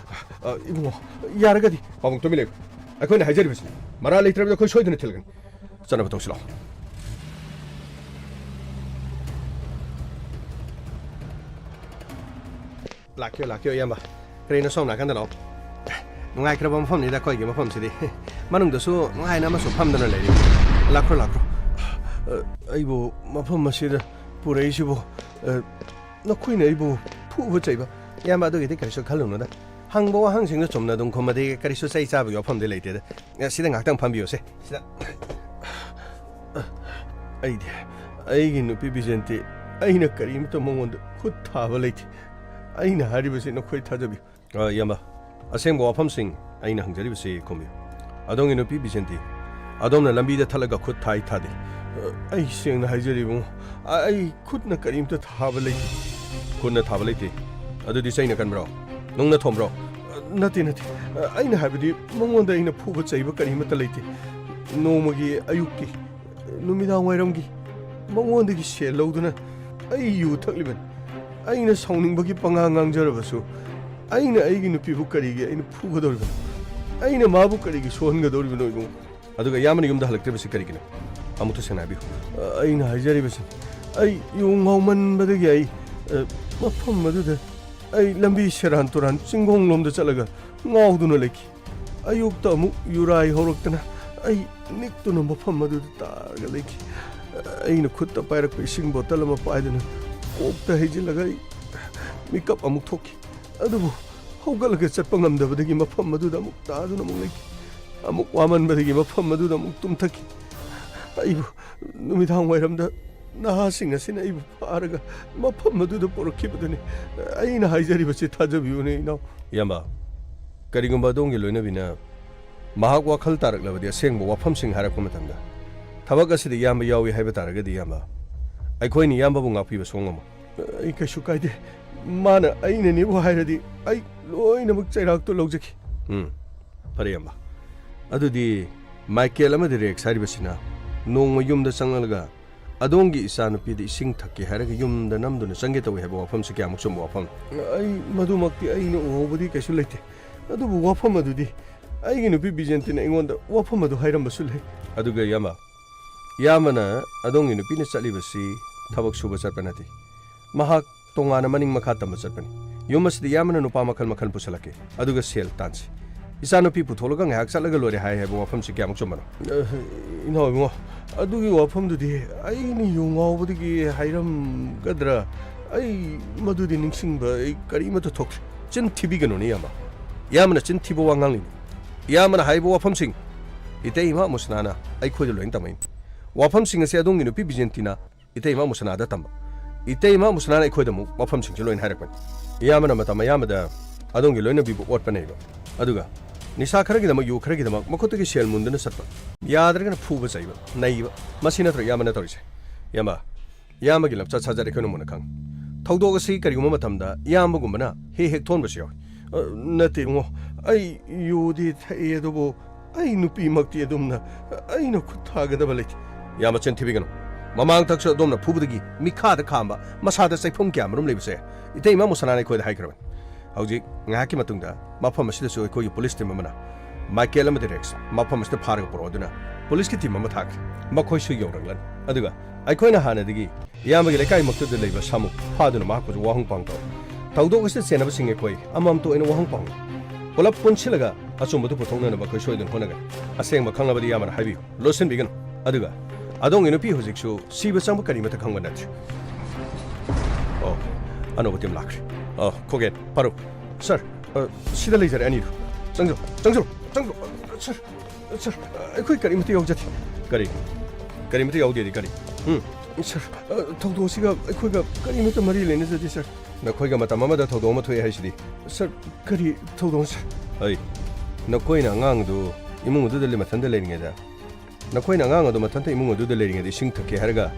ꯑ, ꯏꯕꯨꯡꯉꯣ, ꯌꯥꯔꯒꯗꯤ꯫ ꯄꯥꯕꯨꯡ, ꯇꯨꯃꯤꯟ ꯂꯩꯌꯨ꯫ ꯑꯩꯈꯣꯏꯅ ꯍꯥꯏꯖꯔꯤꯕꯁꯤꯅꯤ꯫ ꯃꯔꯥ ꯂꯩꯇ꯭ꯔꯕꯗꯤ ꯑꯩꯈꯣꯏ ꯁꯣꯏꯗꯅ ꯊꯤꯜꯂꯛꯀꯅꯤ꯫ ꯆꯠꯅꯕ ꯇꯧꯁꯤ ꯂꯥꯛꯑꯣ꯫ ꯂꯥꯛꯀꯦ, ꯂꯥꯛꯀꯦ, ꯏꯌꯥꯝꯕ꯫ ꯀꯔꯤꯅꯣ, ꯁꯣꯝ ꯅꯥꯀꯟꯗ ꯂꯥꯛꯑꯣ꯫ ꯅꯨꯡꯉꯥꯏꯈ꯭ꯔꯕ ꯃꯐꯝꯅꯤꯗ ꯑꯩꯈꯣꯏꯒꯤ ꯃꯐꯝꯁꯤꯗꯤ꯫ ꯃꯅꯨꯡꯗꯁꯨ ꯅꯨꯡꯉꯥꯏꯅ ꯑꯃꯁꯨ ꯐꯝꯗꯨꯅ ꯂꯩꯔꯤ꯫ ꯂꯥꯛꯈ꯭ꯔꯣ, ꯂꯥꯛꯈ꯭ꯔꯣ꯫ ꯑ, ꯑꯩꯕꯨ ꯃꯐꯝ ꯑꯁꯤꯗ ꯄꯨꯔꯛꯏꯁꯤꯕꯨ, ꯑ, ꯅꯈꯣꯏꯅ ꯑꯩꯕꯨ ꯐꯨꯕ ꯆꯩꯕ? ꯏꯌꯥꯝꯕ, ꯑꯗꯨꯒꯤꯗꯤ ꯀꯔꯤꯁꯨ ꯈꯜꯂꯨꯅꯨꯗ꯫ ꯍꯪꯕ ꯋꯥꯍꯪꯁꯤꯡꯗꯣ ꯆꯨꯝꯅ ꯑꯗꯨꯝ ꯈꯨꯝꯃꯗꯤ ꯀꯔꯤꯁꯨ ꯆꯩ ꯆꯥꯕꯒꯤ ꯋꯥꯐꯝꯗꯤ ꯂꯩꯇꯦꯗ꯫ ꯑ, ꯁꯤꯗ ꯉꯥꯛꯇꯪ ꯐꯝꯕꯤꯌꯨꯁꯦ꯫ ꯁꯤꯗ꯫ ꯑꯩꯗꯤ, ꯑꯩꯒꯤ ꯅꯨꯄꯤ ꯕꯤꯖꯦꯟꯇꯤ, ꯑꯩꯅ ꯀꯔꯤꯃꯇ ꯃꯉꯣꯟꯗ ꯈꯨꯠ ꯊꯥꯕ ꯂꯩꯇꯦ꯫ ꯑꯩꯅ ꯍꯥꯏꯔꯤꯕꯁꯤ ꯅꯈꯣꯏ ꯊꯥꯖꯕꯤꯌꯨ꯫ ꯑ, ꯏꯌꯥꯝꯕ, ꯑꯁꯦꯡꯕ ꯋꯥꯐꯝꯁꯤꯡ ꯑꯩꯅ ꯍꯪꯖꯔꯤꯕꯁꯤ ꯈꯨꯝꯕꯤꯌꯨ꯫ ꯑꯗꯣꯝꯒꯤ ꯅꯨꯄꯤ ꯕꯤꯖꯦꯟꯇꯤ, ꯑꯗꯣꯝꯅ ꯂꯝꯕꯤꯗ ꯊꯠꯂꯒ ꯈꯨꯠ ꯊꯥꯏ ꯊꯥꯗꯦ? ꯑ, ꯑꯩ ꯁꯦꯡꯅ ꯍꯥꯏꯖꯔꯤ ꯏꯕꯨꯡꯉꯣ, ꯑ, ꯑꯩ ꯈꯨꯠꯅ ꯀꯔꯤꯝꯇ ꯊꯥꯕ ꯂꯩꯇꯦ꯫ ꯈꯨꯠꯅ ꯊꯥꯕ ꯂꯩꯇꯦ? ꯑꯗꯨꯗꯤ ꯆꯩꯅ ꯀꯟꯕ꯭ꯔꯣ? ꯅꯨꯡꯅ ꯊꯣꯝꯕ꯭ꯔꯣ? ꯑ, ꯅꯠꯇꯦ, ꯅꯠꯇꯦ꯫ ꯑ, ꯑꯩꯅ ꯍꯥꯏꯕꯗꯤ ꯃꯉꯣꯟꯗ ꯑꯩꯅ ꯐꯨꯕ ꯆꯩꯕ ꯀꯔꯤꯃꯠꯇ ꯂꯩꯇꯦ꯫ ꯅꯣꯡꯃꯒꯤ ꯑꯌꯨꯛꯀꯤ, ꯅꯨꯃꯤꯗꯥꯡ ꯋꯥꯏꯔꯝꯒꯤ ꯃꯉꯣꯟꯗꯒꯤ ꯁꯦꯜ ꯂꯧꯗꯨꯅ ꯑꯩ ꯌꯨ ꯊꯛꯂꯤꯕꯅꯤ꯫ ꯑꯩꯅ ꯁꯥꯎꯅꯤꯡꯕꯒꯤ ꯄꯉꯥꯡ ꯉꯥꯡꯖꯔꯕꯁꯨ ꯑꯩꯅ ꯑꯩꯒꯤ ꯅꯨꯄꯤꯕꯨ ꯀꯔꯤꯒꯤ ꯑꯩꯅ ꯐꯨꯒꯗꯧꯔꯤꯕꯅꯣ? ꯑꯩꯅ ꯃꯥꯕꯨ ꯀꯔꯤꯒꯤ ꯁꯣꯛꯍꯟꯒꯗꯧꯔꯤꯕꯅꯣ ꯏꯕꯨꯡꯉꯣ? ꯑꯗꯨꯒ ꯏꯌꯥꯝꯕꯅ ꯌꯨꯝꯗ ꯍꯜꯂꯛꯇ꯭ꯔꯤꯕꯁꯤ ꯀꯔꯤꯒꯤꯅꯣ? ꯑꯃꯨꯛꯇ ꯁꯦꯡꯅ ꯍꯥꯏꯕꯤꯌꯨ꯫ ꯑ, ꯑꯩꯅ ꯍꯥꯏꯖꯔꯤꯕꯁꯤ, ꯑꯩ ꯌꯨ ꯉꯥꯎꯃꯟꯕꯗꯒꯤ ꯑꯩ, ꯑ, ꯃꯐꯝ ꯑꯗꯨꯗ ꯑꯩ ꯂꯝꯕꯤ ꯁꯦꯔꯥꯟ ꯇꯨꯔꯥꯟ ꯆꯤꯡꯈꯣꯡꯂꯣꯝꯗ ꯆꯠꯂꯒ ꯉꯥꯎꯗꯨꯅ ꯂꯩꯈꯤ꯫ ꯑꯌꯨꯛꯇ ꯑꯃꯨꯛ ꯌꯨꯔꯥꯏ ꯍꯧꯔꯛꯇꯅ ꯑꯩ ꯅꯤꯛꯇꯨꯅ ꯃꯐꯝ ꯑꯗꯨꯗ ꯇꯥꯔꯒ ꯂꯩꯈꯤ꯫ ꯑꯩꯅ ꯈꯨꯠꯇ ꯄꯥꯏꯔꯛꯄ ꯏꯁꯤꯡ ꯕꯣꯇꯜ ꯑꯃ ꯄꯥꯏꯗꯨꯅ ꯀꯣꯛꯇ ꯍꯩꯖꯤꯜꯂꯒ ꯑꯩ ꯃꯤꯀꯞ ꯑꯃꯨꯛ ꯊꯣꯛꯈꯤ꯫ ꯑꯗꯨꯕꯨ ꯍꯧꯒꯠꯂꯒ ꯆꯠꯄ ꯉꯝꯗꯕꯗꯒꯤ ꯃꯐꯝ ꯑꯗꯨꯗ ꯑꯃꯨꯛ ꯇꯥꯗꯨꯅ ꯑꯃꯨꯛ ꯂꯩꯈꯤ꯫ ꯑꯃꯨꯛ ꯋꯥꯃꯟꯕꯗꯒꯤ ꯃꯐꯝ ꯑꯗꯨꯗ ꯑꯃꯨꯛ ꯇꯨꯝꯊꯈꯤ꯫ ꯑꯩꯕꯨ ꯅꯨꯃꯤꯗꯥꯡ ꯋꯥꯏꯔꯝꯗ ꯅꯍꯥꯁꯤꯡ ꯑꯁꯤꯅ ꯑꯩꯕꯨ ꯐꯥꯔꯒ ꯃꯐꯝ ꯑꯗꯨꯗ ꯄꯨꯔꯛꯈꯤꯕꯗꯨꯅꯤ꯫ ꯑꯩꯅ ꯍꯥꯏꯖꯔꯤꯕꯁꯤ ꯊꯥꯖꯕꯤꯌꯨꯅꯦ, ꯏꯅꯥꯎ꯫ ꯏꯌꯥꯝꯕ, ꯀꯔꯤꯒꯨꯝꯕ ꯑꯗꯣꯝꯒꯤ ꯂꯣꯏꯅꯕꯤꯅ ꯃꯍꯥꯛ ꯋꯥꯈꯜ ꯇꯥꯔꯛꯂꯕꯗꯤ ꯑꯁꯦꯡꯕ ꯋꯥꯐꯝꯁꯤꯡ ꯍꯥꯏꯔꯛꯄ ꯃꯇꯝꯗ ꯊꯕꯛ ꯑꯁꯤꯗ ꯏꯌꯥꯝꯕ ꯌꯥꯎꯏ ꯍꯥꯏꯕ ꯇꯥꯔꯒꯗꯤ, ꯏꯌꯥꯝꯕ, ꯑꯩꯈꯣꯏꯅ ꯏꯌꯥꯝꯕꯕꯨ ꯉꯥꯛꯄꯤꯕ ꯁꯨꯡꯉꯝꯃꯣꯏ꯫ ꯑꯩ ꯀꯩꯁꯨ ꯀꯥꯏꯗꯦ꯫ ꯃꯥꯅ ꯑꯩꯅꯅꯦꯕꯨ ꯍꯥꯏꯔꯗꯤ ꯑꯩ ꯂꯣꯏꯅꯃꯛ ꯆꯩꯔꯥꯛꯇꯣ ꯂꯧꯖꯈꯤ꯫ ꯎꯝ, ꯐꯔꯦ, ꯏꯌꯥꯝꯕ꯫ ꯑꯗꯨꯗꯤ ꯃꯥꯏꯀꯦꯜ ꯑꯃꯗꯤ ꯔꯦꯛꯁ ꯍꯥꯏꯔꯤꯕꯁꯤꯅ ꯅꯣꯡꯃ ꯌꯨꯝꯗ ꯆꯪꯂꯒ ꯑꯗꯣꯝꯒꯤ ꯏꯆꯥꯅꯨꯄꯤꯗ ꯏꯁꯤꯡ ꯊꯛꯀꯦ ꯍꯥꯏꯔꯒ ꯌꯨꯝꯗ ꯅꯝꯗꯨꯅ ꯆꯪꯒꯦ ꯇꯧꯏ ꯍꯥꯏꯕ ꯋꯥꯐꯝꯁꯤ ꯀꯌꯥꯃꯨꯛ ꯆꯨꯝꯕ ꯋꯥꯐꯝ? ꯑꯩ ꯃꯗꯨꯃꯛꯇꯤ ꯑꯩꯅ ꯎꯍꯧꯕꯗꯤ ꯀꯩꯁꯨ ꯂꯩꯇꯦ, ꯑꯗꯨꯕꯨ ꯋꯥꯐꯝ ꯑꯗꯨꯗꯤ ꯑꯩꯒꯤ ꯅꯨꯄꯤ ꯕꯤꯖꯦꯟꯇꯤꯅ ꯑꯩꯉꯣꯟꯗ ꯋꯥꯐꯝ ꯑꯗꯨ ꯍꯥꯏꯔꯝꯕꯁꯨ ꯂꯩ꯫ ꯑꯗꯨꯒ ꯏꯌꯥꯝꯕ, ꯏꯌꯥꯝꯕꯅ ꯑꯗꯣꯝꯒꯤ ꯅꯨꯄꯤꯅ ꯆꯠꯂꯤꯕꯁꯤ ꯊꯕꯛ ꯁꯨꯕ ꯆꯠꯄ ꯅꯠꯇꯦ, ꯃꯍꯥꯛ ꯇꯣꯉꯥꯟꯅ ꯃꯅꯤꯡ ꯃꯈꯥ ꯇꯝꯕ ꯆꯠꯄꯅꯤ꯫ ꯌꯨꯝ ꯑꯁꯤꯗ ꯏꯌꯥꯝꯕꯅ ꯅꯨꯄꯥ ꯃꯈꯜ ꯃꯈꯜ ꯄꯨꯁꯜꯂꯛꯀꯦ, ꯑꯗꯨꯒ ꯁꯦꯜ ꯇꯥꯟꯁꯤ꯫ ꯏꯆꯥꯅꯨꯄꯤ ꯄꯨꯊꯣꯛꯂꯒ ꯉꯥꯏꯍꯥꯛ ꯆꯠꯂꯒ ꯂꯣꯏꯔꯦ ꯍꯥꯏ ꯍꯥꯏꯕ ꯋꯥꯐꯝꯁꯤ ꯀꯌꯥꯃꯨꯛ ꯆꯨꯝꯕꯅꯣ? ꯑ, ꯏꯅꯥꯎ ꯏꯕꯨꯡꯉꯣ, ꯑꯗꯨꯒꯤ ꯋꯥꯐꯝꯗꯨꯗꯤ ꯑꯩꯅ ꯌꯨ ꯉꯥꯎꯕꯗꯒꯤ ꯍꯥꯏꯔꯝꯒꯗ꯭ꯔꯥ? ꯑꯩ ꯃꯗꯨꯗꯤ ꯅꯤꯡꯁꯤꯡꯕ ꯑꯩ ꯀꯔꯤꯃꯠꯇ ꯊꯣꯛꯇ꯭ꯔꯦ꯫ ꯆꯤꯟ ꯊꯤꯕꯤꯒꯅꯨꯅꯦ, ꯏꯌꯥꯝꯕ꯫ ꯏꯌꯥꯝꯕꯅ ꯆꯤꯟ ꯊꯤꯕ ꯋꯥ ꯉꯥꯡꯂꯤꯅꯤ꯫ ꯏꯌꯥꯝꯕꯅ ꯍꯥꯏꯕ ꯋꯥꯐꯝꯁꯤꯡ ꯏꯇꯩꯃ ꯃꯨꯁꯅꯥꯅ ꯑꯩꯈꯣꯏꯗ ꯂꯣꯏꯅ ꯇꯝꯃꯛꯏ꯫ ꯋꯥꯐꯝꯁꯤꯡ ꯑꯁꯤ ꯑꯗꯣꯝꯒꯤ ꯅꯨꯄꯤ ꯕꯤꯖꯦꯟꯇꯤꯅ ꯏꯇꯩꯃ ꯃꯨꯁꯅꯥꯗ ꯇꯝꯕ꯫ ꯏꯇꯩꯃ ꯃꯨꯁꯅꯥꯅ ꯑꯩꯈꯣꯏꯗ ꯑꯃꯨꯛ ꯋꯥꯐꯝꯁꯤꯡꯁꯤ ꯂꯣꯏꯅ ꯍꯥꯏꯔꯛꯄꯅꯤ꯫ ꯏꯌꯥꯝꯕꯅ ꯃꯇꯝ ꯑꯌꯥꯝꯕꯗ ꯑꯗꯣꯝꯒꯤ ꯂꯣꯏꯅꯕꯤꯕꯨ ꯑꯣꯠꯄꯅꯦꯕ꯫ ꯑꯗꯨꯒ ꯅꯤꯁꯥ ꯈꯔꯒꯤꯗꯃꯛ, ꯌꯨ ꯈꯔꯒꯤꯗꯃꯛ ꯃꯈꯨꯠꯇꯒꯤ ꯁꯦꯜ ꯃꯨꯟꯗꯨꯅ ꯆꯠꯄ꯫ ꯌꯥꯗ꯭ꯔꯒꯅ ꯐꯨꯕ ꯆꯩꯕ, ꯅꯩꯕ꯫ ꯃꯁꯤ ꯅꯠꯇ꯭ꯔꯣ ꯏꯌꯥꯝꯕꯅ ꯇꯧꯔꯤꯁꯦ? ꯏꯌꯥꯝꯕ, ꯏꯌꯥꯝꯕꯒꯤ ꯂꯝꯆꯠ ꯁꯥꯖꯠ ꯑꯩꯈꯣꯏꯅ ꯃꯨꯟꯅ ꯈꯪꯉꯤ꯫ ꯊꯧꯗꯣꯛ ꯑꯁꯤ ꯀꯔꯤꯒꯨꯝꯕ ꯃꯇꯝꯗ ꯏꯌꯥꯝꯕꯒꯨꯝꯕꯅ ꯍꯦꯛ ꯍꯦꯛ ꯊꯣꯟꯕꯁꯨ ꯌꯥꯎꯏ꯫ ꯑ, ꯅꯠꯇꯦ ꯏꯕꯨꯡꯉꯣ, ꯑꯩ ꯌꯨꯗꯤ ꯊꯛꯏ, ꯑꯗꯨꯕꯨ ꯑꯩ ꯅꯨꯄꯤꯃꯛꯇꯤ ꯑꯗꯨꯝꯅ ꯑꯩꯅ ꯈꯨꯠ ꯊꯥꯒꯗꯕ ꯂꯩꯇꯦ꯫ ꯌꯥꯝ ꯃꯆꯤꯟ ꯊꯤꯕꯤꯒꯅꯨ꯫ ꯃꯃꯥꯡ ꯊꯛꯁꯨ ꯑꯗꯣꯝꯅ ꯐꯨꯕꯗꯒꯤ ꯃꯤꯈꯥꯗ ꯈꯥꯝꯕ, ꯃꯁꯥꯗ ꯆꯩꯐꯝ ꯀꯌꯥ ꯃꯔꯨꯝ ꯂꯩꯕꯁꯦ ꯏꯇꯩꯃ ꯃꯨꯁꯅꯥꯅ ꯑꯩꯈꯣꯏꯗ ꯍꯥꯏꯈ꯭ꯔꯕꯅꯤ꯫ ꯍꯧꯖꯤꯛ ꯉꯥꯏꯍꯥꯛꯀꯤ ꯃꯇꯨꯡꯗ ꯃꯐꯝ ꯑꯁꯤꯗꯁꯨ ꯑꯩꯈꯣꯏꯒꯤ ꯄꯨꯂꯤꯁ ꯇꯤꯝ ꯑꯃꯅ ꯃꯥꯏꯀꯦꯜ ꯑꯃꯗꯤ ꯔꯦꯛꯁ ꯃꯐꯝ ꯑꯁꯤꯗ ꯐꯥꯔꯒ ꯄꯨꯔꯛꯑꯣ ꯑꯗꯨꯅ ꯄꯨꯂꯤꯁꯀꯤ ꯇꯤꯝ ꯑꯃ ꯊꯥꯈ꯭ꯔꯦ꯫ ꯃꯈꯣꯏꯁꯨ ꯌꯧꯔꯛꯂꯅꯤ꯫ ꯑꯗꯨꯒ ꯑꯩꯈꯣꯏꯅ ꯍꯥꯟꯅꯗꯒꯤ ꯏꯌꯥꯝꯕꯒꯤ ꯂꯩꯀꯥꯏꯃꯛꯇꯨꯗ ꯂꯩꯕ ꯁꯥꯃꯨ ꯐꯥꯗꯨꯅ ꯃꯍꯥꯛꯄꯨꯁꯨ ꯋꯥꯍꯪ ꯄꯥꯎ ꯇꯧꯔꯦ꯫ ꯊꯧꯗꯣꯛ ꯑꯁꯤꯗ ꯆꯦꯟꯅꯕꯁꯤꯡ ꯑꯩꯈꯣꯏ ꯑꯃꯃꯝꯇ ꯑꯣꯏꯅ ꯋꯥꯍꯪ ꯄꯥꯎꯅꯤ꯫ ꯄꯨꯂꯞ ꯄꯨꯟꯁꯤꯜꯂꯒ ꯑꯆꯨꯝꯕꯗꯨ ꯄꯨꯊꯣꯛꯅꯅꯕ ꯑꯩꯈꯣꯏ ꯁꯣꯏꯗꯅ ꯍꯣꯠꯅꯒꯅꯤ꯫ ꯑꯁꯦꯡꯕ ꯈꯪꯂꯕꯗꯤ ꯏꯌꯥꯝꯕꯅ ꯍꯥꯏꯕꯤꯌꯨ, ꯂꯣꯠꯁꯤꯟꯕꯤꯒꯅꯨ꯫ ꯑꯗꯨꯒ ꯑꯗꯣꯝꯒꯤ ꯅꯨꯄꯤ ꯍꯧꯖꯤꯛꯁꯨ ꯁꯤꯕ ꯆꯪꯕ ꯀꯔꯤꯃꯠꯇ ꯈꯪꯕ ꯅꯠꯇ꯭ꯔꯤ꯫ ꯑꯣ, ꯑꯅꯧꯕ ꯇꯤꯝ ꯂꯥꯛꯈ꯭ꯔꯦ꯫ ꯑꯣ, ꯈꯣꯒꯦꯟ, ꯐꯥꯔꯨꯛ꯫ ꯁꯥꯔ, ꯑ, ꯁꯤꯗ ꯂꯩꯖꯔꯦ ꯑꯅꯤꯗꯨ꯫ ꯆꯪꯖꯔꯣ, ꯆꯪꯖꯔꯣ, ꯆꯪꯖꯔꯣ꯫ ꯑ, ꯁꯥꯔ, ꯑ, ꯁꯥꯔ, ꯑ, ꯑꯩꯈꯣꯏ ꯀꯔꯤꯃꯠꯇ ꯌꯥꯎꯖꯗꯦ꯫ ꯀꯔꯤ? ꯀꯔꯤꯃꯠꯇ ꯌꯥꯎꯗꯦꯗꯤ ꯀꯔꯤ? ꯎꯝ? ꯁꯥꯔ, ꯑ, ꯊꯧꯗꯣꯛ ꯑꯁꯤꯒ ꯑꯩꯈꯣꯏꯒ ꯀꯔꯤꯃꯠꯇ ꯃꯔꯤ ꯂꯩꯅꯖꯗꯦ, ꯁꯥꯔ꯫ ꯅꯈꯣꯏꯒ ꯃꯇꯝ ꯑꯃꯗ ꯊꯧꯗꯣꯛ ꯑꯃ ꯊꯣꯛꯑꯦ ꯍꯥꯏꯁꯤꯗꯤ? ꯁꯥꯔ, ꯀꯔꯤ ꯊꯧꯗꯣꯛꯅꯣ, ꯁꯥꯔ? ꯑꯩ, ꯅꯈꯣꯏꯅ ꯑꯉꯥꯡꯗꯨ ꯏꯃꯨꯡ ꯑꯗꯨꯗ ꯂꯩ-, ꯃꯊꯟꯇ ꯂꯩꯔꯤꯉꯩꯗ, ꯅꯈꯣꯏꯅ ꯑꯉꯥꯡ ꯑꯗꯨ ꯃꯊꯟꯇ ꯏꯃꯨꯡ ꯑꯗꯨꯗ ꯂꯩꯔꯤꯉꯩꯗ ꯏꯁꯤꯡ ꯊꯛꯀꯦ ꯍꯥꯏꯔꯒ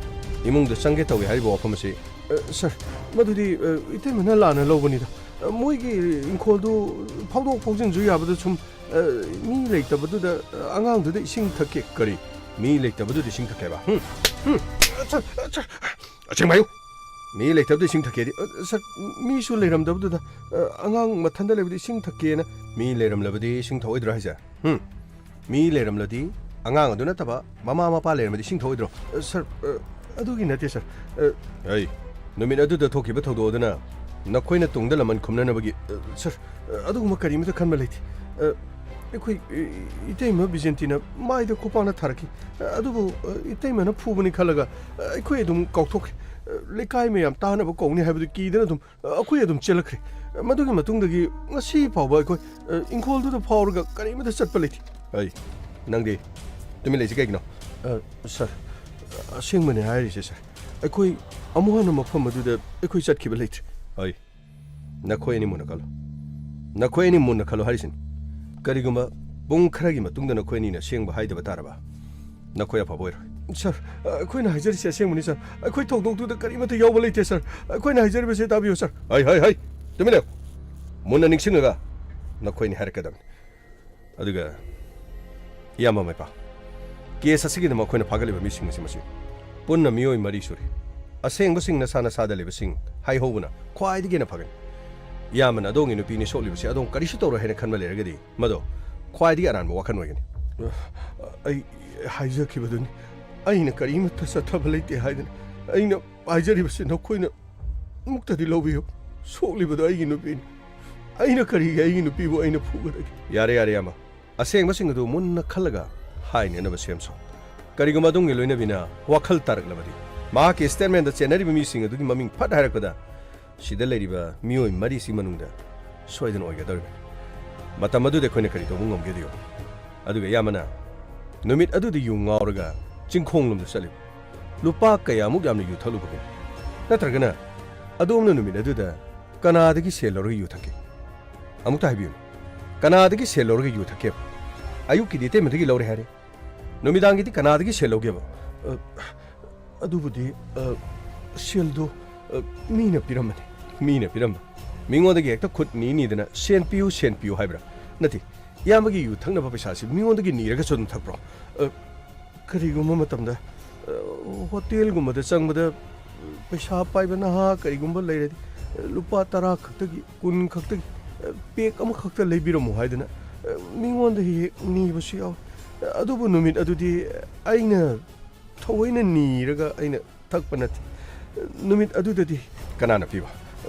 ꯏꯃꯨꯡꯗ ꯆꯪꯒꯦ ꯇꯧꯏ ꯍꯥꯏꯔꯤꯕ ꯋꯥꯐꯝ ꯑꯁꯤ? ꯑ, ꯁꯥꯔ, ꯃꯗꯨꯗꯤ, ꯑ, ꯏꯇꯩꯃꯅ ꯂꯥꯟꯅ ꯂꯧꯕꯅꯤꯗ꯫ ꯑ, ꯃꯣꯏꯒꯤ ꯏꯪꯈꯣꯜꯗꯨ ꯐꯥꯎꯗꯣꯛ ꯐꯥꯎꯖꯤꯟꯁꯨ ꯌꯥꯕꯗ ꯁꯨꯝ, ꯑ, ꯃꯤ ꯂꯩꯇꯕꯗꯨꯗ, ꯑ, ꯑꯉꯥꯡꯗꯨꯗ ꯏꯁꯤꯡ ꯊꯛꯀꯦ꯫ ꯀꯔꯤ? ꯃꯤ ꯂꯩꯇꯕꯗꯨꯗ ꯏꯁꯤꯡ ꯊꯛꯀꯦ ꯍꯥꯏꯕ? ꯍꯨꯝ? ꯍꯨꯝ? ꯑ, ꯁꯥꯔ, ꯑ, ꯁꯥꯔ, ꯑꯁꯦꯡꯕ ꯍꯥꯏꯌꯨ꯫ ꯃꯤ ꯂꯩꯇꯕꯗ ꯏꯁꯤꯡ ꯊꯛꯀꯦꯗꯤ? ꯑ, ꯁꯥꯔ, ꯃꯤꯁꯨ ꯂꯩꯔꯝꯗꯕꯗꯨꯗ, ꯑ, ꯑꯉꯥꯡ ꯃꯊꯟꯇ ꯂꯩꯕꯗ ꯏꯁꯤꯡ ꯊꯛꯀꯦꯅ꯫ ꯃꯤ ꯂꯩꯔꯝꯂꯕꯗꯤ ꯏꯁꯤꯡ ꯊꯛꯑꯣꯏꯗ꯭ꯔꯣ ꯍꯥꯏꯁꯦ? ꯍꯨꯝ? ꯃꯤ ꯂꯩꯔꯝꯂꯗꯤ, ꯑꯉꯥꯡ ꯑꯗꯨ ꯅꯠꯇꯕ ꯃꯃꯥ ꯃꯄꯥ ꯂꯩꯔꯝꯂꯗꯤ ꯏꯁꯤꯡ ꯊꯛꯑꯣꯏꯗ꯭ꯔꯣ? ꯑ, ꯁꯥꯔ, ꯑ, ꯑꯗꯨꯒꯤ ꯅꯠꯇꯦ, ꯁꯥꯔ꯫ ꯑ, ꯑꯩ, ꯅꯨꯃꯤꯠ ꯑꯗꯨꯗ ꯊꯣꯛꯈꯤꯕ ꯊꯧꯗꯣꯛ ꯑꯗꯨꯅ ꯅꯈꯣꯏꯅ ꯇꯨꯡꯗ ꯂꯃꯟ ꯈꯨꯝꯅꯅꯕꯒꯤ, ꯑ, ꯁꯥꯔ, ꯑ, ꯑꯗꯨꯒꯨꯝꯕ ꯀꯔꯤꯃꯠꯇ ꯈꯟꯕ ꯂꯩꯇꯦ꯫ ꯑ, ꯑꯩꯈꯣꯏ, ꯏ-, ꯏꯇꯩꯃ ꯕꯤꯖꯦꯟꯇꯤꯅ ꯃꯥꯏꯗ ꯈꯨꯄꯥꯛꯅ ꯊꯥꯔꯛꯈꯤ꯫ ꯑꯗꯨꯕꯨ, ꯑ, ꯏꯇꯩꯃꯅ ꯐꯨꯕꯅꯤ ꯈꯜꯂꯒ, ꯑ, ꯑꯩꯈꯣꯏ ꯑꯗꯨꯝ ꯀꯥꯎꯊꯣꯛꯈ꯭ꯔꯦ꯫ ꯑ, ꯂꯩꯀꯥꯏ ꯃꯌꯥꯝ ꯇꯥꯅꯕ ꯀꯧꯅꯤ ꯍꯥꯏꯕꯗꯨ ꯀꯤꯗꯅ ꯑꯗꯨꯝ, ꯑ, ꯑꯩꯈꯣꯏ ꯑꯗꯨꯝ ꯆꯦꯜꯂꯛꯈ꯭ꯔꯦ꯫ ꯑ, ꯃꯗꯨꯒꯤ ꯃꯇꯨꯡꯗꯒꯤ ꯉꯁꯤ ꯐꯥꯎꯕ ꯑꯩꯈꯣꯏ, ꯑ, ꯏꯪꯈꯣꯜꯗꯨꯗ ꯐꯥꯎꯔꯒ ꯀꯔꯤꯃꯠꯇ ꯆꯠꯄ ꯂꯩꯇꯦ꯫ ꯑꯩ, ꯅꯪꯗꯤ ꯇꯨꯃꯤꯟ ꯂꯩꯁꯤ ꯀꯩꯒꯤꯅꯣ? ꯑ, ꯁꯥꯔ, ꯑꯁꯦꯡꯕꯅꯦ ꯍꯥꯏꯔꯤꯁꯦ, ꯁꯥꯔ꯫ ꯑꯩꯈꯣꯏ ꯑꯃꯨꯛ ꯍꯟꯅ ꯃꯐꯝ ꯑꯗꯨꯗ ꯑꯩꯈꯣꯏ ꯆꯠꯈꯤꯕ ꯂꯩꯇ꯭ꯔꯦ꯫ ꯑꯩ, ꯅꯈꯣꯏ ꯑꯅꯤ ꯃꯨꯟꯅ ꯈꯜꯂꯨ꯫ ꯅꯈꯣꯏ ꯑꯅꯤ ꯃꯨꯟꯅ ꯈꯜꯂꯨ ꯍꯥꯏꯔꯤꯁꯤꯅꯤ꯫ ꯀꯔꯤꯒꯨꯝꯕ ꯄꯨꯡ ꯈꯔꯒꯤ ꯃꯇꯨꯡꯗ ꯅꯈꯣꯏ ꯑꯅꯤꯅ ꯑꯁꯦꯡꯕ ꯍꯥꯏꯗꯕ ꯇꯥꯔꯕ, ꯅꯈꯣꯏ ꯑꯐꯕ ꯑꯣꯏꯔꯣꯏ꯫ ꯁꯥꯔ, ꯑꯩꯈꯣꯏꯅ ꯍꯥꯏꯖꯔꯤꯁꯦ ꯑꯁꯦꯡꯕꯅꯤ, ꯁꯥꯔ꯫ ꯑꯩꯈꯣꯏ ꯊꯧꯗꯣꯛꯇꯨꯗ ꯀꯔꯤꯃꯠꯇ ꯌꯥꯎꯕ ꯂꯩꯇꯦ, ꯁꯥꯔ꯫ ꯑꯩꯈꯣꯏꯅ ꯍꯥꯏꯖꯔꯤꯕꯁꯦ ꯇꯥꯕꯤꯌꯨ, ꯁꯥꯔ꯫ ꯍꯩ, ꯍꯩ, ꯍꯩ! ꯇꯨꯃꯤꯟ ꯂꯩꯌꯨ꯫ ꯃꯨꯟꯅ ꯅꯤꯡꯁꯤꯡꯉꯒ ꯅꯈꯣꯏꯅꯤ ꯍꯥꯏꯔꯛꯀꯗꯕꯅꯤ꯫ ꯑꯗꯨꯒ, ꯏꯌꯥꯝꯕ ꯃꯥꯏꯄꯥ, ꯀꯦꯁ ꯑꯁꯤꯒꯤꯗꯃꯛ ꯑꯩꯈꯣꯏꯅ ꯐꯥꯒꯠꯂꯤꯕ ꯃꯤꯁꯤꯡ ꯑꯁꯤ ꯃꯁꯤ ꯄꯨꯟꯅ ꯃꯤꯑꯣꯏ ꯃꯔꯤ ꯁꯨꯔꯤ꯫ ꯑꯁꯦꯡꯕꯁꯤꯡ ꯅꯁꯥ ꯅꯁꯥꯗ ꯂꯩꯕꯁꯤꯡ ꯍꯥꯏꯍꯧꯕꯅ ꯈ꯭ꯋꯥꯏꯗꯒꯤ ꯍꯦꯟꯅ ꯐꯒꯅꯤ꯫ ꯏꯌꯥꯝꯕꯅ ꯑꯗꯣꯝꯒꯤ ꯅꯨꯄꯤꯅꯤ ꯁꯣꯛꯂꯤꯕꯁꯤ ꯑꯗꯣꯝ ꯀꯔꯤꯁꯨ ꯇꯧꯔꯣꯏ ꯍꯥꯏꯅ ꯈꯟꯕ ꯂꯩꯔꯒꯗꯤ, ꯃꯗꯣ ꯈ꯭ꯋꯥꯏꯗꯒꯤ ꯑꯔꯥꯟꯕ ꯋꯥꯈꯜ ꯑꯣꯏꯒꯅꯤ꯫ ꯑꯩ ꯍꯥꯏꯖꯈꯤꯕꯗꯨꯅꯤ, ꯑꯩꯅ ꯀꯔꯤꯃꯠꯇ ꯆꯠꯊꯕ ꯂꯩꯇꯦ ꯍꯥꯏꯗꯅ꯫ ꯑꯩꯅ ꯍꯥꯏꯖꯔꯤꯕꯁꯤ ꯅꯈꯣꯏꯅ ꯑꯃꯨꯛꯇꯗꯤ ꯂꯧꯕꯤꯌꯨ꯫ ꯁꯣꯛꯂꯤꯕꯗꯨ ꯑꯩꯒꯤ ꯅꯨꯄꯤꯅꯤ꯫ ꯑꯩꯅ ꯀꯔꯤꯒꯤ ꯑꯩꯒꯤ ꯅꯨꯄꯤꯕꯨ ꯑꯩꯅ ꯐꯨꯒꯗꯒꯦ? ꯌꯥꯔꯦ, ꯌꯥꯔꯦ, ꯏꯌꯥꯝꯕ꯫ ꯑꯁꯦꯡꯕꯁꯤꯡ ꯑꯗꯨ ꯃꯨꯟꯅ ꯈꯜꯂꯒ ꯍꯥꯏꯅꯅꯕ ꯁꯦꯝ ꯁꯥꯎ꯫ ꯀꯔꯤꯒꯨꯝꯕ ꯑꯗꯣꯝꯒꯤ ꯂꯣꯏꯅꯕꯤꯅ ꯋꯥꯈꯜ ꯇꯥꯔꯛꯂꯕꯗꯤ, ꯃꯍꯥꯛꯀꯤ ꯁ꯭ꯇꯦꯠꯃꯦꯟꯗ ꯆꯦꯟꯅꯔꯤꯕ ꯃꯤꯁꯤꯡ ꯑꯗꯨꯒꯤ ꯃꯃꯤꯡ ꯐꯠ ꯍꯥꯏꯔꯛꯄꯗ, ꯁꯤꯗ ꯂꯩꯔꯤꯕ ꯃꯤꯑꯣꯏ ꯃꯔꯤꯁꯤ ꯃꯅꯨꯡꯗ ꯁꯣꯏꯗꯅ ꯑꯣꯏꯒꯗꯧꯔꯤꯕꯅꯤ꯫ ꯃꯇꯝ ꯑꯗꯨꯗ ꯑꯩꯈꯣꯏꯅ ꯀꯔꯤ ꯇꯧꯕ ꯉꯝꯒꯦꯗꯣ ꯌꯦꯡꯉꯨ꯫ ꯑꯗꯨꯒ ꯏꯌꯥꯝꯕꯅ ꯅꯨꯃꯤꯠ ꯑꯗꯨꯗ ꯌꯨ ꯉꯥꯎꯔꯒ ꯆꯤꯡꯈꯣꯡꯂꯣꯝꯗ ꯆꯠꯂꯤꯕ꯫ ꯂꯨꯄꯥ ꯀꯌꯥꯃꯨꯛ ꯌꯥꯝꯅ ꯌꯨ ꯊꯛꯂꯨꯕꯒꯦ? ꯅꯠꯇ꯭ꯔꯒꯅ ꯑꯗꯣꯝꯅ ꯅꯨꯃꯤꯠ ꯑꯗꯨꯗ ꯀꯅꯥꯗꯒꯤ ꯁꯦꯜ ꯂꯧꯔꯒ ꯌꯨ ꯊꯛꯀꯦ? ꯑꯃꯨꯛꯇ ꯍꯥꯏꯕꯤꯌꯨꯅꯦ꯫ ꯀꯅꯥꯗꯒꯤ ꯁꯦꯜ ꯂꯧꯔꯒ ꯌꯨ ꯊꯛꯀꯦꯕ? ꯑꯌꯨꯛꯀꯤꯗꯤ ꯏꯇꯩꯃꯗꯒꯤ ꯂꯧꯔꯦ ꯍꯥꯏꯔꯦ꯫ ꯅꯨꯃꯤꯗꯥꯡꯒꯤꯗꯤ ꯀꯅꯥꯗꯒꯤ ꯁꯦꯜ ꯂꯧꯒꯦꯕ? ꯑ, ꯑꯗꯨꯕꯨꯗꯤ, ꯑ, ꯁꯦꯜꯗꯣ, ꯑ, ꯃꯤꯅ ꯄꯤꯔꯝꯕꯅꯤ꯫ ꯃꯤꯅ ꯄꯤꯔꯝꯕ? ꯃꯤꯉꯣꯟꯗꯒꯤ ꯍꯦꯛꯇ ꯈꯨꯠ ꯅꯤ ꯅꯤꯗꯅ "ꯁꯦꯟ ꯄꯤꯌꯨ, ꯁꯦꯟ ꯄꯤꯌꯨ" ꯍꯥꯏꯕ꯭ꯔꯥ? ꯅꯠꯇꯦ, ꯏꯌꯥꯝꯕꯒꯤ ꯌꯨ ꯊꯛꯅꯕ ꯄꯩꯁꯥꯁꯤ ꯃꯤꯉꯣꯟꯗꯒꯤ ꯅꯤꯔꯒꯁꯨ ꯑꯗꯨꯝ ꯊꯛꯄ꯭ꯔꯣ? ꯑ, ꯀꯔꯤꯒꯨꯝꯕ ꯃꯇꯝꯗ, ꯑ, ꯍꯣꯇꯦꯜꯒꯨꯝꯕꯗ ꯆꯪꯕꯗ ꯄꯩꯁꯥ ꯄꯥꯏꯕ ꯅꯍꯥ ꯀꯔꯤꯒꯨꯝꯕ ꯂꯩꯔꯗꯤ, ꯂꯨꯄꯥ ꯇꯔꯥ ꯈꯛꯇꯒꯤ, ꯀꯨꯟ ꯈꯛꯇꯒꯤ, ꯄꯦꯛ ꯑꯃꯈꯛꯇ ꯂꯩꯕꯤꯔꯝꯃꯨ ꯍꯥꯏꯗꯅ ꯃꯤꯉꯣꯟꯗ ꯍꯦꯛ ꯍꯦꯛ ꯅꯤꯕꯁꯨ ꯌꯥꯎꯏ꯫ ꯑꯗꯨꯕꯨ ꯅꯨꯃꯤꯠ ꯑꯗꯨꯗꯤ ꯑꯩꯅ ꯊꯑꯣꯏꯅ ꯅꯤꯔꯒ ꯑꯩꯅ ꯊꯛꯄ ꯅꯠꯇꯦ꯫ ꯅꯨꯃꯤꯠ ꯑꯗꯨꯗꯗꯤ ꯀꯅꯥꯅ ꯄꯤꯕ?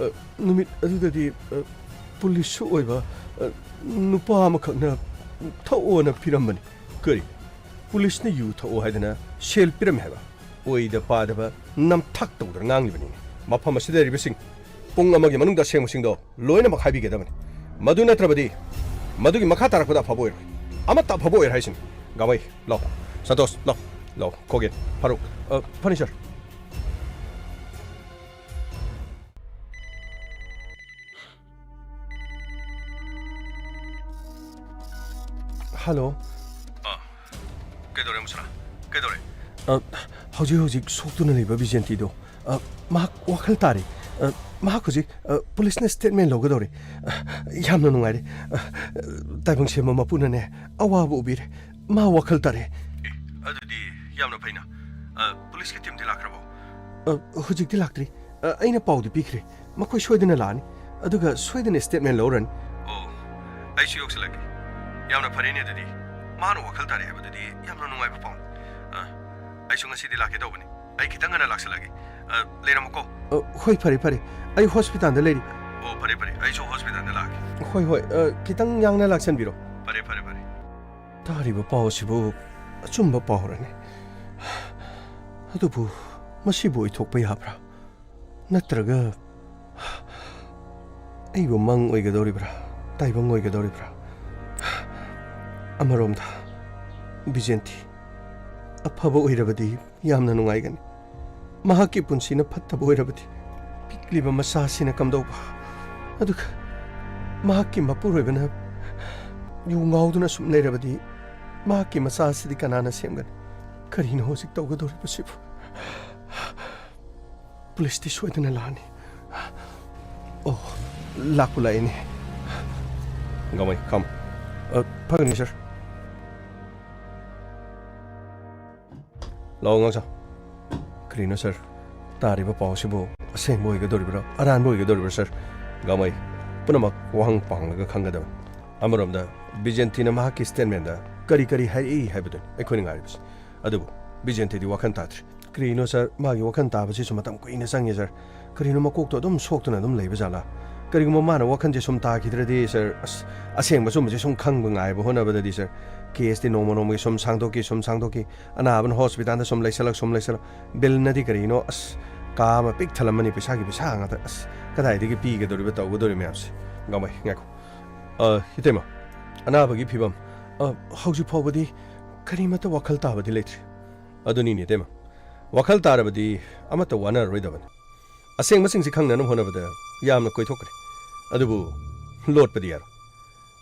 ꯅꯨꯃꯤꯠ ꯑꯗꯨꯗꯗꯤ ꯄꯨꯂꯤꯁꯁꯨ ꯑꯣꯏꯕ ꯅꯨꯄꯥ ꯑꯃꯈꯛꯅ ꯊꯛꯑꯣꯅ ꯄꯤꯔꯝꯕꯅꯤ꯫ ꯀꯔꯤ? ꯄꯨꯂꯤꯁꯅ ꯌꯨ ꯊꯛꯑꯣ ꯍꯥꯏꯗꯅ ꯁꯦꯜ ꯄꯤꯔꯝꯃꯦ ꯍꯥꯏꯕ? ꯑꯣꯏꯗ ꯄꯥꯗꯕ ꯅꯝꯊꯥꯛ ꯇꯧꯗꯨꯅ ꯉꯥꯡꯂꯤꯕꯅꯤꯅꯦ꯫ ꯃꯐꯝ ꯑꯁꯤꯗ ꯂꯩꯔꯤꯕꯁꯤꯡ, ꯄꯨꯡ ꯑꯃꯒꯤ ꯃꯅꯨꯡꯗ ꯑꯁꯦꯡꯕꯁꯤꯡꯗꯣ ꯂꯣꯏꯅꯃꯛ ꯍꯥꯏꯕꯤꯒꯗꯕꯅꯤ꯫ ꯃꯗꯨ ꯅꯠꯇ꯭ꯔꯕꯗꯤ ꯃꯗꯨꯒꯤ ꯃꯈꯥ ꯇꯥꯔꯛꯄꯗ ꯑꯐꯕ ꯑꯣꯏꯔꯣꯏ꯫ ꯑꯃꯠꯇ ꯑꯐꯕ ꯑꯣꯏꯔꯣꯏ ꯍꯥꯏꯁꯤꯅꯤ꯫ ꯒꯥꯃꯩ, ꯂꯥꯎ꯫ ꯁꯟꯇꯣꯁ, ꯂꯥꯎ꯫ ꯂꯥꯎ꯫ ꯈꯣꯒꯦꯟ, ꯐꯥꯔꯨꯛ꯫ ꯑ, ꯐꯅꯤ, ꯁꯥꯔ꯫ ꯍꯜꯂꯣ꯫ ꯑ, ꯀꯩꯗꯧꯔꯦ, ꯃꯨꯁꯥ? ꯀꯩꯗꯧꯔꯦ? ꯑ, ꯍꯧꯖꯤꯛ ꯍꯧꯖꯤꯛ ꯁꯣꯛꯇꯨꯅ ꯂꯩꯕ ꯕꯤꯖꯦꯟꯇꯤꯗꯣ, ꯑ, ꯃꯍꯥꯛ ꯋꯥꯈꯜ ꯇꯥꯔꯦ꯫ ꯑ, ꯃꯍꯥꯛ ꯍꯧꯖꯤꯛ, ꯑ, ꯄꯨꯂꯤꯁꯅ ꯁ꯭ꯇꯦꯠꯃꯦꯟ ꯂꯧꯒꯗꯧꯔꯦ꯫ ꯑ, ꯌꯥꯝꯅ ꯅꯨꯡꯉꯥꯏꯔꯦ꯫ ꯑ, ꯇꯥꯏꯕꯪ ꯁꯦꯝꯕ ꯃꯄꯨꯅꯅꯦ ꯑꯋꯥꯕ ꯎꯕꯤꯔꯦ꯫ ꯃꯥ ꯋꯥꯈꯜ ꯇꯥꯔꯦ꯫ ꯑꯦ, ꯑꯗꯨꯗꯤ ꯌꯥꯝꯅ ꯐꯩꯅ꯫ ꯑ, ꯄꯨꯂꯤꯁꯀꯤ ꯇꯤꯝꯗꯤ ꯂꯥꯛꯈ꯭ꯔꯕꯣ? ꯑ, ꯍꯧꯖꯤꯛꯇꯤ ꯂꯥꯛꯇ꯭ꯔꯤ꯫ ꯑ, ꯑꯩꯅ ꯄꯥꯎꯗꯤ ꯄꯤꯈ꯭ꯔꯦ꯫ ꯃꯈꯣꯏ ꯁꯣꯏꯗꯅ ꯂꯥꯛꯑꯅꯤ꯫ ꯑꯗꯨꯒ ꯁꯣꯏꯗꯅ ꯁ꯭ꯇꯦꯠꯃꯦꯟ ꯂꯧꯔꯅꯤ꯫ ꯑꯣ, ꯑꯩꯁꯨ ꯌꯧꯁꯤꯜꯂꯛꯀꯦ꯫ ꯌꯥꯝꯅ ꯐꯔꯦꯅꯦ ꯑꯗꯨꯗꯤ꯫ ꯃꯥꯅ ꯋꯥꯈꯜ ꯇꯥꯔꯦ ꯍꯥꯏꯕꯗꯨꯗꯤ ꯌꯥꯝꯅ ꯅꯨꯡꯉꯥꯏꯕ ꯄꯥꯎꯅꯤ꯫ ꯑ, ꯑꯩꯁꯨ ꯉꯁꯤꯗꯤ ꯂꯥꯛꯀꯦ ꯇꯧꯕꯅꯤ꯫ ꯑꯩ ꯈꯤꯇꯪ ꯉꯟꯅ ꯂꯥꯛꯁꯤꯜꯂꯛꯑꯒꯦ꯫ ꯑ, ꯂꯩꯔꯝꯃꯨꯀꯣ꯫ ꯑ, ꯍꯣꯏ, ꯐꯔꯦ, ꯐꯔꯦ꯫ ꯑꯩ ꯍꯣꯁꯄꯤꯇꯥꯜꯗ ꯂꯩꯔꯤ꯫ ꯑꯣ, ꯐꯔꯦ, ꯐꯔꯦ꯫ ꯑꯩꯁꯨ ꯍꯣꯁꯄꯤꯇꯥꯜꯗ ꯂꯥꯛꯑꯒꯦ꯫ ꯍꯣꯏ, ꯍꯣꯏ꯫ ꯑ, ꯈꯤꯇꯪ ꯌꯥꯡꯅ ꯂꯥꯛꯁꯟꯕꯤꯔꯣ꯫ ꯐꯔꯦ, ꯐꯔꯦ, ꯐꯔꯦ꯫ ꯇꯥꯔꯤꯕ ꯄꯥꯎ ꯑꯁꯤꯕꯨ ꯑꯆꯨꯝꯕ ꯄꯥꯎꯔꯅꯦ? ꯑꯗꯨꯕꯨ ꯃꯁꯤꯕꯨ ꯑꯣꯏꯊꯣꯛꯄ ꯌꯥꯕ꯭ꯔꯥ? ꯅꯠꯇ꯭ꯔꯒ ꯑꯩꯕꯨ ꯃꯪ ꯑꯣꯏꯒꯗꯧꯔꯤꯕ꯭ꯔꯥ? ꯇꯥꯏꯕꯪ ꯑꯣꯏꯒꯗꯧꯔꯤꯕ꯭ꯔꯥ? ꯑꯃꯔꯣꯝꯗ, ꯕꯤꯖꯦꯟꯇꯤ ꯑꯐꯕ ꯑꯣꯏꯔꯕꯗꯤ ꯌꯥꯝꯅ ꯅꯨꯡꯉꯥꯏꯒꯅꯤ꯫ ꯃꯍꯥꯛꯀꯤ ꯄꯨꯟꯁꯤꯅ ꯐꯠꯇꯕ ꯑꯣꯏꯔꯕꯗꯤ, ꯄꯤꯛꯂꯤꯕ ꯃꯆꯥꯁꯤꯅ ꯀꯝꯗꯧꯕ? ꯑꯗꯨꯒ ꯃꯍꯥꯛꯀꯤ ꯃꯄꯨꯔꯣꯏꯕꯅ ꯌꯨ ꯉꯥꯎꯗꯨꯅ ꯁꯨꯝ ꯂꯩꯔꯕꯗꯤ, ꯃꯍꯥꯛꯀꯤ ꯃꯆꯥ ꯑꯁꯤꯗꯤ ꯀꯅꯥꯅ ꯁꯦꯝꯒꯅꯤ? ꯀꯔꯤꯅꯣ ꯍꯧꯖꯤꯛ ꯇꯧꯒꯗꯧꯔꯤꯕꯁꯤꯕꯨ? ꯄꯨꯂꯤꯁꯇꯤ ꯁꯣꯏꯗꯅ ꯂꯥꯛꯑꯅꯤ꯫ ꯑꯣ, ꯂꯥꯛꯄꯨ ꯂꯥꯛꯑꯦꯅꯦ꯫ ꯒꯥꯃꯩ, come꯫ ꯑ, ꯐꯒꯅꯤ, ꯁꯥꯔ꯫ ꯂꯥꯛꯑꯣ, ꯉꯥꯡꯁꯥ꯫ ꯀꯔꯤꯅꯣ, ꯁꯥꯔ? ꯇꯥꯔꯤꯕ ꯄꯥꯎ ꯑꯁꯤꯕꯨ ꯑꯁꯦꯡꯕ ꯑꯣꯏꯒꯗꯧꯔꯤꯕ꯭ꯔꯥ, ꯑꯔꯥꯟꯕ ꯑꯣꯏꯒꯗꯧꯔꯤꯕ꯭ꯔꯥ, ꯁꯥꯔ? ꯒꯥꯃꯩ, ꯄꯨꯝꯅꯃꯛ ꯋꯥꯍꯪ ꯄꯥꯡꯂꯒ ꯈꯪꯒꯗꯕꯅꯤ꯫ ꯑꯃꯔꯣꯝꯗ, ꯕꯤꯖꯦꯟꯇꯤꯅ ꯃꯍꯥꯛꯀꯤ ꯁ꯭ꯇꯦꯠꯃꯦꯟꯗ ꯀꯔꯤ ꯀꯔꯤ ꯍꯥꯏꯔꯛꯏ ꯍꯥꯏꯕꯗꯨꯅꯤ ꯑꯩꯈꯣꯏꯅ ꯉꯥꯏꯔꯤꯕꯁꯤ꯫ ꯑꯗꯨꯕꯨ ꯕꯤꯖꯦꯟꯇꯤꯗꯤ ꯋꯥꯈꯜ ꯇꯥꯗ꯭ꯔꯤ꯫ ꯀꯔꯤꯅꯣ, ꯁꯥꯔ? ꯃꯥꯒꯤ ꯋꯥꯈꯜ ꯇꯥꯕꯁꯤꯁꯨ ꯃꯇꯝ ꯀꯨꯏꯅ ꯆꯪꯉꯦ, ꯁꯥꯔ꯫ ꯀꯔꯤꯅꯣ, ꯃꯀꯣꯛꯇꯣ ꯑꯗꯨꯝ ꯁꯣꯛꯇꯨꯅ ꯑꯗꯨꯝ ꯂꯩꯕ ꯖꯥꯠꯂꯥ? ꯀꯔꯤꯒꯨꯝꯕ ꯃꯥꯅ ꯋꯥꯈꯜꯁꯦ ꯁꯨꯝ ꯇꯥꯈꯤꯗ꯭ꯔꯗꯤ, ꯁꯥꯔ, ꯑꯁ, ꯑꯁꯦꯡꯕ ꯑꯆꯨꯝꯕꯁꯦ ꯁꯨꯝ ꯈꯪꯕ ꯉꯥꯏꯕ ꯍꯣꯠꯅꯕꯗꯗꯤ, ꯁꯥꯔ, ꯀꯦꯁꯇꯤ ꯅꯣꯡꯃ ꯅꯣꯡꯃꯒꯤ ꯁꯨꯝ ꯁꯥꯡꯗꯣꯛꯈꯤ, ꯁꯨꯝ ꯁꯥꯡꯗꯣꯛꯈꯤ, ꯑꯅꯥꯕꯅ ꯍꯣꯁꯄꯤꯇꯥꯜꯗ ꯁꯨꯝ ꯂꯩꯁꯜꯂꯛ, ꯁꯨꯝ ꯂꯩꯁꯜꯂꯛ, ꯕꯤꯜꯅꯗꯤ ꯀꯔꯤꯅꯣ, ꯑꯁ, ꯀꯥ ꯑꯃ ꯄꯤꯛ ꯊꯜꯂꯝꯃꯅꯤ, ꯄꯩꯁꯥꯒꯤ ꯄꯩꯁꯥ ꯉꯥꯛꯇ, ꯑꯁ, ꯀꯗꯥꯏꯗꯒꯤ ꯄꯤꯒꯗꯧꯔꯤꯕ, ꯇꯧꯒꯗꯧꯔꯤꯕ ꯃꯌꯥꯝꯁꯦ? ꯒꯥꯡꯃꯩ, ꯉꯥꯏꯈꯣ꯫ ꯑ, ꯏꯇꯩꯃ, ꯑꯅꯥꯕꯒꯤ ꯐꯤꯕꯝ, ꯑ, ꯍꯧꯖꯤꯛ ꯐꯥꯎꯕꯗꯤ ꯀꯔꯤꯃꯠꯇ ꯋꯥꯈꯜ ꯇꯥꯕꯗꯤ ꯂꯩꯇ꯭ꯔꯤ꯫ ꯑꯗꯨꯅꯤꯅꯦ, ꯏꯇꯩꯃ, ꯋꯥꯈꯜ ꯇꯥꯔꯕꯗꯤ ꯑꯃꯠꯇ ꯋꯥꯅꯔꯔꯣꯏꯗꯕꯅꯤ꯫ ꯑꯁꯦꯡꯕꯁꯤꯡꯁꯤ ꯈꯪꯅꯅꯕ ꯍꯣꯠꯅꯕꯗ ꯌꯥꯝꯅ ꯀꯣꯏꯊꯣꯛꯈ꯭ꯔꯦ꯫ ꯑꯗꯨꯕꯨ ꯂꯣꯠꯄꯗꯤ ꯌꯥꯔꯣꯏ꯫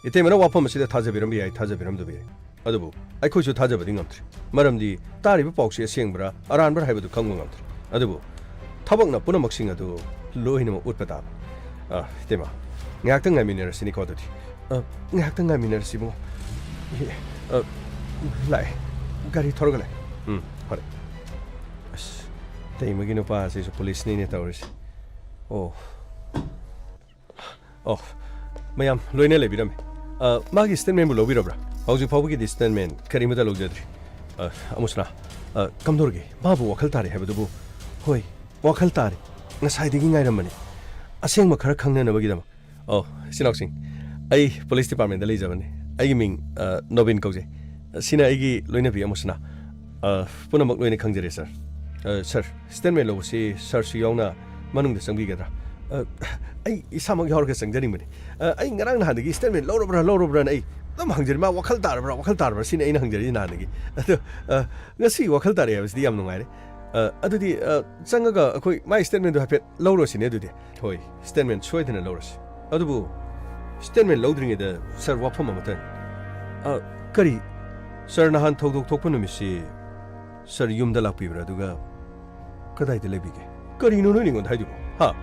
ꯏꯇꯩꯃꯅ ꯋꯥꯐꯝ ꯑꯁꯤꯗ ꯊꯥꯖꯕꯤꯔꯝꯕ ꯌꯥꯏ, ꯊꯥꯖꯕꯤꯔꯝꯗꯕ ꯌꯥꯏ꯫ ꯑꯗꯨꯕꯨ ꯑꯩꯈꯣꯏꯁꯨ ꯊꯥꯖꯕꯗꯤ ꯉꯝꯗ꯭ꯔꯤ꯫ ꯃꯔꯝꯗꯤ ꯇꯥꯔꯤꯕ ꯄꯥꯎꯁꯤ ꯑꯁꯦꯡꯕ꯭ꯔꯥ ꯑꯔꯥꯟꯕ꯭ꯔꯥ ꯍꯥꯏꯕꯗꯨ ꯈꯪꯕ ꯉꯝꯗ꯭ꯔꯤ꯫ ꯑꯗꯨꯕꯨ ꯊꯕꯛꯅ ꯄꯨꯝꯅꯃꯛꯁꯤꯡ ꯑꯗꯨ ꯂꯣꯏꯅꯃꯛ ꯎꯠꯄ ꯇꯥꯕ꯫ ꯑ, ꯏꯇꯩꯃ, ꯉꯥꯏꯍꯥꯛꯇꯪ ꯉꯥꯏꯃꯤꯟꯅꯔꯁꯤꯅꯤꯀꯣ ꯑꯗꯨꯗꯤ꯫ ꯑ, ꯉꯥꯏꯍꯥꯛꯇꯪ ꯉꯥꯏꯃꯤꯟꯅꯔꯁꯤ, ꯏꯕꯨꯡꯉꯣ꯫ ꯑꯦ, ꯑ, ꯂꯥꯛꯑꯦ꯫ ꯒꯥꯔꯤ ꯊꯧꯔꯒ ꯂꯥꯛꯑꯦ꯫ ꯎꯝ, ꯐꯔꯦ꯫ ꯑꯁ, ꯏꯇꯩꯃꯒꯤ ꯅꯨꯄꯥꯁꯤꯁꯨ ꯄꯨꯂꯤꯁꯅꯤꯅꯦ ꯇꯧꯔꯤꯁꯦ꯫ ꯑꯣ꯫ ꯑꯣ, ꯃꯌꯥꯝ ꯂꯣꯏꯅ ꯂꯩꯕꯤꯔꯝꯃꯤ꯫ ꯑ, ꯃꯥꯒꯤ ꯁ꯭ꯇꯦꯠꯃꯦꯟꯕꯨ ꯂꯧꯕꯤꯔꯕ꯭ꯔꯥ? ꯍꯧꯖꯤꯛ ꯐꯥꯎꯕꯒꯤꯗꯤ ꯁ꯭ꯇꯦꯠꯃꯦꯟ ꯀꯔꯤꯃꯠꯇ ꯂꯧꯖꯗ꯭ꯔꯤ꯫ ꯑ, ꯑꯃꯨꯁꯅꯥ, ꯑ, ꯀꯝꯗꯧꯔꯒꯦ? ꯃꯥꯕꯨ ꯋꯥꯈꯜ ꯇꯥꯔꯦ ꯍꯥꯏꯕꯗꯨꯕꯨ? ꯍꯣꯏ, ꯋꯥꯈꯜ ꯇꯥꯔꯦ꯫ ꯉꯁꯥꯏꯗꯒꯤ ꯉꯥꯏꯔꯝꯕꯅꯤ꯫ ꯑꯁꯦꯡꯕ ꯈꯔ ꯈꯪꯅꯅꯕꯒꯤꯗꯃꯛ꯫ ꯑꯣ, ꯏꯆꯤꯟ ꯏꯅꯥꯎꯁꯤꯡ, ꯑꯩ ꯄꯨꯂꯤꯁ ꯗꯤꯄꯥꯔꯠꯃꯦꯟꯗ ꯂꯩꯖꯕꯅꯤ꯫ ꯑꯩꯒꯤ ꯃꯤꯡ, ꯑ, ꯅꯣꯕꯤꯟ ꯀꯧꯖꯩ꯫ ꯁꯤꯅ ꯑꯩꯒꯤ ꯂꯣꯏꯅꯕꯤ ꯑꯃꯨꯁꯅꯥ꯫ ꯑ, ꯄꯨꯝꯅꯃꯛ ꯂꯣꯏꯅ ꯈꯪꯖꯔꯦ, ꯁꯥꯔ꯫ ꯑ, ꯁꯥꯔ, ꯁ꯭ꯇꯦꯠꯃꯦꯟ ꯂꯧꯕꯁꯤ ꯁꯥꯔꯁꯨ ꯌꯥꯎꯅ ꯃꯅꯨꯡꯗ ꯆꯪꯕꯤꯒꯗ꯭ꯔꯥ? ꯑ, ꯑꯩ ꯏꯁꯥꯃꯛ ꯌꯥꯎꯔꯒ ꯆꯪꯖꯅꯤꯡꯕꯅꯤ꯫ ꯑ, ꯑꯩ ꯉꯔꯥꯡ ꯅꯍꯥꯟꯗꯒꯤ ꯁ꯭ꯇꯦꯠꯃꯦꯟ ꯂꯧꯔꯕ꯭ꯔꯥ, ꯂꯧꯔꯕ꯭ꯔꯥꯅ ꯑꯩ ꯑꯗꯨꯝ ꯍꯪꯖꯔꯤ꯫ ꯃꯥ ꯋꯥꯈꯜ ꯇꯥꯔꯕ꯭ꯔꯥ, ꯋꯥꯈꯜ ꯇꯥꯔꯕ꯭ꯔꯥ? ꯁꯤꯅꯤ ꯑꯩꯅ ꯍꯪꯖꯔꯤꯁꯤ ꯅꯍꯥꯟꯗꯒꯤ꯫ ꯑꯗꯣ, ꯑ, ꯉꯁꯤ ꯋꯥꯈꯜ ꯇꯥꯔꯦ ꯍꯥꯏꯕꯁꯤꯗꯤ ꯌꯥꯝ ꯅꯨꯡꯉꯥꯏꯔꯦ꯫ ꯑ, ꯑꯗꯨꯗꯤ, ꯑ, ꯆꯪꯉꯒ ꯑꯩꯈꯣꯏ ꯃꯥꯏ ꯁ꯭ꯇꯦꯠꯃꯦꯟꯗꯨ ꯍꯥꯏꯐꯦꯠ ꯂꯧꯔꯨꯔꯁꯤꯅꯦ ꯑꯗꯨꯗꯤ꯫ ꯍꯣꯏ, ꯁ꯭ꯇꯦꯠꯃꯦꯟ ꯁꯣꯏꯗꯅ ꯂꯧꯔꯁꯤ꯫ ꯑꯗꯨꯕꯨ ꯁ꯭ꯇꯦꯠꯃꯦꯟ ꯂꯧꯗ꯭ꯔꯤꯉꯩꯗ ꯁꯥꯔ, ꯋꯥꯐꯝ ꯑꯃꯇꯪ꯫ ꯑ, ꯀꯔꯤ? ꯁꯥꯔ, ꯅꯍꯥꯟ ꯊꯧꯗꯣꯛ ꯊꯣꯛꯄ ꯅꯨꯃꯤꯠꯁꯤ ꯁꯥꯔ ꯌꯨꯝꯗ ꯂꯥꯛꯄꯤꯕ꯭ꯔꯥ? ꯑꯗꯨꯒ ꯀꯗꯥꯏꯗ ꯂꯩꯕꯤꯒꯦ? ꯀꯔꯤꯅꯣ ꯅꯣꯏꯅ ꯑꯩꯉꯣꯟꯗ ꯍꯥꯏꯗꯨꯕꯣ? ꯍꯥ?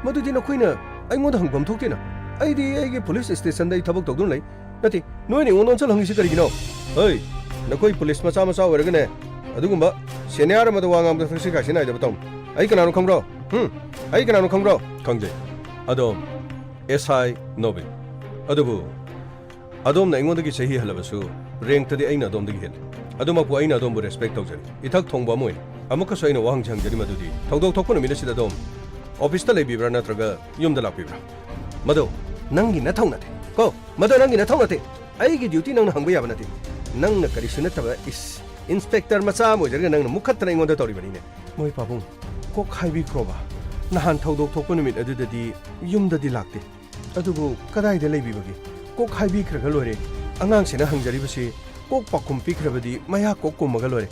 ꯃꯗꯨꯗꯤ ꯅꯈꯣꯏꯅ ꯑꯩꯉꯣꯟꯗ ꯍꯪꯐꯝ ꯊꯣꯛꯇꯦꯅ꯫ ꯑꯩꯗꯤ ꯑꯩꯒꯤ ꯄꯨꯂꯤꯁ ꯁ꯭ꯇꯦꯁꯟꯗ ꯑꯩ ꯊꯕꯛ ꯇꯧꯗꯨꯅ ꯂꯩ꯫ ꯅꯠꯇꯦ, ꯅꯣꯏꯅ ꯑꯩꯉꯣꯟꯗ ꯑꯣꯟꯁꯤꯜ ꯍꯪꯉꯤꯁꯤ ꯀꯔꯤꯒꯤꯅꯣ? ꯍꯩ, ꯅꯈꯣꯏ ꯄꯨꯂꯤꯁ ꯃꯆꯥ ꯃꯆꯥ ꯑꯣꯏꯔꯒꯅꯦ, ꯑꯗꯨꯒꯨꯝꯕ ꯁꯦꯅꯤꯌꯔ ꯑꯃꯗ ꯋꯥ ꯉꯥꯡꯕꯗ ꯊꯛꯁꯤ ꯈꯥꯁꯤ ꯅꯥꯏꯗꯕ ꯇꯧꯅꯨ꯫ ꯑꯩ ꯀꯅꯥꯅꯣ ꯈꯪꯕ꯭ꯔꯣ? ꯍꯨꯝ? ꯑꯩ ꯀꯅꯥꯅꯣ ꯈꯪꯕ꯭ꯔꯣ? ꯈꯪꯖꯩ꯫ ꯑꯗꯣꯝ ꯑꯦꯁ ꯑꯥꯏ ꯅꯣꯕꯤꯟ꯫ ꯑꯗꯨꯕꯨ ꯑꯗꯣꯝꯅ ꯑꯩꯉꯣꯟꯗꯒꯤ ꯆꯍꯤ ꯍꯜꯂꯕꯁꯨ ꯔꯦꯡꯛꯇꯗꯤ ꯑꯩꯅ ꯑꯗꯣꯝꯗꯒꯤ ꯍꯦꯜꯂꯤ꯫ ꯑꯗꯨꯃꯛꯄꯨ ꯑꯩꯅ ꯑꯗꯣꯝꯕꯨ ꯔꯦꯁꯄꯦꯛ ꯇꯧꯖꯔꯤ꯫ ꯏꯊꯛ ꯊꯣꯡꯕ ꯑꯃ ꯑꯣꯏꯅ ꯑꯃꯨꯛꯀꯁꯨ ꯑꯩꯅ ꯋꯥꯍꯪꯁꯤ ꯍꯪꯖꯔꯤ ꯃꯗꯨꯗꯤ, ꯊꯧꯗꯣꯛ ꯊꯣꯛꯄ ꯅꯨꯃꯤꯠ ꯑꯁꯤꯗ ꯑꯗꯣꯝ ꯑꯣꯐꯤꯁꯇ ꯂꯩꯕꯤꯕ꯭ꯔꯥ ꯅꯠꯇ꯭ꯔꯒ ꯌꯨꯝꯗ ꯂꯥꯛꯄꯤꯕ꯭ꯔꯥ? ꯃꯗꯨ ꯅꯪꯒꯤ ꯅꯊꯧ ꯅꯠꯇꯦ꯫ ꯀꯣ, ꯃꯗꯨ ꯅꯪꯒꯤ ꯅꯊꯧ ꯅꯠꯇꯦ꯫ ꯑꯩꯒꯤ ꯗ꯭ꯌꯨꯇꯤ ꯅꯪꯅ ꯍꯪꯕ ꯌꯥꯕ ꯅꯠꯇꯦ꯫ ꯅꯪꯅ ꯀꯔꯤꯁꯨ ꯅꯠꯇꯕ, ꯏꯁ, ꯏꯟꯁꯄꯦꯛꯇꯔ ꯃꯆꯥ ꯑꯃ ꯑꯣꯏꯖꯔꯒ ꯅꯪꯅ ꯃꯨꯛꯈꯠꯇꯅ ꯑꯩꯉꯣꯟꯗ ꯇꯧꯔꯤꯕꯅꯤꯅꯦ꯫ ꯃꯣꯏ ꯄꯥꯕꯨꯡ, ꯀꯣꯛ ꯍꯥꯏꯕꯤꯈ꯭ꯔꯣꯕ꯫ ꯅꯍꯥꯟ ꯊꯧꯗꯣꯛ ꯊꯣꯛꯄ ꯅꯨꯃꯤꯠ ꯑꯗꯨꯗꯗꯤ ꯌꯨꯝꯗꯗꯤ ꯂꯥꯛꯇꯦ꯫ ꯑꯗꯨꯕꯨ ꯀꯗꯥꯏꯗ ꯂꯩꯕꯤꯕꯒꯦ? ꯀꯣꯛ ꯍꯥꯏꯕꯤꯈ꯭ꯔꯒ ꯂꯣꯏꯔꯦ꯫ ꯑꯉꯥꯡꯁꯤꯅ ꯍꯪꯖꯔꯤꯕꯁꯤ ꯀꯣꯛ ꯄꯥꯎꯈꯨꯝ ꯄꯤꯈ꯭ꯔꯕꯗꯤ ꯃꯌꯥ ꯀꯣꯛ ꯀꯨꯝꯃꯒ ꯂꯣꯏꯔꯦ꯫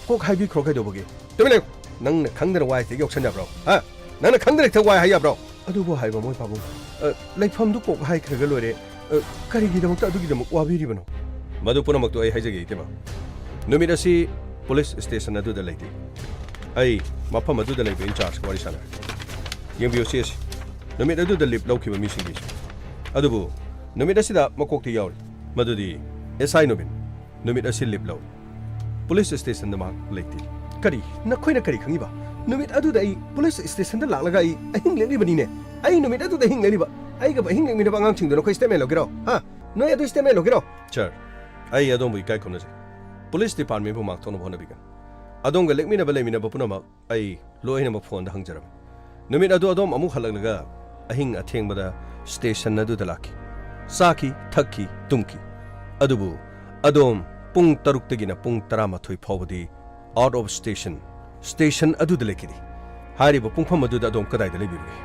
ꯀꯣꯛ ꯍꯥꯏꯕꯤꯈ꯭ꯔꯣ ꯀꯩꯗꯧꯕꯒꯦ? ꯇꯨꯃꯤꯟ ꯂꯩꯌꯨ! ꯅꯪꯅ ꯈꯪꯗꯅ ꯋꯥ ꯍꯦꯛꯇ ꯌꯥꯎꯁꯟ ꯌꯥꯕ꯭ꯔꯣ? ꯍꯥ? ꯅꯪꯅ ꯈꯪꯗꯅ ꯍꯦꯛꯇ ꯋꯥ ꯍꯥꯏ ꯌꯥꯕ꯭ꯔꯣ? ꯑꯗꯨꯕꯨ ꯍꯥꯏꯕ ꯃꯣꯏ ꯄꯥꯕꯨꯡ, ꯑ, ꯂꯩꯐꯝꯗꯨ ꯀꯣꯛ ꯍꯥꯏꯈ꯭ꯔꯒ ꯂꯣꯏꯔꯦ꯫ ꯑ, ꯀꯔꯤꯒꯤꯗꯃꯛꯇ ꯑꯗꯨꯒꯤꯗꯃꯛ ꯋꯥꯕꯤꯔꯤꯕꯅꯣ? ꯃꯗꯨ ꯄꯨꯝꯅꯃꯛꯇꯨ ꯑꯩ ꯍꯥꯏꯖꯒꯦ, ꯏꯇꯩꯃ꯫ ꯅꯨꯃꯤꯠ ꯑꯁꯤ ꯄꯨꯂꯤꯁ ꯁ꯭ꯇꯦꯁꯟ ꯑꯗꯨꯗ ꯂꯩꯇꯦ꯫ ꯑꯩ ꯃꯐꯝ ꯑꯗꯨꯗ ꯂꯩꯕ ꯏꯟꯆꯥꯔꯖꯀ ꯋꯥꯔꯤ ꯁꯥꯟꯅꯔꯦ꯫ ꯌꯦꯡꯕꯤꯌꯨ ꯁꯤ ꯑꯁꯤ꯫ ꯅꯨꯃꯤꯠ ꯑꯗꯨꯗ ꯂꯤꯞ ꯂꯧꯈꯤꯕ ꯃꯤꯁꯤꯡꯒꯤꯁꯨ꯫ ꯑꯗꯨꯕꯨ ꯅꯨꯃꯤꯠ ꯑꯁꯤꯗ ꯃꯀꯣꯛꯇ ꯌꯥꯎꯔꯤ꯫ ꯃꯗꯨꯗꯤ ꯑꯦꯁ ꯑꯥꯏ ꯅꯨꯃꯤꯠ꯫ ꯅꯨꯃꯤꯠ ꯑꯁꯤ ꯂꯤꯞ ꯂꯧꯏ꯫ ꯄꯨꯂꯤꯁ ꯁ꯭ꯇꯦꯁꯟꯗ ꯃꯍꯥꯛ ꯂꯩꯇꯦ꯫ ꯀꯔꯤ? ꯅꯈꯣꯏꯅ ꯀꯔꯤ ꯈꯪꯉꯤꯕ? ꯅꯨꯃꯤꯠ ꯑꯗꯨꯗ ꯑꯩ ꯄꯨꯂꯤꯁ ꯁ꯭ꯇꯦꯁꯟꯗ ꯂꯥꯛꯂꯒ ꯑꯩ ꯑꯍꯤꯡ ꯂꯦꯛꯂꯤꯕꯅꯤꯅꯦ꯫ ꯑꯩ ꯅꯨꯃꯤꯠ ꯑꯗꯨꯗ ꯑꯍꯤꯡ ꯂꯦꯛꯂꯤꯕ꯫ ꯑꯩꯒ ꯑꯍꯤꯡ ꯂꯦꯛꯃꯤꯟꯅꯕ ꯑꯉꯥꯡꯁꯤꯡꯗꯣ ꯅꯈꯣꯏ ꯁ꯭ꯇꯦꯠꯃꯦꯟ ꯂꯧꯒꯦꯔꯣ? ꯍꯥ? ꯅꯣꯏ ꯑꯗꯨ ꯁ꯭ꯇꯦꯠꯃꯦꯟ ꯂꯧꯒꯦꯔꯣ? ꯁꯥꯔ, ꯑꯩ ꯑꯗꯣꯝꯕꯨ ꯏꯀꯥꯏ ꯈꯨꯝꯅꯖꯩ꯫ ꯄꯨꯂꯤꯁ ꯗꯤꯄꯥꯔꯠꯃꯦꯟꯕꯨ ꯃꯥꯡ ꯊꯣꯛꯅꯕ ꯍꯣꯠꯅꯕꯤꯒꯅꯨ꯫ ꯑꯗꯣꯝꯒ ꯂꯦꯛꯃꯤꯟꯅꯕ ꯂꯩꯃꯤꯟꯅꯕ ꯄꯨꯝꯅꯃꯛ ꯑꯩ ꯂꯣꯏꯅꯃꯛ ꯐꯣꯟꯗ ꯍꯪꯖꯔꯝꯃꯤ꯫ ꯅꯨꯃꯤꯠ ꯑꯗꯨ ꯑꯗꯣꯝ ꯑꯃꯨꯛ ꯍꯜꯂꯛꯂꯒ ꯑꯍꯤꯡ ꯑꯊꯦꯡꯕꯗ ꯁ꯭ꯇꯦꯁꯟ ꯑꯗꯨꯗ ꯂꯥꯛꯈꯤ꯫ ꯆꯥꯈꯤ, ꯊꯛꯈꯤ, ꯇꯨꯝꯈꯤ꯫ ꯑꯗꯨꯕꯨ ꯑꯗꯣꯝ ꯄꯨꯡ ꯇꯔꯨꯛꯇꯒꯤꯅ ꯄꯨꯡ ꯇꯔꯥꯃꯥꯊꯣꯏ ꯐꯥꯎꯕꯗꯤ ꯑꯥꯎꯠ ꯑꯣꯐ ꯁ꯭ꯇꯦꯁꯟ, ꯁ꯭ꯇꯦꯁꯟ ꯑꯗꯨꯗ ꯂꯩꯈꯤꯗꯦ꯫ ꯍꯥꯏꯔꯤꯕ ꯄꯨꯡꯐꯝ ꯑꯗꯨꯗ ꯑꯗꯣꯝ ꯀꯗꯥꯏꯗ ꯂꯩꯕꯤꯕꯒꯦ?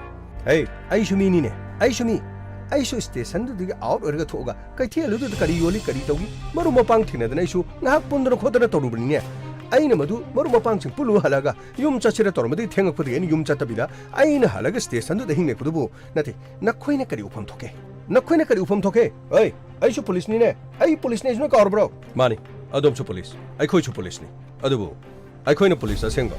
ꯍꯦ, ꯑꯩꯁꯨ ꯃꯤꯅꯤꯅꯦ, ꯑꯩꯁꯨ ꯃꯤ꯫ ꯑꯩꯁꯨ ꯁ꯭ꯇꯦꯁꯟꯗꯨꯗꯒꯤ ꯑꯥꯎꯠ ꯑꯣꯏꯔꯒ ꯊꯣꯛꯑꯒ ꯀꯩꯊꯦꯜ ꯑꯗꯨꯗ ꯀꯔꯤ ꯌꯣꯜꯂꯤ, ꯀꯔꯤ ꯇꯧꯏ, ꯃꯔꯨꯞ ꯃꯄꯥꯡ ꯊꯦꯡꯅꯗꯅ ꯑꯩꯁꯨ ꯉꯥꯏꯍꯥꯛ ꯄꯨꯟꯗꯅ ꯈꯣꯠꯇꯅ ꯇꯧꯔꯨꯕꯅꯤꯅꯦ꯫ ꯑꯩꯅ ꯃꯗꯨ ꯃꯔꯨꯞ ꯃꯄꯥꯡꯁꯤꯡ ꯄꯨꯜꯂꯨ ꯍꯜꯂꯛꯑꯒ ꯌꯨꯝ ꯆꯠꯁꯤꯔ ꯇꯧꯔꯝꯕꯗꯒꯤ ꯊꯦꯡꯉꯛꯄꯗꯒꯤ ꯑꯩꯅ ꯌꯨꯝ ꯆꯠꯇꯕꯤꯗ ꯑꯩꯅ ꯍꯜꯂꯒ ꯁ꯭ꯇꯦꯁꯟꯗꯨꯗ ꯑꯍꯤꯡ ꯂꯦꯛꯄꯗꯨꯕꯨ ꯅꯠꯇꯦ, ꯅꯈꯣꯏꯅ ꯀꯔꯤ ꯎꯐꯝ ꯊꯣꯛꯀꯦ? ꯅꯈꯣꯏꯅ ꯀꯔꯤ ꯎꯐꯝ ꯊꯣꯛꯀꯦ? ꯑꯩ, ꯑꯩꯁꯨ ꯄꯨꯂꯤꯁꯅꯤꯅꯦ꯫ ꯑꯩ ꯄꯨꯂꯤꯁꯅꯤ ꯍꯥꯏꯁꯤ ꯅꯣꯏ ꯀꯥꯎꯔꯕ꯭ꯔꯣ? ꯃꯥꯅꯤ, ꯑꯗꯣꯝꯁꯨ ꯄꯨꯂꯤꯁ, ꯑꯩꯈꯣꯏꯁꯨ ꯄꯨꯂꯤꯁꯅꯤ꯫ ꯑꯗꯨꯕꯨ ꯑꯩꯈꯣꯏꯅ ꯄꯨꯂꯤꯁ ꯑꯁꯦꯡꯕ,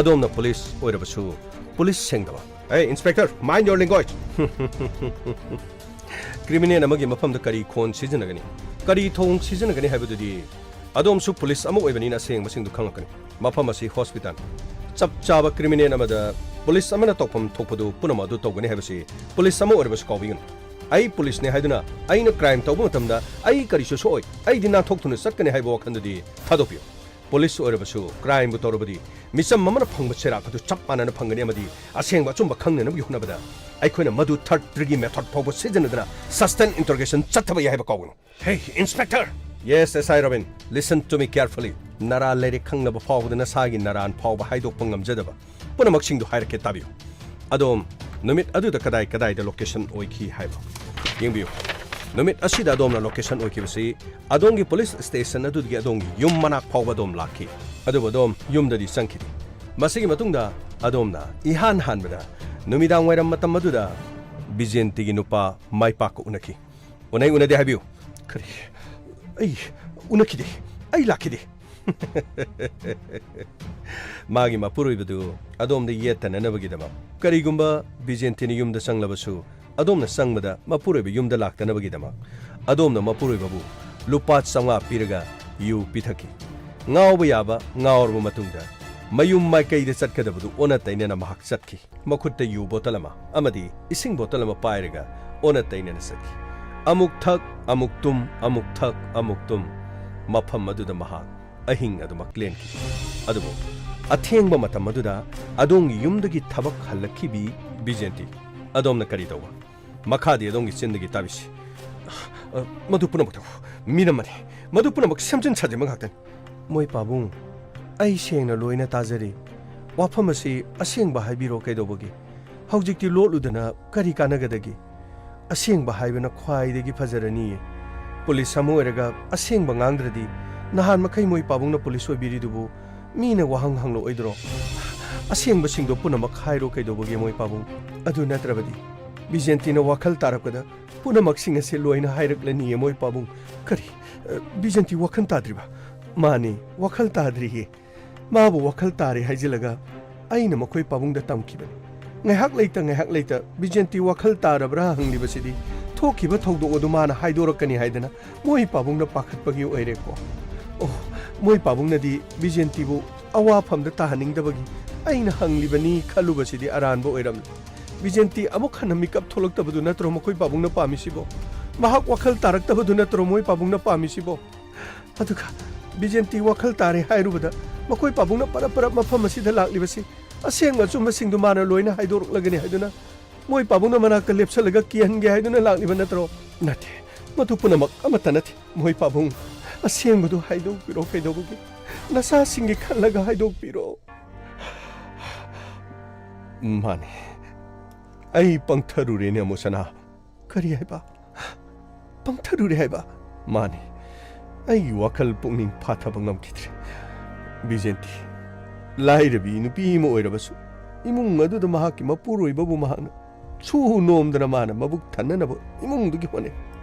ꯑꯗꯣꯝꯅ ꯄꯨꯂꯤꯁ ꯑꯣꯏꯔꯕꯁꯨ ꯄꯨꯂꯤꯁ ꯁꯦꯡꯗꯕ꯫ Hey, Inspector, mind your language! Criminal ꯑꯃꯒꯤ ꯃꯐꯝꯗ ꯀꯔꯤ ꯈꯣꯟ ꯁꯤꯖꯤꯟꯅꯒꯅꯤ, ꯀꯔꯤ ꯊꯣꯡ ꯁꯤꯖꯤꯟꯅꯒꯅꯤ ꯍꯥꯏꯕꯗꯨꯗꯤ ꯑꯗꯣꯝꯁꯨ ꯄꯨꯂꯤꯁ ꯑꯃ ꯑꯣꯏꯕꯅꯤꯅ ꯑꯁꯦꯡꯕꯁꯤꯡꯗꯨ ꯈꯪꯂꯛꯀꯅꯤ꯫ ꯃꯐꯝ ꯑꯁꯤ ꯍꯣꯁꯄꯤꯇꯥꯜ꯫ ꯆꯞ ꯆꯥꯕ ꯀ꯭ꯔꯤꯃꯤꯅꯦꯜ ꯑꯃꯗ ꯄꯨꯂꯤꯁ ꯑꯃꯅ ꯇꯧꯐꯝ ꯊꯣꯛꯄꯗꯨ ꯄꯨꯝꯅꯃꯛ ꯑꯗꯨ ꯇꯧꯒꯅꯤ ꯍꯥꯏꯕꯁꯤ ꯄꯨꯂꯤꯁ ꯑꯃ ꯑꯣꯏꯔꯕꯁꯨ ꯀꯥꯎꯕꯤꯒꯅꯨ꯫ ꯑꯩ ꯄꯨꯂꯤꯁꯅꯤ ꯍꯥꯏꯗꯨꯅ ꯑꯩꯅ ꯀ꯭ꯔꯥꯏꯝ ꯇꯧꯕ ꯃꯇꯝꯗ ꯑꯩ ꯀꯔꯤꯁꯨ ꯁꯣꯛꯑꯣꯏ, ꯑꯩꯗꯤ ꯅꯥꯟꯊꯣꯛꯇꯨꯅ ꯆꯠꯀꯅꯤ ꯍꯥꯏꯕ ꯋꯥꯈꯜꯗꯨꯗꯤ ꯊꯥꯗꯣꯛꯄꯤꯌꯨ꯫ ꯄꯨꯂꯤꯁ ꯑꯣꯏꯔꯕꯁꯨ, ꯀ꯭ꯔꯥꯏꯝꯕꯨ ꯇꯧꯔꯕꯗꯤ, ꯃꯤꯆꯝ ꯑꯃꯅ ꯐꯪꯕ ꯆꯩꯔꯥꯛ ꯑꯗꯨ ꯆꯞ ꯃꯥꯟꯅꯅ ꯐꯪꯒꯅꯤ ꯑꯃꯗꯤ ꯑꯁꯦꯡꯕ ꯑꯆꯨꯝꯕ ꯈꯪꯅꯅꯕꯒꯤ ꯍꯣꯠꯅꯕꯗ ꯑꯩꯈꯣꯏꯅ ꯃꯗꯨ ꯊꯥꯔꯗ ꯗꯤꯒ꯭ꯔꯤꯒꯤ ꯃꯦꯊꯣꯗ ꯐꯥꯎꯕ ꯁꯤꯖꯤꯟꯅꯗꯨꯅ ꯁꯁꯇꯦꯟ ꯏꯟꯇꯔꯣꯒꯦꯁꯟ ꯆꯠꯊꯕ ꯌꯥꯏ ꯍꯥꯏꯕ ꯀꯥꯎꯒꯅꯨ꯫ Hey, Inspector! Yes, S I Robin. Listen to me carefully. ꯅꯔꯥ ꯂꯥꯏꯔꯤꯛ ꯈꯪꯂꯕ ꯐꯥꯎꯕꯗ ꯅꯁꯥꯒꯤ ꯅꯔꯥꯟ ꯐꯥꯎꯕ ꯍꯥꯏꯗꯣꯛꯄ ꯉꯝꯖꯗꯕ ꯄꯨꯝꯅꯃꯛꯁꯤꯡꯗꯨ ꯍꯥꯏꯔꯛꯀꯦ, ꯇꯥꯕꯤꯌꯨ꯫ ꯑꯗꯣꯝ ꯅꯨꯃꯤꯠ ꯑꯗꯨꯗ ꯀꯗꯥꯏ ꯀꯗꯥꯏꯗ ꯂꯣꯀꯦꯁꯟ ꯑꯣꯏꯈꯤ ꯍꯥꯏꯕ ꯌꯦꯡꯕꯤꯌꯨ꯫ ꯅꯨꯃꯤꯠ ꯑꯁꯤꯗ ꯑꯗꯣꯝꯅ ꯂꯣꯀꯦꯁꯟ ꯑꯣꯏꯈꯤꯕꯁꯤ ꯑꯗꯣꯝꯒꯤ ꯄꯨꯂꯤꯁ ꯁ꯭ꯇꯦꯁꯟ ꯑꯗꯨꯗꯒꯤ ꯑꯗꯣꯝꯒꯤ ꯌꯨꯝ ꯃꯅꯥꯛ ꯐꯥꯎꯕ ꯑꯗꯣꯝ ꯂꯥꯛꯈꯤ꯫ ꯑꯗꯨꯕꯨ ꯑꯗꯣꯝ ꯌꯨꯝꯗꯗꯤ ꯆꯪꯈꯤꯗꯦ꯫ ꯃꯁꯤꯒꯤ ꯃꯇꯨꯡꯗ ꯑꯗꯣꯝꯅ ꯏꯍꯥꯟ ꯍꯥꯟꯕꯗ ꯅꯨꯃꯤꯗꯥꯡ ꯋꯥꯏꯔꯝ ꯃꯇꯝ ꯑꯗꯨꯗ ꯕꯤꯖꯦꯟꯇꯤꯒꯤ ꯅꯨꯄꯥ ꯃꯥꯏ ꯄꯥꯛꯀ ꯎꯅꯈꯤ꯫ ꯎꯅꯩ ꯎꯅꯗꯦ ꯍꯥꯏꯕꯤꯌꯨ꯫ ꯀꯔꯤ? ꯑꯩ ꯎꯅꯈꯤꯗꯦ꯫ ꯑꯩ ꯂꯥꯛꯈꯤꯗꯦ꯫ ꯃꯥꯒꯤ ꯃꯄꯨꯔꯣꯏꯕꯗꯨ ꯑꯗꯣꯝꯗ ꯌꯦꯠꯇꯅꯅꯕꯒꯤꯗꯃꯛ, ꯀꯔꯤꯒꯨꯝꯕ ꯕꯤꯖꯦꯟꯇꯤꯅ ꯌꯨꯝꯗ ꯆꯪꯂꯕꯁꯨ, ꯑꯗꯣꯝꯅ ꯆꯪꯕꯗ ꯃꯄꯨꯔꯣꯏꯕ ꯌꯨꯝꯗ ꯂꯥꯛꯇꯅꯕꯒꯤꯗꯃꯛ, ꯑꯗꯣꯝꯅ ꯃꯄꯨꯔꯣꯏꯕꯕꯨ ꯂꯨꯄꯥ ꯆꯥꯝꯃꯉꯥ ꯄꯤꯔꯒ ꯌꯨ ꯄꯤꯊꯛꯈꯤ꯫ ꯉꯥꯎꯕ ꯌꯥꯕ ꯉꯥꯎꯔꯕ ꯃꯇꯨꯡꯗ, ꯃꯌꯨꯝ ꯃꯥꯏꯀꯩꯗ ꯆꯠꯀꯗꯕꯗꯨ ꯑꯣꯟꯅ ꯇꯩꯅꯅ ꯃꯍꯥꯛ ꯆꯠꯈꯤ꯫ ꯃꯈꯨꯠꯇ ꯌꯨ ꯕꯣꯇꯜ ꯑꯃ ꯑꯃꯗꯤ ꯏꯁꯤꯡ ꯕꯣꯇꯜ ꯑꯃ ꯄꯥꯏꯔꯒ ꯑꯣꯟꯅ ꯇꯩꯅꯅ ꯆꯠꯈꯤ꯫ ꯑꯃꯨꯛ ꯊꯛ, ꯑꯃꯨꯛ ꯇꯨꯝ, ꯑꯃꯨꯛ ꯊꯛ, ꯑꯃꯨꯛ ꯇꯨꯝ꯫ ꯃꯐꯝ ꯑꯗꯨꯗ ꯃꯍꯥꯛ ꯑꯍꯤꯡ ꯑꯗꯨꯃꯛ ꯂꯦꯟꯈꯤ꯫ ꯑꯗꯨꯕꯨ ꯑꯊꯦꯡꯕ ꯃꯇꯝ ꯑꯗꯨꯗ ꯑꯗꯣꯝꯒꯤ ꯌꯨꯝꯗꯒꯤ ꯊꯕꯛ ꯍꯜꯂꯛꯈꯤꯕꯤ ꯕꯤꯖꯦꯟꯇꯤ, ꯑꯗꯣꯝꯅ ꯀꯔꯤ ꯇꯧꯕ? ꯃꯈꯥꯗꯤ ꯑꯗꯣꯝꯒꯤ ꯆꯤꯟꯗꯒꯤ ꯇꯥꯕꯤꯁꯤ꯫ ꯑ, ꯃꯗꯨ ꯄꯨꯝꯅꯃꯛꯇꯨ ꯃꯤꯅꯝꯃꯅꯤ꯫ ꯃꯗꯨ ꯄꯨꯝꯅꯃꯛ ꯁꯦꯝꯖꯤꯟ ꯁꯥꯖꯤꯟꯕ ꯉꯥꯛꯇꯅꯤ꯫ ꯃꯣꯏ ꯄꯥꯕꯨꯡ, ꯑꯩ ꯁꯦꯡꯅ ꯂꯣꯏꯅ ꯇꯥꯖꯔꯦ꯫ ꯋꯥꯐꯝ ꯑꯁꯤ ꯑꯁꯦꯡꯕ ꯍꯥꯏꯕꯤꯔꯣ ꯀꯩꯗꯧꯕꯒꯤ? ꯍꯧꯖꯤꯛꯇꯤ ꯂꯣꯠꯂꯨꯗꯅ ꯀꯔꯤ ꯀꯥꯟꯅꯒꯗꯒꯦ? ꯑꯁꯦꯡꯕ ꯍꯥꯏꯕꯅ ꯈ꯭ꯋꯥꯏꯗꯒꯤ ꯐꯖꯔꯅꯤꯌꯦ꯫ ꯄꯨꯂꯤꯁ ꯑꯃ ꯑꯣꯏꯔꯒ ꯑꯁꯦꯡꯕ ꯉꯥꯡꯗ꯭ꯔꯗꯤ ꯅꯍꯥꯟ ꯃꯈꯩ ꯃꯣꯏ ꯄꯥꯕꯨꯡꯅ ꯄꯨꯂꯤꯁ ꯑꯣꯏꯕꯤꯔꯤꯗꯨꯕꯨ ꯃꯤꯅ ꯋꯥꯍꯪ ꯍꯪꯂꯛꯑꯣꯏꯗ꯭ꯔꯣ? ꯑꯁꯦꯡꯕꯁꯤꯡꯗꯣ ꯄꯨꯝꯅꯃꯛ ꯍꯥꯏꯔꯣ ꯀꯩꯗꯧꯕꯒꯦ ꯃꯣꯏ ꯄꯥꯕꯨꯡ? ꯑꯗꯨ ꯅꯠꯇ꯭ꯔꯕꯗꯤ ꯕꯤꯖꯦꯟꯇꯤꯅ ꯋꯥꯈꯜ ꯇꯥꯔꯛꯄꯗ ꯄꯨꯝꯅꯃꯛꯁꯤꯡ ꯑꯁꯦ ꯂꯣꯏꯅ ꯍꯥꯏꯔꯛꯂꯅꯤꯌꯦ ꯃꯣꯏ ꯄꯥꯕꯨꯡ꯫ ꯀꯔꯤ? ꯑ, ꯕꯤꯖꯦꯟꯇꯤ ꯋꯥꯈꯜ ꯇꯥꯗ꯭ꯔꯤꯕ? ꯃꯥꯅꯤ, ꯋꯥꯈꯜ ꯇꯥꯗ꯭ꯔꯤꯌꯦ꯫ ꯃꯥꯕꯨ ꯋꯥꯈꯜ ꯇꯥꯔꯦ ꯍꯥꯏꯖꯤꯜꯂꯒ ꯑꯩꯅ ꯃꯈꯣꯏ ꯄꯥꯕꯨꯡꯗ ꯇꯝꯈꯤꯕꯅꯤ꯫ ꯉꯥꯏꯍꯥꯛ ꯂꯩꯇ ꯉꯥꯏꯍꯥꯛ ꯂꯩꯇ ꯕꯤꯖꯦꯟꯇꯤ ꯋꯥꯈꯜ ꯇꯥꯔꯕ꯭ꯔꯥ ꯍꯪꯂꯤꯕꯁꯤꯗꯤ ꯊꯣꯛꯈꯤꯕ ꯊꯧꯗꯣꯛ ꯑꯗꯨ ꯃꯥꯅ ꯍꯥꯏꯗꯣꯔꯛꯀꯅꯤ ꯍꯥꯏꯗꯅ ꯃꯣꯏ ꯄꯥꯕꯨꯡꯅ ꯄꯥꯈꯠꯄꯒꯤ ꯑꯣꯏꯔꯦꯀꯣ꯫ ꯑꯣ, ꯃꯣꯏ ꯄꯥꯕꯨꯡꯅꯗꯤ ꯕꯤꯖꯦꯟꯇꯤꯕꯨ ꯑꯋꯥꯐꯝꯗ ꯇꯥꯍꯟꯅꯤꯡꯗꯕꯒꯤ ꯑꯩꯅ ꯍꯪꯂꯤꯕꯅꯤ ꯈꯜꯂꯨꯕꯁꯤꯗꯤ ꯑꯔꯥꯟꯕ ꯑꯣꯏꯔꯝꯂꯦ꯫ ꯕꯤꯖꯦꯟꯇꯤ ꯑꯃꯨꯛ ꯍꯟꯅ ꯃꯤꯀꯞ ꯊꯣꯛꯂꯛꯇꯕꯗꯨ ꯅꯠꯇ꯭ꯔꯣ ꯃꯈꯣꯏ ꯄꯥꯕꯨꯡꯅ ꯄꯥꯝꯃꯤꯁꯤꯕꯣ? ꯃꯍꯥꯛ ꯋꯥꯈꯜ ꯇꯥꯔꯛꯇꯕꯗꯨ ꯅꯠꯇ꯭ꯔꯣ ꯃꯣꯏ ꯄꯥꯕꯨꯡꯅ ꯄꯥꯝꯃꯤꯁꯤꯕꯣ? ꯑꯗꯨꯒ ꯕꯤꯖꯦꯟꯇꯤ ꯋꯥꯈꯜ ꯇꯥꯔꯦ ꯍꯥꯏꯔꯨꯕꯗ, ꯃꯈꯣꯏ ꯄꯥꯕꯨꯡꯅ ꯄꯔꯞ ꯄꯔꯞ ꯃꯐꯝ ꯑꯁꯤꯗ ꯂꯥꯛꯂꯤꯕꯁꯤ ꯑꯁꯦꯡꯕ ꯑꯆꯨꯝꯕꯁꯤꯡꯗꯨ ꯃꯥꯅ ꯂꯣꯏꯅ ꯍꯥꯏꯗꯣꯔꯛꯂꯒꯅꯤ ꯍꯥꯏꯗꯨꯅ, ꯃꯣꯏ ꯄꯥꯕꯨꯡꯅ ꯃꯅꯥꯛꯇ ꯂꯦꯞꯁꯜꯂꯒ ꯀꯤꯍꯟꯒꯦ ꯍꯥꯏꯗꯨꯅ ꯂꯥꯛꯂꯤꯕ ꯅꯠꯇ꯭ꯔꯣ? ꯅꯠꯇꯦ, ꯃꯗꯨ ꯄꯨꯝꯅꯃꯛ ꯑꯃꯠꯇ ꯅꯠꯇꯦ꯫ ꯃꯣꯏ ꯄꯥꯕꯨꯡ, ꯑꯁꯦꯡꯕꯗꯨ ꯍꯥꯏꯗꯣꯛꯄꯤꯔꯣ꯫ ꯀꯩꯗꯧꯕꯒꯤ? ꯅꯆꯥꯁꯤꯡꯒꯤ ꯈꯜꯂꯒ ꯍꯥꯏꯗꯣꯛꯄꯤꯔꯣ꯫ ꯃꯥꯅꯤ, ꯑꯩ ꯄꯪꯊꯔꯨꯔꯦꯅꯦ, ꯑꯃꯨꯁꯅꯥ꯫ ꯀꯔꯤ ꯍꯥꯏꯕ? ꯄꯪꯊꯔꯨꯔꯦ ꯍꯥꯏꯕ? ꯃꯥꯅꯤ, ꯑꯩꯒꯤ ꯋꯥꯈꯜ ꯄꯨꯛꯅꯤꯡ ꯐꯥꯊꯕ ꯉꯝꯈꯤꯗ꯭ꯔꯦ꯫ ꯕꯤꯖꯦꯟꯇꯤ, ꯂꯥꯏꯔꯕꯤ ꯅꯨꯄꯤ ꯑꯃ ꯑꯣꯏꯔꯕꯁꯨ, ꯏꯃꯨꯡ ꯑꯗꯨꯗ ꯃꯍꯥꯛꯀꯤ ꯃꯄꯨꯔꯣꯏꯕꯕꯨ ꯃꯍꯥꯛꯅ ꯁꯨ ꯅꯣꯝꯗꯅ ꯃꯥꯅ ꯃꯕꯨꯛ ꯊꯟꯅꯅꯕ ꯏꯃꯨꯡꯗꯨꯒꯤ ꯍꯣꯠꯅꯩ꯫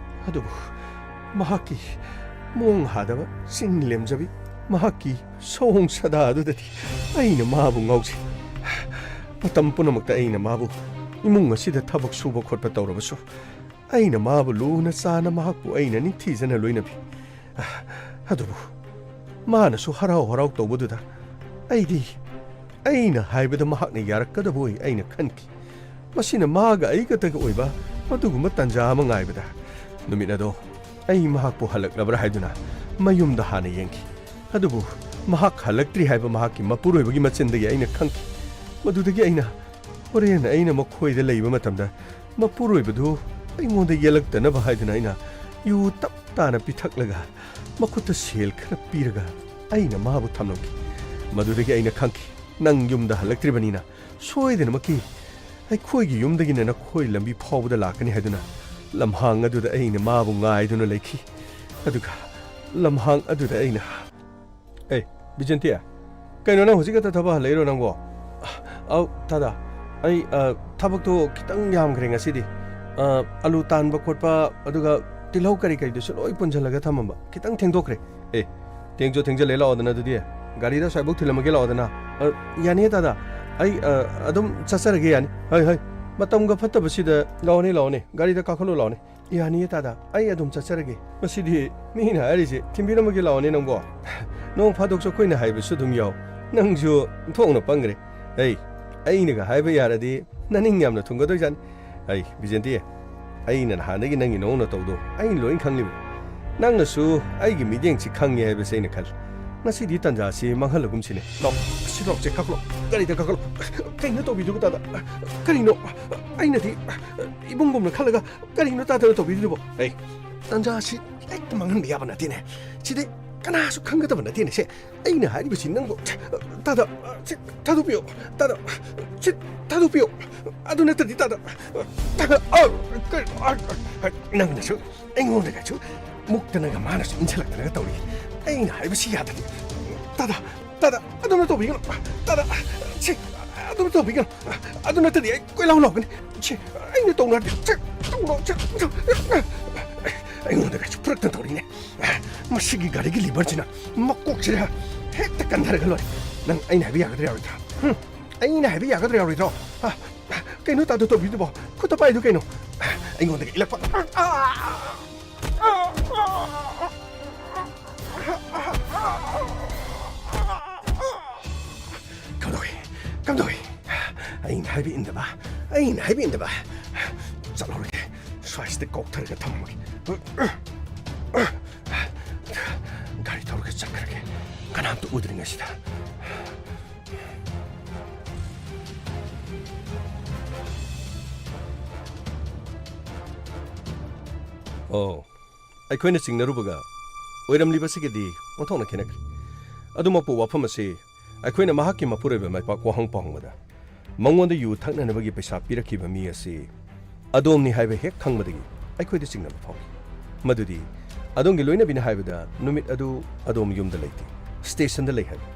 ꯑꯗꯨꯕꯨ ꯃꯍꯥꯛꯀꯤ ꯃꯑꯣꯡ ꯍꯥꯗꯕ, ꯆꯤꯡ ꯂꯦꯝꯖꯕꯤ, ꯃꯍꯥꯛꯀꯤ ꯁꯑꯣꯡ ꯁꯥꯗꯥ ꯑꯗꯨꯗꯗꯤ ꯑꯩꯅ ꯃꯥꯕꯨ ꯉꯥꯎꯖꯩ꯫ ꯃꯇꯝ ꯄꯨꯝꯅꯃꯛꯇ ꯑꯩꯅ ꯃꯥꯕꯨ, ꯏꯃꯨꯡ ꯑꯁꯤꯗ ꯊꯕꯛ ꯁꯨꯕ ꯈꯣꯠꯄ ꯇꯧꯔꯕꯁꯨ, ꯑꯩꯅ ꯃꯥꯕꯨ ꯂꯨꯅ ꯆꯥꯅ, ꯃꯍꯥꯛꯄꯨ ꯑꯩꯅ ꯅꯤꯡꯊꯤꯖꯅ ꯂꯣꯏꯅꯕꯤ꯫ ꯑꯗꯨꯕꯨ ꯃꯥꯅꯁꯨ ꯍꯔꯥꯎ ꯍꯔꯥꯎ ꯇꯧꯕꯗꯨꯗ ꯑꯩꯗꯤ, ꯑꯩꯅ ꯍꯥꯏꯕꯗ ꯃꯍꯥꯛꯅ ꯌꯥꯔꯛꯀꯗꯕ ꯑꯣꯏ ꯑꯩꯅ ꯈꯟꯈꯤ꯫ ꯃꯁꯤꯅ ꯃꯥꯒ ꯑꯩꯒꯇꯒ ꯑꯣꯏꯕ ꯑꯗꯨꯒꯨꯝꯕ ꯇꯥꯟꯖꯥ ꯑꯃ ꯉꯥꯏꯕꯗ, ꯅꯨꯃꯤꯠ ꯑꯗꯣ ꯑꯩ ꯃꯍꯥꯛꯄꯨ ꯍꯜꯂꯛꯂꯕ꯭ꯔꯥ ꯍꯥꯏꯗꯨꯅ ꯃꯌꯨꯝꯗ ꯍꯥꯟꯅ ꯌꯦꯡꯈꯤ꯫ ꯑꯗꯨꯕꯨ ꯃꯍꯥꯛ ꯍꯜꯂꯛꯇ꯭ꯔꯤ ꯍꯥꯏꯕ ꯃꯍꯥꯛꯀꯤ ꯃꯄꯨꯔꯣꯏꯕꯒꯤ ꯃꯆꯤꯟꯗꯒꯤ ꯑꯩꯅ ꯈꯪꯈꯤ꯫ ꯃꯗꯨꯗꯒꯤ ꯑꯩꯅ, ꯍꯣꯔꯦꯟ ꯑꯩꯅ ꯃꯈꯣꯏꯗ ꯂꯩꯕ ꯃꯇꯝꯗ, ꯃꯄꯨꯔꯣꯏꯕꯗꯨ ꯑꯩꯉꯣꯟꯗ ꯌꯦꯜꯂꯛꯇꯅꯕ ꯍꯥꯏꯗꯨꯅ ꯑꯩꯅ ꯌꯨ ꯇꯞ ꯇꯥꯅ ꯄꯤꯊꯛꯂꯒ ꯃꯈꯨꯠꯇ ꯁꯦꯜ ꯈꯔ ꯄꯤꯔꯒ ꯑꯩꯅ ꯃꯥꯕꯨ ꯊꯝꯂꯝꯈꯤ꯫ ꯃꯗꯨꯗꯒꯤ ꯑꯩꯅ ꯈꯪꯈꯤ, ꯅꯪ ꯌꯨꯝꯗ ꯍꯜꯂꯛꯇ꯭ꯔꯤꯕꯅꯤꯅ ꯁꯣꯏꯗꯅꯃꯛꯀꯤ ꯑꯩꯈꯣꯏꯒꯤ ꯌꯨꯝꯗꯒꯤꯅ ꯅꯈꯣꯏ ꯂꯝꯕꯤ ꯐꯥꯎꯕꯗ ꯂꯥꯛꯀꯅꯤ ꯍꯥꯏꯗꯨꯅ ꯂꯝꯍꯥꯡ ꯑꯗꯨꯗ ꯑꯩꯅ ꯃꯥꯕꯨ ꯉꯥꯏꯗꯨꯅ ꯂꯩꯈꯤ꯫ ꯑꯗꯨꯒ ꯂꯝꯍꯥꯡ ꯑꯗꯨꯗ ꯑꯩꯅ, "ꯑꯦ, ꯕꯤꯖꯦꯟꯇꯤ, ꯀꯩꯅꯣ, ꯅꯪ ꯍꯧꯖꯤꯛ ꯈꯛꯇ ꯊꯕꯛ ꯍꯜꯂꯛꯏꯔꯣ ꯅꯪꯕꯣ?" "ꯑꯧ ꯇꯥꯗꯥ, ꯑꯩ, ꯑ, ꯊꯕꯛꯇꯣ ꯈꯤꯇꯪ ꯌꯥꯝꯈ꯭ꯔꯦ ꯉꯁꯤꯗꯤ꯫ ꯑ, ꯑꯂꯨ ꯇꯥꯟꯕ ꯈꯣꯠꯄ, ꯑꯗꯨꯒ ꯇꯤꯜꯍꯧ ꯀꯔꯤ ꯀꯔꯤꯗꯨꯁꯨ ꯂꯣꯏ ꯄꯨꯟꯁꯤꯜꯂꯒ ꯊꯝꯃꯝꯕ, ꯈꯤꯇꯪ ꯊꯦꯡꯗꯣꯛꯈ꯭ꯔꯦ꯫ ꯑꯦ, ꯊꯦꯡꯁꯨ ꯊꯦꯡꯖꯜꯂꯦ, ꯂꯥꯛꯑꯣꯗꯅ ꯑꯗꯨꯗꯤ꯫ ꯒꯥꯔꯤꯗ ꯑꯁ꯭ꯋꯥꯏꯐꯥꯎ ꯊꯤꯜꯂꯝꯃꯒꯦ, ꯂꯥꯛꯑꯣꯗꯅ꯫" "ꯑ, ꯌꯥꯅꯤꯌꯦ ꯇꯥꯗꯥ, ꯑꯩ, ꯑ, ꯑꯗꯨꯝ ꯆꯠꯆꯔꯒꯦ, ꯌꯥꯅꯤ꯫" "ꯍꯣꯏ, ꯍꯣꯏ, ꯃꯇꯝꯒ ꯐꯠꯇꯕꯁꯤꯗ ꯂꯥꯛꯑꯣꯅꯦ, ꯂꯥꯛꯑꯣꯅꯦ, ꯒꯥꯔꯤꯗ ꯀꯥꯈꯠꯂꯣ, ꯂꯥꯛꯑꯣꯅꯦ꯫" "ꯌꯥꯅꯤꯌꯦ ꯇꯥꯗꯥ, ꯑꯩ ꯑꯗꯨꯝ ꯆꯠꯆꯔꯒꯦ꯫" ꯃꯁꯤꯗꯤ ꯃꯤꯅ ꯍꯥꯏꯔꯤꯁꯦ ꯊꯤꯟꯕꯤꯔꯝꯃꯒꯦ ꯂꯥꯛꯑꯣꯅꯦ ꯅꯪꯕꯣ꯫ ꯅꯣꯡ ꯐꯥꯗꯣꯛꯁꯨ ꯑꯩꯈꯣꯏꯅ ꯍꯥꯏꯕꯁꯨ ꯑꯗꯨꯝ ꯌꯥꯎ꯫ ꯅꯪꯁꯨ ꯑꯣꯟꯊꯣꯛꯅ ꯄꯪꯒ꯭ꯔꯦ꯫ ꯑꯩ, ꯑꯩꯅꯒ ꯍꯥꯏꯕ ꯌꯥꯔꯗꯤ ꯅꯅꯤꯡ ꯌꯥꯝꯅ ꯊꯨꯡꯒꯗꯣꯏꯖꯥꯠꯅꯤ꯫ ꯑꯩ, ꯕꯤꯖꯦꯟꯇꯤ, ꯑꯩꯅ ꯅꯍꯥꯟꯗꯒꯤ ꯅꯪꯒꯤ ꯅꯑꯣꯡ ꯅꯇꯧꯗꯣ ꯑꯩꯅ ꯂꯣꯏ ꯈꯪꯂꯤꯕꯅꯤ꯫ ꯅꯪꯅꯁꯨ ꯑꯩꯒꯤ ꯃꯤꯠꯌꯦꯡꯁꯤ ꯈꯪꯉꯦ ꯍꯥꯏꯕꯁꯦ ꯑꯩꯅ ꯈꯜꯂꯤ꯫ ꯉꯁꯤꯗꯤ ꯇꯟꯖꯥꯁꯤ ꯃꯥꯡꯍꯜꯂꯒꯨꯝꯁꯤꯅꯦ꯫ ꯂꯥꯎ, ꯁꯤ ꯂꯥꯎꯁꯦ, ꯀꯥꯈꯠꯂꯣ꯫ ꯒꯥꯔꯤꯗ ꯀꯥꯈꯠꯂꯣ꯫ ꯀꯩꯅꯣ ꯇꯧꯕꯤꯗꯨꯕꯨ, ꯇꯥꯗ? ꯀꯔꯤꯅꯣ? ꯑꯩꯅꯗꯤ ꯏꯕꯨꯡꯒꯨꯝꯅ ꯈꯜꯂꯒ ꯀꯔꯤꯅꯣ ꯇꯥꯗꯅ ꯇꯧꯕꯤꯔꯤꯗꯨꯕꯣ? ꯑꯩ ꯇꯟꯖꯥꯁꯤ ꯍꯦꯛꯇ ꯃꯥꯡꯍꯟꯕ ꯌꯥꯕ ꯅꯠꯇꯦꯅꯦ꯫ ꯁꯤꯗꯤ ꯀꯅꯥꯁꯨ ꯈꯪꯒꯗꯕ ꯅꯠꯇꯦꯅꯦ ꯁꯦ꯫ ꯑꯩꯅ ꯍꯥꯏꯔꯤꯕꯁꯤ ꯅꯪꯕꯨ, ꯇꯥꯗ, ꯁꯤ ꯊꯥꯗꯣꯛꯄꯤꯌꯣ꯫ ꯇꯥꯗ, ꯁꯤ ꯊꯥꯗꯣꯛꯄꯤꯌꯣ꯫ ꯑꯗꯨ ꯅꯠꯇ꯭ꯔꯗꯤ, ꯇꯥꯗ, ꯇꯥꯗ, ꯑ, ꯀ-, ꯑ, ꯑ, ꯅꯪꯅꯁꯨ ꯑꯩꯉꯣꯟꯗꯒꯁꯨ ꯃꯨꯛꯇꯅꯒ ꯃꯥꯅꯁꯨ ꯏꯟꯁꯤꯜꯂꯛꯇꯅꯒ ꯇꯧꯔꯤ꯫ ꯑꯩꯅ ꯍꯥꯏꯕꯁꯤ ꯌꯥꯗ꯭ꯔꯗꯤ, ꯇꯥꯗ, ꯇꯥꯗ, ꯑꯗꯨꯝꯅ ꯇꯧꯕꯤꯒꯅꯨ꯫ ꯇꯥꯗ, ꯁꯤ, ꯑꯗꯨꯝꯅ ꯇꯧꯕꯤꯒꯅꯨ꯫ ꯑꯗꯨ ꯅꯠꯇ꯭ꯔꯗꯤ ꯑꯩ ꯀꯣꯏꯂꯥꯎ ꯂꯥꯎꯒꯅꯤ꯫ ꯁꯤ, ꯑꯩꯅ ꯇꯧꯅꯔꯗꯤ, ꯁꯤ, ꯇꯧꯅꯣ, ꯁꯤ, ꯑꯩꯉꯣꯟꯗꯒꯁꯨ ꯐꯨꯔꯛꯇꯅ ꯇꯧꯔꯤꯅꯦ꯫ ꯃꯁꯤꯒꯤ ꯒꯥꯔꯤꯒꯤ ꯂꯤꯚꯔꯁꯤꯅ ꯃꯀꯣꯛꯁꯤꯗ ꯍꯦꯛꯇ ꯀꯟꯊꯔꯒ ꯂꯣꯏꯔꯦ꯫ ꯅꯪ ꯑꯩꯅ ꯍꯥꯏꯕ ꯌꯥꯒꯗ꯭ꯔꯥ ꯌꯥꯔꯣꯏꯗ꯭ꯔꯥ? ꯍꯨꯝ? ꯑꯩꯅ ꯍꯥꯏꯕ ꯌꯥꯒꯗ꯭ꯔꯥ ꯌꯥꯔꯣꯏꯗ꯭ꯔꯣ? ꯑ, ꯀꯩꯅꯣ ꯇꯥꯗꯣ ꯇꯧꯕꯤꯗꯨꯕꯣ? ꯈꯨꯠꯇ ꯄꯥꯏꯗꯨ ꯀꯩꯅꯣ? ꯑꯩꯉꯣꯟꯗꯒ ꯏꯜꯂꯛꯄ꯫ ꯑ, ꯑ, ꯀꯝꯗꯧꯏ? ꯀꯝꯗꯧꯏ? ꯑꯩꯅ ꯍꯥꯏꯕ ꯏꯟꯗꯕ, ꯑꯩꯅ ꯍꯥꯏꯕ ꯏꯟꯗꯕ꯫ ꯆꯠꯂꯔꯣꯏꯒꯦ꯫ ꯁ꯭ꯋꯥꯏꯁꯤꯗ ꯀꯣꯛꯊꯔꯒ ꯊꯝꯃꯒꯦ꯫ ꯒꯥꯔꯤ ꯊꯧꯔꯒ ꯆꯠꯈ꯭ꯔꯒꯦ꯫ ꯀꯅꯥꯝꯇ ꯎꯗ꯭ꯔꯤꯉꯩꯁꯤꯗ꯫ ꯑꯣ, ꯑꯩꯈꯣꯏꯅ ꯆꯤꯡꯅꯔꯨꯕꯒ ꯑꯣꯏꯔꯝꯂꯤꯕꯁꯤꯒꯗꯤ ꯑꯣꯟꯊꯣꯛꯅ ꯈꯦꯠꯅꯈ꯭ꯔꯦ꯫ ꯑꯗꯨꯃꯛꯄꯨ ꯋꯥꯐꯝ ꯑꯁꯤ ꯑꯩꯈꯣꯏꯅ ꯃꯍꯥꯛꯀꯤ ꯃꯄꯨꯔꯣꯏꯕ ꯃꯥꯏꯄꯥꯛ ꯋꯥꯍꯪ ꯄꯥꯎꯍꯪꯕꯗ ꯃꯉꯣꯟꯗ ꯌꯨ ꯊꯛꯅꯅꯕꯒꯤ ꯄꯩꯁꯥ ꯄꯤꯔꯛꯈꯤꯕ ꯃꯤ ꯑꯁꯤ ꯑꯗꯣꯝꯅꯤ ꯍꯥꯏꯕ ꯍꯦꯛ ꯈꯪꯕꯗꯒꯤ ꯑꯩꯈꯣꯏꯗ ꯆꯤꯡꯅꯕ ꯐꯥꯎꯏ꯫ ꯃꯗꯨꯗꯤ ꯑꯗꯣꯝꯒꯤ ꯂꯣꯏꯅꯕꯤꯅ ꯍꯥꯏꯕꯗ ꯅꯨꯃꯤꯠ ꯑꯗꯨ ꯑꯗꯣꯝ ꯌꯨꯝꯗ ꯂꯩꯇꯦ, ꯁ꯭ꯇꯦꯁꯟꯗ ꯂꯩ ꯍꯥꯏꯕ꯫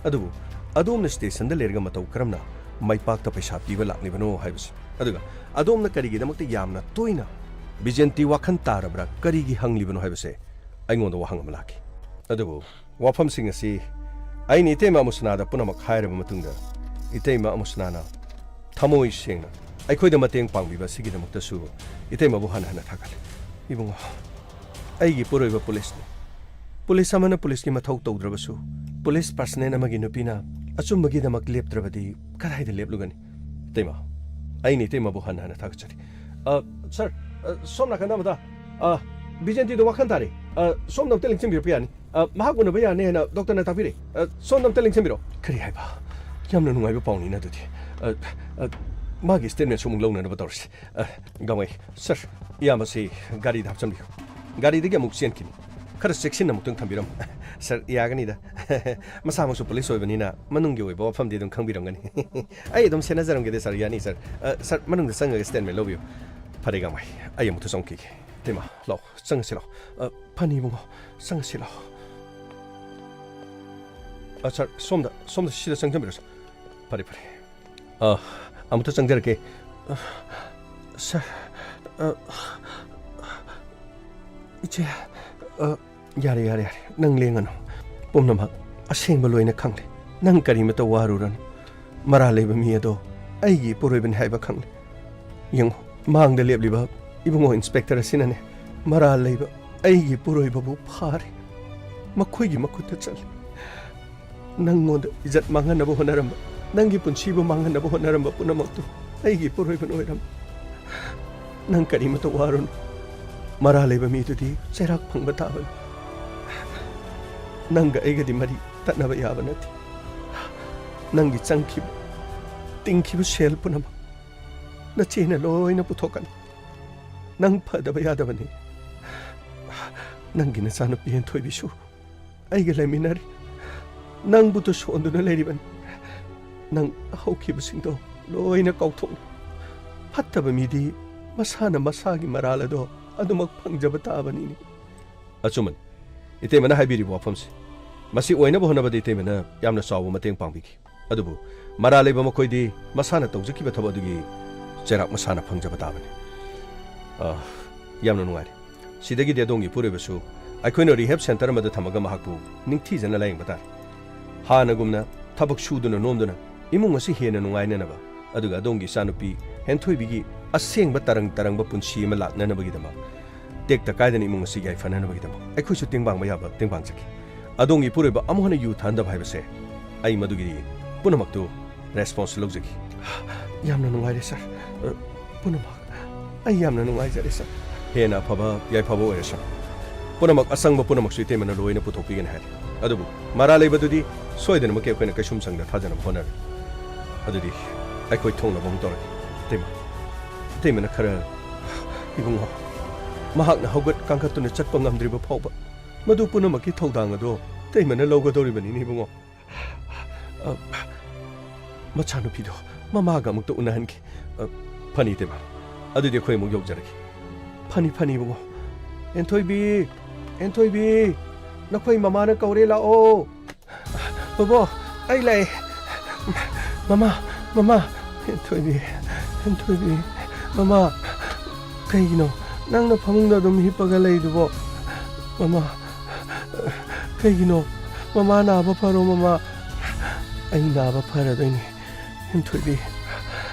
ꯑꯗꯨꯕꯨ ꯑꯗꯣꯝꯅ ꯁ꯭ꯇꯦꯁꯟꯗ ꯂꯩꯔꯒ ꯃꯇꯧ ꯀꯔꯝꯅ ꯃꯥꯏꯄꯥꯛꯇ ꯄꯩꯁꯥ ꯄꯤꯕ ꯂꯥꯛꯂꯤꯕꯅꯣ ꯍꯥꯏꯕꯁꯤ, ꯑꯗꯨꯒ ꯑꯗꯣꯝꯅ ꯀꯔꯤꯒꯤꯗꯃꯛꯇ ꯌꯥꯝꯅ ꯇꯣꯏꯅ ꯕꯤꯖꯦꯟꯇꯤ ꯋꯥꯈꯜ ꯇꯥꯔꯕ꯭ꯔꯥ, ꯀꯔꯤꯒꯤ ꯍꯪꯂꯤꯕꯅꯣ ꯍꯥꯏꯕꯁꯦ ꯑꯩꯉꯣꯟꯗ ꯋꯥꯍꯪ ꯑꯃ ꯂꯥꯛꯈꯤ꯫ ꯑꯗꯨꯕꯨ ꯋꯥꯐꯝꯁꯤꯡ ꯑꯁꯤ ꯑꯩꯅ ꯏꯇꯩꯃ ꯑꯃꯨꯁꯅꯥꯗ ꯄꯨꯝꯅꯃꯛ ꯍꯥꯏꯔꯕ ꯃꯇꯨꯡꯗ, ꯏꯇꯩꯃ ꯑꯃꯨꯁꯅꯥꯅ ꯊꯃꯣꯏ ꯁꯦꯡꯅ ꯑꯩꯈꯣꯏꯗ ꯃꯇꯦꯡ ꯄꯥꯡꯕꯤꯕ ꯑꯁꯤꯒꯤꯗꯃꯛꯇꯁꯨ ꯏꯇꯩꯃꯕꯨ ꯍꯟꯅ ꯍꯟꯅ ꯊꯥꯒꯠꯂꯤ꯫ ꯏꯕꯨꯡꯉꯣ, ꯑꯩꯒꯤ ꯄꯨꯔꯣꯏꯕ ꯄꯨꯂꯤꯁꯅꯤ꯫ ꯄꯨꯂꯤꯁ ꯑꯃꯅ ꯄꯨꯂꯤꯁꯀꯤ ꯃꯊꯧ ꯇꯧꯗ꯭ꯔꯕꯁꯨ, ꯄꯨꯂꯤꯁ ꯄꯥꯔꯁꯅꯦꯜ ꯑꯃꯒꯤ ꯅꯨꯄꯤꯅ ꯑꯆꯨꯝꯕꯒꯤꯗꯃꯛ ꯂꯦꯞꯇ꯭ꯔꯕꯗꯤ ꯀꯗꯥꯏꯗ ꯂꯦꯞꯂꯨꯒꯅꯤ? ꯏꯇꯩꯃ, ꯑꯩꯅ ꯏꯇꯩꯃꯕꯨ ꯍꯟꯅ ꯍꯟꯅ ꯊꯥꯒꯠꯆꯔꯤ꯫ ꯑ, ꯁꯥꯔ, ꯑ, ꯁꯣꯝ ꯅꯥꯀꯟꯗ ꯑꯃꯗ, ꯑ, ꯕꯤꯖꯦꯟꯇꯤꯗꯣ ꯋꯥꯈꯜ ꯇꯥꯔꯦ꯫ ꯑ, ꯁꯣꯝꯗ ꯑꯝꯇ ꯂꯦꯡꯁꯤꯟꯕꯤꯔꯛꯄ ꯌꯥꯅꯤ? ꯑ, ꯃꯍꯥꯛ ꯎꯅꯕ ꯌꯥꯅꯤ ꯍꯥꯏꯅ ꯗꯣꯛꯇꯔꯅ ꯇꯥꯛꯄꯤꯔꯦ꯫ ꯑ, ꯁꯣꯝꯗ ꯑꯝꯇ ꯂꯦꯡꯁꯤꯟꯕꯤꯔꯣ꯫ ꯀꯔꯤ ꯍꯥꯏꯕ? ꯌꯥꯝꯅ ꯅꯨꯡꯉꯥꯏꯕ ꯄꯥꯎꯅꯤꯅ ꯑꯗꯨꯗꯤ꯫ ꯑ, ꯑ, ꯃꯥꯒꯤ ꯁ꯭ꯇꯦꯠꯃꯦꯟꯁꯨ ꯑꯃꯨꯛ ꯂꯧꯅꯅꯕ ꯇꯧꯔꯁꯤ꯫ ꯑ, ꯒꯥꯡꯃꯩ, ꯁꯔ, ꯏꯌꯥꯝꯕꯁꯤ ꯒꯥꯔꯤꯗ ꯍꯥꯞꯆꯤꯟꯕꯤꯌꯨ꯫ ꯒꯥꯔꯤꯗꯒꯤ ꯑꯃꯨꯛ ꯆꯦꯟꯈꯤꯅꯤ꯫ ꯈꯔ ꯆꯦꯛꯁꯤꯟꯅ ꯑꯃꯨꯛꯇꯪ ꯊꯝꯕꯤꯔꯝꯃꯨ꯫ ꯁꯔ, ꯌꯥꯒꯅꯤꯗ꯫ ꯃꯁꯥꯃꯛꯁꯨ ꯄꯨꯂꯤꯁ ꯑꯣꯏꯕꯅꯤꯅ ꯃꯅꯨꯡꯒꯤ ꯑꯣꯏꯕ ꯋꯥꯐꯝꯗꯤ ꯑꯗꯨꯝ ꯈꯪꯕꯤꯔꯝꯒꯅꯤ꯫ ꯑꯩ ꯑꯗꯨꯝ ꯁꯦꯟꯅꯖꯔꯝꯒꯦꯗ, ꯁꯔ, ꯌꯥꯅꯤ, ꯁꯔ꯫ ꯑ, ꯁꯔ, ꯃꯅꯨꯡꯗ ꯆꯪꯉꯒ ꯁ꯭ꯇꯦꯠꯃꯦꯟ ꯂꯧꯕꯤꯌꯨ꯫ ꯐꯔꯦ, ꯒꯥꯡꯃꯩ, ꯑꯩ ꯑꯃꯨꯛꯇ ꯆꯪꯉꯨꯈꯤꯒꯦ꯫ ꯏꯇꯩꯃ, ꯂꯥꯛꯑꯣ, ꯆꯪꯉꯁꯤ ꯂꯥꯛꯑꯣ꯫ ꯑ, ꯐꯅꯤ, ꯏꯕꯨꯡꯉꯣ, ꯆꯪꯉꯁꯤ ꯂꯥꯛꯑꯣ꯫ ꯑ, ꯁꯔ, ꯁꯣꯝꯗ, ꯁꯣꯝꯗ, ꯁꯤꯗ ꯆꯪꯖꯟꯕꯤꯔꯣ, ꯁꯔ꯫ ꯐꯔꯦ, ꯐꯔꯦ꯫ ꯑ, ꯑꯃꯨꯛꯇ ꯆꯪꯖꯔꯛꯀꯦ꯫ ꯑ, ꯁꯔ, ꯑ, ꯏꯆꯦ, ꯑ, ꯌꯥꯔꯦ, ꯌꯥꯔꯦ, ꯌꯥꯔꯦ꯫ ꯅꯪ ꯂꯦꯡꯉꯅꯨ꯫ ꯄꯨꯝꯅꯃꯛ ꯑꯁꯦꯡꯕ ꯂꯣꯏꯅ ꯈꯪꯂꯦ꯫ ꯅꯪ ꯀꯔꯤꯃꯇ ꯋꯥꯔꯨꯔꯅꯨ꯫ ꯃꯔꯥꯜ ꯂꯩꯕ ꯃꯤ ꯑꯗꯣ ꯑꯩꯒꯤ ꯏꯄꯨꯔꯣꯏꯕꯅꯤ ꯍꯥꯏꯕ ꯈꯪꯂꯦ꯫ ꯌꯦꯡꯉꯨ, ꯃꯥꯡꯗ ꯂꯦꯞꯂꯤꯕ ꯏꯕꯨꯡꯉꯣ ꯏꯟꯁꯄꯦꯛꯇꯔ ꯑꯁꯤꯅꯅꯦ, ꯃꯔꯥꯜ ꯂꯩꯕ ꯑꯩꯒꯤ ꯏꯄꯨꯔꯣꯏꯕꯕꯨ ꯐꯥꯔꯦ꯫ ꯃꯈꯣꯏꯒꯤ ꯃꯈꯨꯠꯇ ꯆꯠꯂꯦ꯫ ꯅꯪꯉꯣꯟꯗ ꯏꯖꯠ ꯃꯥꯡꯍꯟꯅꯕ ꯍꯣꯠꯅꯔꯝꯕ, ꯅꯪꯒꯤ ꯄꯨꯟꯁꯤꯕꯨ ꯃꯥꯡꯍꯟꯅꯕ ꯍꯣꯠꯅꯔꯝꯕ ꯄꯨꯝꯅꯃꯛꯇꯨ ꯑꯩꯒꯤ ꯏꯄꯨꯔꯣꯏꯕꯅ ꯑꯣꯏꯔꯝꯃꯤ꯫ ꯅꯪ ꯀꯔꯤꯃꯇ ꯋꯥꯔꯨꯅꯨ꯫ ꯃꯔꯥꯜ ꯂꯩꯕ ꯃꯤꯗꯨꯗꯤ ꯆꯩꯔꯥꯛ ꯐꯪꯕ ꯇꯥꯕꯅꯤ꯫ ꯅꯪꯒ ꯑꯩꯒꯗꯤ ꯃꯔꯤ ꯇꯠꯅꯕ ꯌꯥꯕ ꯅꯠꯇꯦ꯫ ꯅꯪꯒꯤ ꯆꯪꯈꯤꯕ, ꯇꯤꯡꯈꯤꯕ ꯁꯦꯜ ꯄꯨꯝꯅꯃꯛ ꯅꯆꯦꯅ ꯂꯣꯏꯅ ꯄꯨꯊꯣꯛꯀꯅꯤ꯫ ꯅꯪ ꯐꯗꯕ ꯌꯥꯗꯕꯅꯤ꯫ ꯅꯪꯒꯤ ꯅꯆꯥꯅꯨꯄꯤ ꯍꯦꯟꯊꯣꯏꯕꯤꯁꯨ ꯑꯩꯒ ꯂꯩꯃꯤꯟꯅꯔꯤ꯫ ꯅꯪꯕꯨꯇ ꯁꯣꯟꯗꯨꯅ ꯂꯩꯔꯤꯕꯅꯤ꯫ ꯅꯪ ꯍꯧꯈꯤꯕꯁꯤꯡꯗꯣ ꯂꯣꯏꯅ ꯀꯥꯎꯊꯣꯛꯎ꯫ ꯐꯠꯇꯕ ꯃꯤꯗꯤ ꯃꯁꯥꯅ ꯃꯁꯥꯒꯤ ꯃꯔꯥꯜ ꯑꯗꯣ ꯑꯗꯨꯃꯛ ꯐꯪꯖꯕ ꯇꯥꯕꯅꯤꯅꯦ꯫ ꯑꯆꯨꯝꯕꯅꯤ꯫ ꯏꯇꯩꯃꯅ ꯍꯥꯏꯕꯤꯔꯤꯕ ꯋꯥꯐꯝꯁꯤ꯫ ꯃꯁꯤ ꯑꯣꯏꯅꯕ ꯍꯣꯠꯅꯕꯗ ꯏꯇꯩꯃꯅ ꯌꯥꯝꯅ ꯆꯥꯎꯕ ꯃꯇꯦꯡ ꯄꯥꯡꯕꯤꯈꯤ꯫ ꯑꯗꯨꯕꯨ ꯃꯔꯥꯜ ꯂꯩꯕ ꯃꯈꯣꯏꯗꯤ ꯃꯁꯥꯅ ꯇꯧꯖꯈꯤꯕ ꯊꯕꯛ ꯑꯗꯨꯒꯤ ꯆꯩꯔꯥꯛ ꯃꯁꯥꯅ ꯐꯪꯖꯕ ꯇꯥꯕꯅꯤ꯫ ꯑ, ꯌꯥꯝꯅ ꯅꯨꯡꯉꯥꯏꯔꯦ꯫ ꯁꯤꯗꯒꯤꯗꯤ ꯑꯗꯣꯝꯒꯤ ꯏꯄꯨꯔꯣꯏꯕꯁꯨ ꯑꯩꯈꯣꯏꯅ ꯔꯤꯍꯦꯕ ꯁꯦꯟꯇꯔ ꯑꯃꯗ ꯊꯝꯃꯒ ꯃꯍꯥꯛꯄꯨ ꯅꯤꯡꯊꯤꯖꯅ ꯂꯥꯌꯦꯡꯕ ꯇꯥꯔꯦ꯫ ꯍꯥꯟꯅꯒꯨꯝꯅ ꯊꯕꯛ ꯁꯨꯗꯨꯅ ꯅꯣꯝꯗꯨꯅ ꯏꯃꯨꯡ ꯑꯁꯤ ꯍꯦꯟꯅ ꯅꯨꯡꯉꯥꯏꯅꯅꯕ, ꯑꯗꯨꯒ ꯑꯗꯣꯝꯒꯤ ꯏꯆꯥꯅꯨꯄꯤ ꯍꯦꯟꯊꯣꯏꯕꯤꯒꯤ ꯑꯁꯦꯡꯕ ꯇꯔꯪ ꯇꯔꯪꯕ ꯄꯨꯟꯁꯤ ꯑꯃ ꯂꯥꯛꯅꯅꯕꯒꯤꯗꯃꯛ, ꯇꯦꯛꯇ ꯀꯥꯏꯗꯅ ꯏꯃꯨꯡ ꯑꯁꯤ ꯌꯥꯏꯐꯅꯅꯕꯒꯤꯗꯃꯛ ꯑꯩꯈꯣꯏꯁꯨ ꯇꯦꯡꯕꯥꯡꯕ ꯌꯥꯕ ꯇꯦꯡꯕꯥꯡꯖꯒꯦ꯫ ꯑꯗꯣꯝꯒꯤ ꯏꯄꯨꯔꯣꯏꯕ ꯑꯃꯨꯛ ꯍꯟꯅ ꯌꯨ ꯊꯛꯍꯟꯗꯕ ꯍꯥꯏꯕꯁꯦ, ꯑꯩ ꯃꯗꯨꯒꯤ ꯄꯨꯝꯅꯃꯛꯇꯨ ꯔꯦꯁꯄꯣꯟꯁ ꯂꯧꯖꯒꯦ꯫ ꯌꯥꯝꯅ ꯅꯨꯡꯉꯥꯏꯔꯦ, ꯁꯥꯔ꯫ ꯑ, ꯄꯨꯝꯅꯃꯛ꯫ ꯑꯩ ꯌꯥꯝꯅ ꯅꯨꯡꯉꯥꯏꯖꯔꯦ, ꯁꯥꯔ꯫ ꯍꯦꯟꯅ ꯑꯐꯕ ꯌꯥꯏꯐꯕ ꯑꯣꯏꯔꯁꯅꯨ꯫ ꯄꯨꯝꯅꯃꯛ, ꯑꯆꯪꯕ ꯄꯨꯝꯅꯃꯛꯁꯨ ꯏꯇꯩꯃꯅ ꯂꯣꯏꯅ ꯄꯨꯊꯣꯛꯄꯤꯒꯅꯤ ꯍꯥꯏꯔꯤ꯫ ꯑꯗꯨꯕꯨ ꯃꯔꯥꯜ ꯂꯩꯕꯗꯨꯗꯤ ꯁꯣꯏꯗꯅꯃꯛꯀꯤ ꯑꯩꯈꯣꯏꯅ ꯀꯩꯁꯨꯝꯁꯪꯗ ꯊꯥꯖꯅꯕ ꯍꯣꯠꯅꯔꯤ꯫ ꯑꯗꯨꯗꯤ ꯑꯩꯈꯣꯏ ꯊꯣꯡꯅꯕ ꯑꯃꯨꯛ ꯇꯧꯔꯒꯦ꯫ ꯏꯇꯩꯃ, ꯏꯇꯩꯃꯅ ꯈꯔ, ꯏꯕꯨꯡꯉꯣ, ꯃꯍꯥꯛꯅ ꯍꯧꯒꯠ ꯀꯥꯡꯈꯠꯇꯨꯅ ꯆꯠꯄ ꯉꯝꯗ꯭ꯔꯤꯕ ꯐꯥꯎꯕ ꯃꯗꯨ ꯄꯨꯝꯅꯃꯛꯀꯤ ꯊꯧꯗꯥꯡ ꯑꯗꯨ ꯏꯇꯩꯃꯅ ꯂꯧꯒꯗꯧꯔꯤꯕꯅꯤꯅꯦ, ꯏꯕꯨꯡꯉꯣ꯫ ꯑ, ꯃꯆꯥꯅꯨꯄꯤꯗꯣ ꯃꯃꯥꯒ ꯑꯃꯨꯛꯇ ꯎꯅꯍꯟꯈꯤ꯫ ꯑ, ꯐꯅꯤ, ꯏꯇꯩꯃ꯫ ꯑꯗꯨꯗꯤ ꯑꯩꯈꯣꯏ ꯑꯃꯨꯛ ꯌꯧꯖꯔꯒꯦ꯫ ꯐꯅꯤ, ꯐꯅꯤ, ꯏꯕꯨꯡꯉꯣ꯫ ꯍꯦꯟꯊꯣꯏꯕꯤ, ꯍꯦꯟꯊꯣꯏꯕꯤ, ꯅꯈꯣꯏ ꯃꯃꯥꯅ ꯀꯧꯔꯦ, ꯂꯥꯛꯑꯣ꯫ ꯕꯣꯕꯣ, ꯑꯩ ꯂꯥꯛꯑꯦ꯫ ꯃꯃꯥ, ꯃꯃꯥ, ꯍꯦꯟꯊꯣꯏꯕꯤ, ꯍꯦꯟꯊꯣꯏꯕꯤ, ꯃꯃꯥ, ꯀꯩꯒꯤꯅꯣ ꯅꯪꯅ ꯐꯃꯨꯡꯗ ꯑꯗꯨꯝ ꯍꯤꯞꯄꯒ ꯂꯩꯗꯨꯕꯣ? ꯃꯃꯥ, ꯀꯩꯒꯤꯅꯣ? ꯃꯃꯥ ꯅꯥꯕ ꯐꯔꯣ, ꯃꯃꯥ꯫ ꯑꯩ ꯅꯥꯕ ꯐꯔꯗꯣꯏꯅꯦ, ꯍꯦꯟꯊꯣꯏꯕꯤ꯫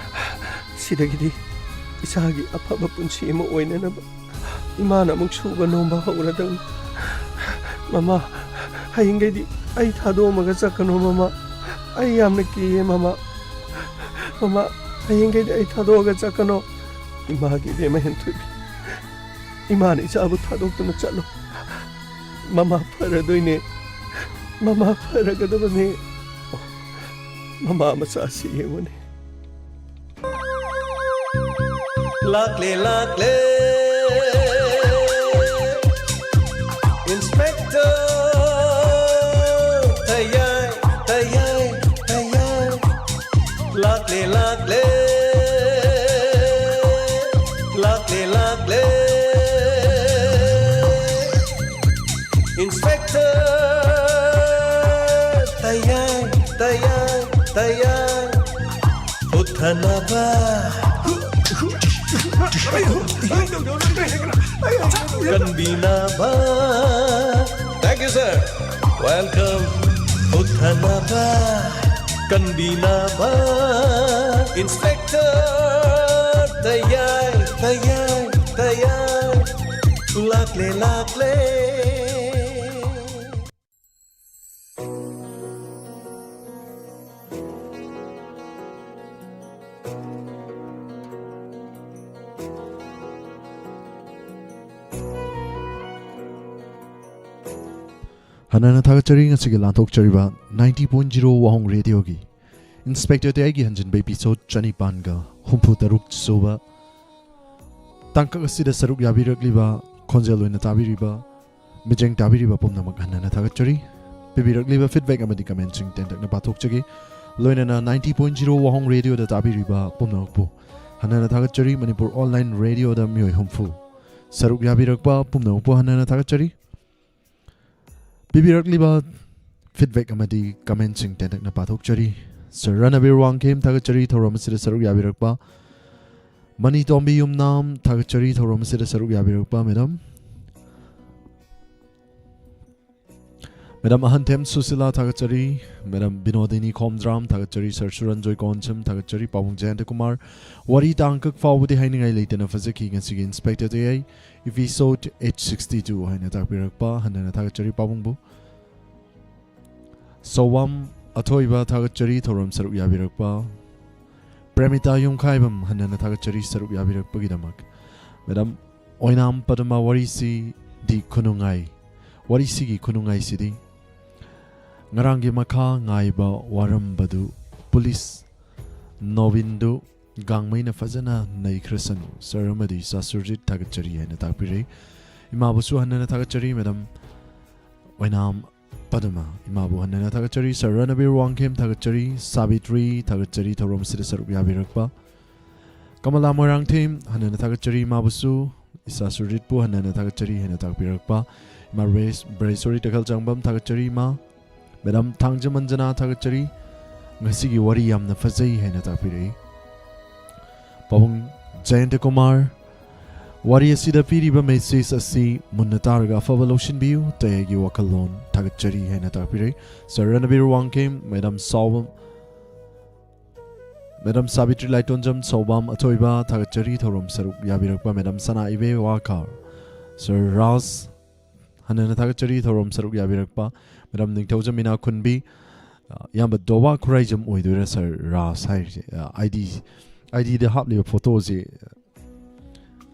ꯁꯤꯗꯒꯤꯗꯤ ꯏꯆꯥꯒꯤ ꯑꯐꯕ ꯄꯨꯟꯁꯤ ꯑꯃ ꯑꯣꯏꯅꯅꯕ ꯏꯃꯥꯅ ꯑꯃꯨꯛ ꯁꯨꯕ ꯅꯣꯝꯕ ꯍꯧꯔꯗꯧꯅꯤ꯫ ꯃꯃꯥ, ꯍꯌꯦꯡꯈꯩꯗꯤ ꯑꯩ ꯊꯥꯗꯣꯛꯑꯝꯃꯒ ꯆꯠꯀꯅꯣ, ꯃꯃꯥ꯫ ꯑꯩ ꯌꯥꯝꯅ ꯀꯤꯌꯦ, ꯃꯃꯥ꯫ ꯃꯃꯥ, ꯍꯌꯦꯡꯈꯩꯗꯤ ꯑꯩ ꯊꯥꯗꯣꯛꯑꯒ ꯆꯠꯀꯅꯣ꯫ ꯏꯃꯥꯒꯤ ꯏꯕꯦꯝꯃ ꯍꯦꯟꯊꯣꯏꯕꯤ, ꯏꯃꯥꯅ ꯏꯆꯥꯕꯨ ꯊꯥꯗꯣꯛꯇꯨꯅ ꯆꯠꯂꯣ꯫ ꯃꯃꯥ ꯐꯔꯗꯣꯏꯅꯦ꯫ ꯃꯃꯥ ꯐꯔꯒꯗꯕꯅꯦ꯫ ꯃꯃꯥ ꯃꯆꯥꯁꯤ ꯌꯦꯡꯉꯨꯅꯦ꯫ ꯂꯥꯛꯂꯦ, ꯂꯥꯛꯂꯦ, Inspector ꯇꯌꯥꯏ, ꯇꯌꯥꯏ, ꯇꯌꯥꯏ꯫ ꯂꯥꯛꯂꯦ, ꯂꯥꯛꯂꯦ, ꯂꯥꯛꯂꯦ, ꯂꯥꯛꯂꯦ꯫ Inspector ꯇꯌꯥꯏ, ꯇꯌꯥꯏ, ꯇꯌꯥꯏ꯫ ꯎꯠꯊꯅꯕ, ꯀꯟꯕꯤꯅꯕ꯫ Thank you, sir. Welcome. ꯎꯠꯊꯅꯕ, ꯀꯟꯕꯤꯅꯕ꯫ Inspector ꯇꯌꯥꯏ, ꯇꯌꯥꯏ, ꯇꯌꯥꯏ꯫ ꯂꯥꯛꯂꯦ, ꯂꯥꯛꯂꯦ꯫ ꯍꯟꯅꯅ ꯊꯥꯒꯠꯆꯔꯤ ꯉꯁꯤꯒꯤ ꯂꯥꯟꯊꯣꯛꯆꯔꯤꯕ ninety point zero ꯋꯥꯍꯣꯡ ꯔꯦꯗꯤꯑꯣꯒꯤ ꯏꯟꯁꯄꯦꯛꯇꯔ ꯇꯦꯌꯥꯏꯒꯤ ꯍꯟꯖꯤꯟꯕ ꯏꯄꯤꯁꯣꯗ ꯆꯅꯤꯄꯥꯟꯒ ꯍꯨꯝꯐꯨ ꯇꯔꯨꯛ ꯁꯨꯕ ꯇꯥꯡꯀꯛ ꯑꯁꯤꯗ ꯁꯔꯨꯛ ꯌꯥꯕꯤꯔꯛꯂꯤꯕ, ꯈꯣꯟꯖꯦꯜ ꯑꯣꯏꯅ ꯇꯥꯕꯤꯔꯤꯕ, ꯃꯤꯠꯌꯦꯡ ꯇꯥꯕꯤꯔꯤꯕ ꯄꯨꯝꯅꯃꯛ ꯍꯟꯅꯅ ꯊꯥꯒꯠꯆꯔꯤ꯫ ꯄꯤꯕꯤꯔꯛꯂꯤꯕ ꯐꯤꯗꯕꯦꯛ ꯑꯃꯗꯤ ꯀꯃꯦꯟꯁꯤꯡ ꯇꯦꯟꯇꯛꯅ ꯄꯥꯊꯣꯛꯆꯒꯦ꯫ ꯂꯣꯏꯅꯅ ninety point zero ꯋꯥꯍꯣꯡ ꯔꯦꯗꯤꯑꯣꯗ ꯇꯥꯕꯤꯔꯤꯕ ꯄꯨꯝꯅꯃꯛꯄꯨ ꯍꯟꯅꯅ ꯊꯥꯒꯠꯆꯔꯤ꯫ ꯃꯅꯤꯄꯨꯔ ꯑꯣꯟꯂꯥꯏꯟ ꯔꯦꯗꯤꯑꯣꯗ ꯃꯤꯑꯣꯏ ꯍꯨꯝꯐꯨ ꯁꯔꯨꯛ ꯌꯥꯕꯤꯔꯛꯄ ꯄꯨꯝꯅꯃꯛꯄꯨ ꯍꯟꯅꯅ ꯊꯥꯒꯠꯆꯔꯤ꯫ ꯄꯤꯕꯤꯔꯛꯂꯤꯕ ꯐꯤꯗꯕꯦꯛ ꯑꯃꯗꯤ ꯀꯃꯦꯟꯁꯤꯡ ꯇꯦꯟꯇꯛꯅ ꯄꯥꯊꯣꯛꯆꯔꯤ꯫ ꯁꯔ ꯔꯅꯕꯤꯔ ꯋꯥꯡꯈꯦꯝ, ꯊꯥꯒꯠꯆꯔꯤ ꯊꯧꯔꯝ ꯑꯁꯤꯗ ꯁꯔꯨꯛ ꯌꯥꯕꯤꯔꯛꯄ꯫ ꯃꯅꯤ ꯇꯣꯝꯕꯤ ꯌꯨꯝꯅꯥꯝ, ꯊꯥꯒꯠꯆꯔꯤ ꯊꯧꯔꯝ ꯑꯁꯤꯗ ꯁꯔꯨꯛ ꯌꯥꯕꯤꯔꯛꯄ ꯃꯦꯗꯥꯝ꯫ ꯃꯦꯗꯥꯝ ꯑꯍꯟꯊꯦꯝ ꯁꯨꯁꯤꯂꯥ, ꯊꯥꯒꯠꯆꯔꯤ꯫ ꯃꯦꯗꯥꯝ ꯕꯤꯅꯣꯗꯤꯅꯤ ꯈꯣꯝꯗ꯭ꯔꯥꯝ, ꯊꯥꯒꯠꯆꯔꯤ꯫ ꯁꯔ ꯁꯨꯔꯟꯖꯣꯏ ꯀꯣꯟꯁꯝ, ꯊꯥꯒꯠꯆꯔꯤ꯫ ꯄꯥꯕꯨꯡ ꯖꯌꯟꯇ ꯀꯨꯃꯥꯔ, ꯋꯥꯔꯤ ꯇꯥꯡꯀꯛ ꯐꯥꯎꯕꯗꯤ ꯍꯥꯏꯅꯤꯡꯉꯥꯏ ꯂꯩꯇꯅ ꯐꯖꯈꯤ ꯉꯁꯤꯒꯤ inspector Teyai episode eight sixty two ꯍꯥꯏꯅ ꯇꯥꯛꯄꯤꯔꯛꯄ, ꯍꯟꯅꯅ ꯊꯥꯒꯠꯆꯔꯤ ꯄꯥꯕꯨꯡꯕꯨ꯫ ꯁꯧꯕꯥꯝ ꯑꯊꯣꯏꯕ, ꯊꯥꯒꯠꯆꯔꯤ ꯊꯧꯔꯝ ꯁꯔꯨꯛ ꯌꯥꯕꯤꯔꯛꯄ꯫ ꯄ꯭ꯔꯦꯃꯤꯇꯥ ꯌꯨꯝꯈꯥꯏꯕꯝ, ꯍꯟꯅꯅ ꯊꯥꯒꯠꯆꯔꯤ ꯁꯔꯨꯛ ꯌꯥꯕꯤꯔꯛꯄꯒꯤꯗꯃꯛ꯫ ꯃꯦꯗꯥꯝ ꯑꯣꯏꯅꯥꯝ ꯄꯗꯃ, ꯋꯥꯔꯤꯁꯤꯗꯤ ꯈꯨꯅꯨꯡꯉꯥꯏ, ꯋꯥꯔꯤꯁꯤꯒꯤ ꯈꯨꯅꯨꯡꯉꯥꯏꯁꯤꯗꯤ ꯉꯔꯥꯡꯒꯤ ꯃꯈꯥ ꯉꯥꯏꯕ ꯋꯥꯔꯝꯕꯗꯨ ꯄꯨꯂꯤꯁ ꯅꯣꯕꯤꯟꯗꯨ ꯒꯥꯡꯃꯩꯅ ꯐꯖꯅ ꯅꯩꯈ꯭ꯔꯁꯅꯨ꯫ ꯁꯔ ꯑꯃꯗꯤ ꯁꯥꯁꯨꯔꯖꯤꯠ, ꯊꯥꯒꯠꯆꯔꯤ ꯍꯥꯏꯅ ꯇꯥꯛꯄꯤꯔꯦ꯫ ꯏꯃꯥꯕꯨꯁꯨ ꯍꯟꯅꯅ ꯊꯥꯒꯠꯆꯔꯤ꯫ ꯃꯦꯗꯥꯝ ꯑꯣꯏꯅꯥꯝ ꯄꯗꯃ, ꯏꯃꯥꯕꯨ ꯍꯟꯅꯅ ꯊꯥꯒꯠꯆꯔꯤ꯫ ꯁꯔ ꯔꯅꯕꯤꯔ ꯋꯥꯡꯈꯦꯝ, ꯊꯥꯒꯠꯆꯔꯤ꯫ ꯁꯥꯕꯤꯇ꯭ꯔꯤ, ꯊꯥꯒꯠꯆꯔꯤ ꯊꯧꯔꯝ ꯑꯁꯤꯗ ꯁꯔꯨꯛ ꯌꯥꯕꯤꯔꯛꯄ꯫ ꯀꯃꯂꯥ ꯃꯣꯏꯔꯥꯡꯊꯦꯝ, ꯍꯟꯅꯅ ꯊꯥꯒꯠꯆꯔꯤ ꯏꯃꯥꯕꯨꯁꯨ꯫ ꯏꯁꯥ ꯁꯨꯔꯖꯤꯠꯄꯨ ꯍꯟꯅꯅ ꯊꯥꯒꯠꯆꯔꯤ ꯍꯥꯏꯅ ꯇꯥꯛꯄꯤꯔꯛꯄ꯫ ꯏꯃꯥ ꯕ꯭ꯔꯦꯁ-, ꯕ꯭ꯔꯦꯁꯣꯔꯤ ꯇꯈꯦꯜ ꯆꯥꯡꯕꯝ, ꯊꯥꯒꯠꯆꯔꯤ ꯏꯃꯥ꯫ ꯃꯦꯗꯥꯝ ꯊꯥꯡꯖꯃꯟꯖꯅꯥ, ꯊꯥꯒꯠꯆꯔꯤ꯫ ꯉꯁꯤꯒꯤ ꯋꯥꯔꯤ ꯌꯥꯝꯅ ꯐꯖꯩ ꯍꯥꯏꯅ ꯇꯥꯛꯄꯤꯔꯛꯏ꯫ ꯄꯥꯕꯨꯡ ꯖꯌꯟꯇ ꯀꯨꯃꯥꯔ, ꯋꯥꯔꯤ ꯑꯁꯤꯗ ꯄꯤꯔꯤꯕ ꯃꯦꯁꯦꯖ ꯑꯁꯤ ꯃꯨꯟꯅ ꯇꯥꯔꯒ ꯑꯐꯕ ꯂꯧꯁꯤꯟꯕꯤꯌꯨ꯫ ꯇꯌꯥꯏꯒꯤ ꯋꯥꯈꯜꯂꯣꯟ ꯊꯥꯒꯠꯆꯔꯤ ꯍꯥꯏꯅ ꯇꯥꯛꯄꯤꯔꯛꯏ꯫ Sir ꯔꯅꯕꯤꯔ Wangkhem, madam ꯁꯥꯎꯕꯝ, madam Savitri ꯂꯥꯏꯇꯣꯟꯖꯝ, ꯁꯧꯕꯥꯝ ꯑꯊꯣꯏꯕ, ꯊꯥꯒꯠꯆꯔꯤ ꯊꯧꯔꯝ ꯁꯔꯨꯛ ꯌꯥꯕꯤꯔꯛꯄ꯫ ꯃꯦꯗꯥꯝ ꯁꯅꯥ ꯏꯕꯦ ꯋꯥꯈꯥꯔ, ꯁꯔ ꯔꯥꯖ, ꯍꯟꯅꯅ ꯊꯥꯒꯠꯆꯔꯤ ꯊꯧꯔꯝ ꯁꯔꯨꯛ ꯌꯥꯕꯤꯔꯛꯄ꯫ ꯃꯦꯗꯥꯝ ꯅꯤꯡꯊꯧꯖꯝ ꯏꯅꯥꯈꯨꯟꯕꯤ, ꯑ, ꯏꯌꯥꯝꯕ ꯗꯣꯕꯥ ꯈꯨꯔꯥꯏꯖꯝ ꯑꯣꯏꯗꯣꯏꯔꯥ ꯁꯔ ꯔꯥꯖ ꯍꯥꯏꯔꯤꯁꯦ? ꯑ, ID, IDꯗ ꯍꯥꯞꯂꯤꯕ ꯐꯣꯇꯣꯁꯦ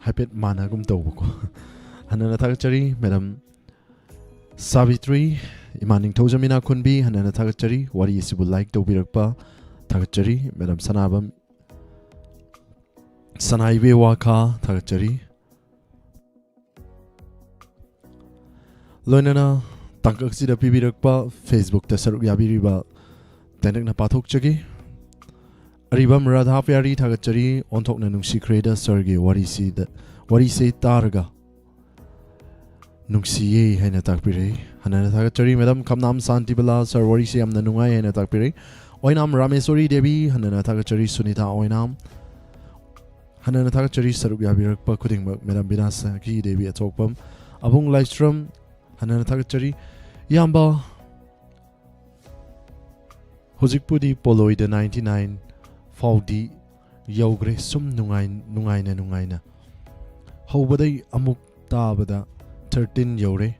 ꯍꯥꯏꯐꯦꯠ ꯃꯥꯟꯅꯒꯨꯝ ꯇꯧꯕꯀꯣ꯫ ꯍꯟꯅꯅ ꯊꯥꯒꯠꯆꯔꯤ ꯃꯦꯗꯥꯝ ꯁꯥꯕꯤꯇ꯭ꯔꯤ, ꯏꯃꯥ ꯅꯤꯡꯊꯧꯖꯝ ꯏꯅꯥꯈꯨꯟꯕꯤ, ꯍꯟꯅ ꯍꯟꯅ ꯊꯥꯒꯠꯆꯔꯤ꯫ ꯋꯥꯔꯤ ꯑꯁꯤꯕꯨ like ꯇꯧꯕꯤꯔꯛꯄ ꯊꯥꯒꯠꯆꯔꯤ꯫ ꯃꯦꯗꯥꯝ ꯁꯅꯥꯕꯝ, ꯁꯅꯥꯏꯕꯦ ꯋꯥꯈꯥ, ꯊꯥꯒꯠꯆꯔꯤ꯫ ꯂꯣꯏꯅꯅ ꯇꯥꯡꯀꯛꯁꯤꯗ ꯄꯤꯕꯤꯔꯛꯄ, Facebook-ꯇ ꯁꯔꯨꯛ ꯌꯥꯕꯤꯔꯤꯕ ꯇꯦꯟꯗꯛꯅ ꯄꯥꯊꯣꯛꯆꯒꯦ꯫ ꯑꯔꯤꯕꯝ ꯔꯥꯙꯥ ꯄꯤꯌꯥꯔꯤ, ꯊꯥꯒꯠꯆꯔꯤ꯫ ꯑꯣꯟꯊꯣꯛꯅ ꯅꯨꯡꯁꯤꯈ꯭ꯔꯦꯗ ꯁꯥꯔꯒꯤ ꯋꯥꯔꯤꯁꯤꯗ, ꯋꯥꯔꯤꯁꯦ ꯇꯥꯔꯒ ꯅꯨꯡꯁꯤꯌꯦ ꯍꯥꯏꯅ ꯇꯥꯛꯄꯤꯔꯛꯏ꯫ ꯍꯟꯅ ꯍꯟꯅ ꯊꯥꯒꯠꯆꯔꯤ꯫ ꯃꯦꯗꯥꯝ ꯈꯝꯅꯥꯝ ꯁꯥꯟꯇꯤꯕꯂꯥ, ꯁꯥꯔ ꯋꯥꯔꯤꯁꯦ ꯌꯥꯝꯅ ꯅꯨꯡꯉꯥꯏ ꯍꯥꯏꯅ ꯇꯥꯛꯄꯤꯔꯛꯏ꯫ ꯑꯣꯏꯅꯥꯝ ꯔꯥꯃꯦꯁꯣꯔꯤ ꯗꯦꯕꯤ, ꯍꯟꯅ ꯍꯟꯅ ꯊꯥꯒꯠꯆꯔꯤ꯫ ꯁꯨꯅꯤꯇꯥ ꯑꯣꯏꯅꯥꯝ, ꯍꯟꯅ ꯍꯟꯅ ꯊꯥꯒꯠꯆꯔꯤ꯫ ꯁꯔꯨꯛ ꯌꯥꯕꯤꯔꯛꯄ ꯈꯨꯗꯤꯡꯃꯛ ꯃꯦꯗꯥꯝ ꯕꯤꯅꯥ ꯁꯈꯤ ꯗꯦꯕꯤ ꯑꯊꯣꯛꯄꯝ, ꯑꯕꯨꯡ ꯂꯥꯏꯁ꯭ꯔꯝ, ꯍꯟꯅ ꯍꯟꯅ ꯊꯥꯒꯠꯆꯔꯤ꯫ ꯏꯌꯥꯝꯕ, ꯍꯧꯖꯤꯛꯄꯨꯗꯤ ꯄꯣꯂꯣꯏꯗ ninety nine ꯐꯥꯎꯗꯤ ꯌꯧꯈ꯭ꯔꯦ꯫ ꯁꯨꯝ ꯅꯨꯡꯉꯥꯏ-, ꯅꯨꯡꯉꯥꯏꯅ ꯅꯨꯡꯉꯥꯏꯅ꯫ ꯍꯧꯕꯗꯩ ꯑꯃꯨꯛ ꯇꯥꯕꯗ thirteen ꯌꯧꯔꯦ꯫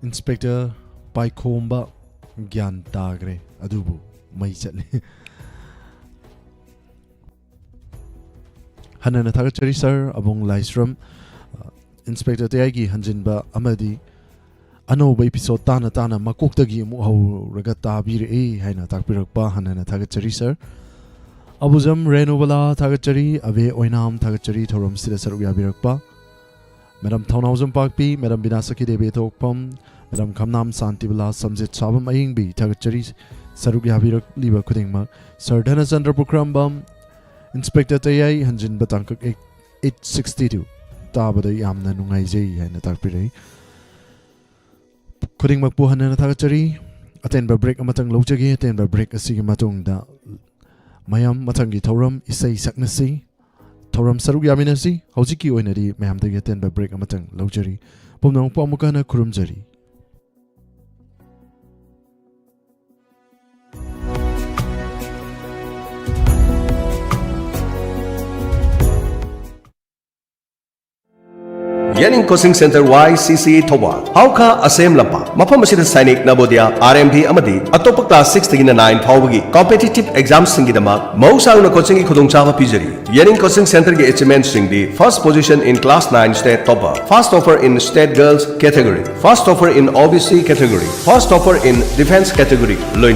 ꯏꯟꯁꯄꯦꯛꯇꯔ ꯄꯥꯏꯈꯣꯝꯕ ꯒ꯭ꯌꯥꯟ ꯇꯥꯈ꯭ꯔꯦ, ꯑꯗꯨꯕꯨ ꯃꯩ ꯆꯠꯂꯦ꯫ ꯍꯟꯅ ꯍꯟꯅ ꯊꯥꯒꯠꯆꯔꯤ ꯁꯥꯔ꯫ ꯑꯕꯨꯡ ꯂꯥꯏꯁ꯭ꯔꯝ, ꯏꯟꯁꯄꯦꯛꯇꯔ ꯇꯌꯥꯏꯒꯤ ꯍꯟꯖꯤꯟꯕ ꯑꯃꯗꯤ ꯑꯅꯧꯕ episode ꯇꯥꯅ ꯇꯥꯅ ꯃꯀꯣꯛꯇꯒꯤ ꯑꯃꯨꯛ ꯍꯧꯔꯒ ꯇꯥꯕꯤꯔꯛꯏ ꯍꯥꯏꯅ ꯇꯥꯛꯄꯤꯔꯛꯄ ꯍꯟꯅ ꯍꯟꯅ ꯊꯥꯒꯠꯆꯔꯤ ꯁꯥꯔ꯫ ꯑꯕꯨꯖꯝ ꯔꯦꯅꯨꯕꯂꯥ ꯊꯥꯒꯠꯆꯔꯤ, ꯑꯕꯦ ꯑꯣꯏꯅꯥꯝ ꯊꯥꯒꯠꯆꯔꯤ ꯊꯧꯔꯝꯁꯤꯗ ꯁꯔꯨꯛ ꯌꯥꯕꯤꯔꯛꯄ꯫ ꯃꯦꯗꯥꯝ ꯊꯧꯅꯥꯎꯖꯝ ꯄꯥꯛꯄꯤ, ꯃꯦꯗꯥꯝ ꯕꯤꯅꯥ ꯁꯈꯤ ꯗꯦꯕꯤ ꯊꯣꯛꯐꯝ, ꯃꯦꯗꯥꯝ ꯈꯝꯅꯥꯝ ꯁꯥꯟꯇꯤꯕꯂꯥ, ꯁꯝꯖꯦꯠ ꯁꯥꯕꯝ ꯑꯌꯤꯡꯕꯤ ꯊꯥꯒꯠꯆꯔꯤ ꯁꯔꯨꯛ ꯌꯥꯕꯤꯔꯛꯂꯤꯕ ꯈꯨꯗꯤꯡꯃꯛ꯫ ꯁꯥꯔ ꯙꯅꯆꯟꯗ꯭ꯔ ꯄꯨꯈ꯭ꯔꯝꯕꯝ, ꯏꯟꯁꯄꯦꯛꯇꯔ ꯇꯌꯥꯏ ꯍꯟꯖꯤꯟꯕ ꯇꯥꯡꯀꯛ eight sixty two ꯇꯥꯕꯗ ꯌꯥꯝꯅ ꯅꯨꯡꯉꯥꯏꯖꯩ ꯍꯥꯏꯅ ꯇꯥꯛꯄꯤꯔꯛꯏ꯫ ꯈꯨꯗꯤꯡꯃꯛꯄꯨ ꯍꯟꯅ ꯍꯟꯅ ꯊꯥꯒꯠꯆꯔꯤ꯫ ꯑꯇꯦꯟꯕ break ꯑꯃꯇꯪ ꯂꯧꯖꯒꯦ꯫ ꯑꯇꯦꯟꯕ break ꯑꯁꯤꯒꯤ ꯃꯇꯨꯡꯗ ꯃꯌꯥꯝ ꯃꯊꯪꯒꯤ ꯊꯧꯔꯝ ꯏꯁꯩ ꯁꯛꯅꯁꯤ, ꯊꯧꯔꯝ ꯁꯔꯨꯛ ꯌꯥꯃꯤꯟꯅꯁꯤ꯫ ꯍꯧꯖꯤꯛꯀꯤ ꯑꯣꯏꯅꯗꯤ ꯃꯌꯥꯝꯗꯒꯤ ꯑꯇꯦꯟꯕ break ꯑꯃꯇꯪ ꯂꯧꯖꯔꯤ꯫ ꯄꯨꯝꯅꯃꯛꯄꯨ ꯑꯃꯨꯛꯀ ꯍꯟꯅ ꯈꯨꯔꯨꯝꯖꯔꯤ꯫ Yaning Coaching Center, Y C C A, Thoubal. ꯍꯥꯎꯈꯥ ꯑꯁꯦꯝ ꯂꯝꯄꯥꯛ꯫ ꯃꯐꯝ ꯑꯁꯤꯗ ꯁꯥꯏꯅꯤꯛ, ꯅꯕꯣꯗꯤꯌꯥ, R M B ꯑꯃꯗꯤ ꯑꯇꯣꯞꯄ class six ꯇꯒꯤꯅ nine ꯐꯥꯎꯕꯒꯤ competitive exam ꯁꯤꯡꯒꯤꯗꯃꯛ ꯃꯍꯧꯁꯥꯒꯨꯝꯅ coaching ꯒꯤ ꯈꯨꯗꯣꯡꯆꯥꯕ ꯄꯤꯖꯔꯤ꯫ Yaning Coaching Center ꯒꯤ achievement ꯁꯤꯡꯗꯤ first position in class nine state topper, first topper in state girls category, first topper in O B C category, first topper in defense category ꯂꯣꯏꯅ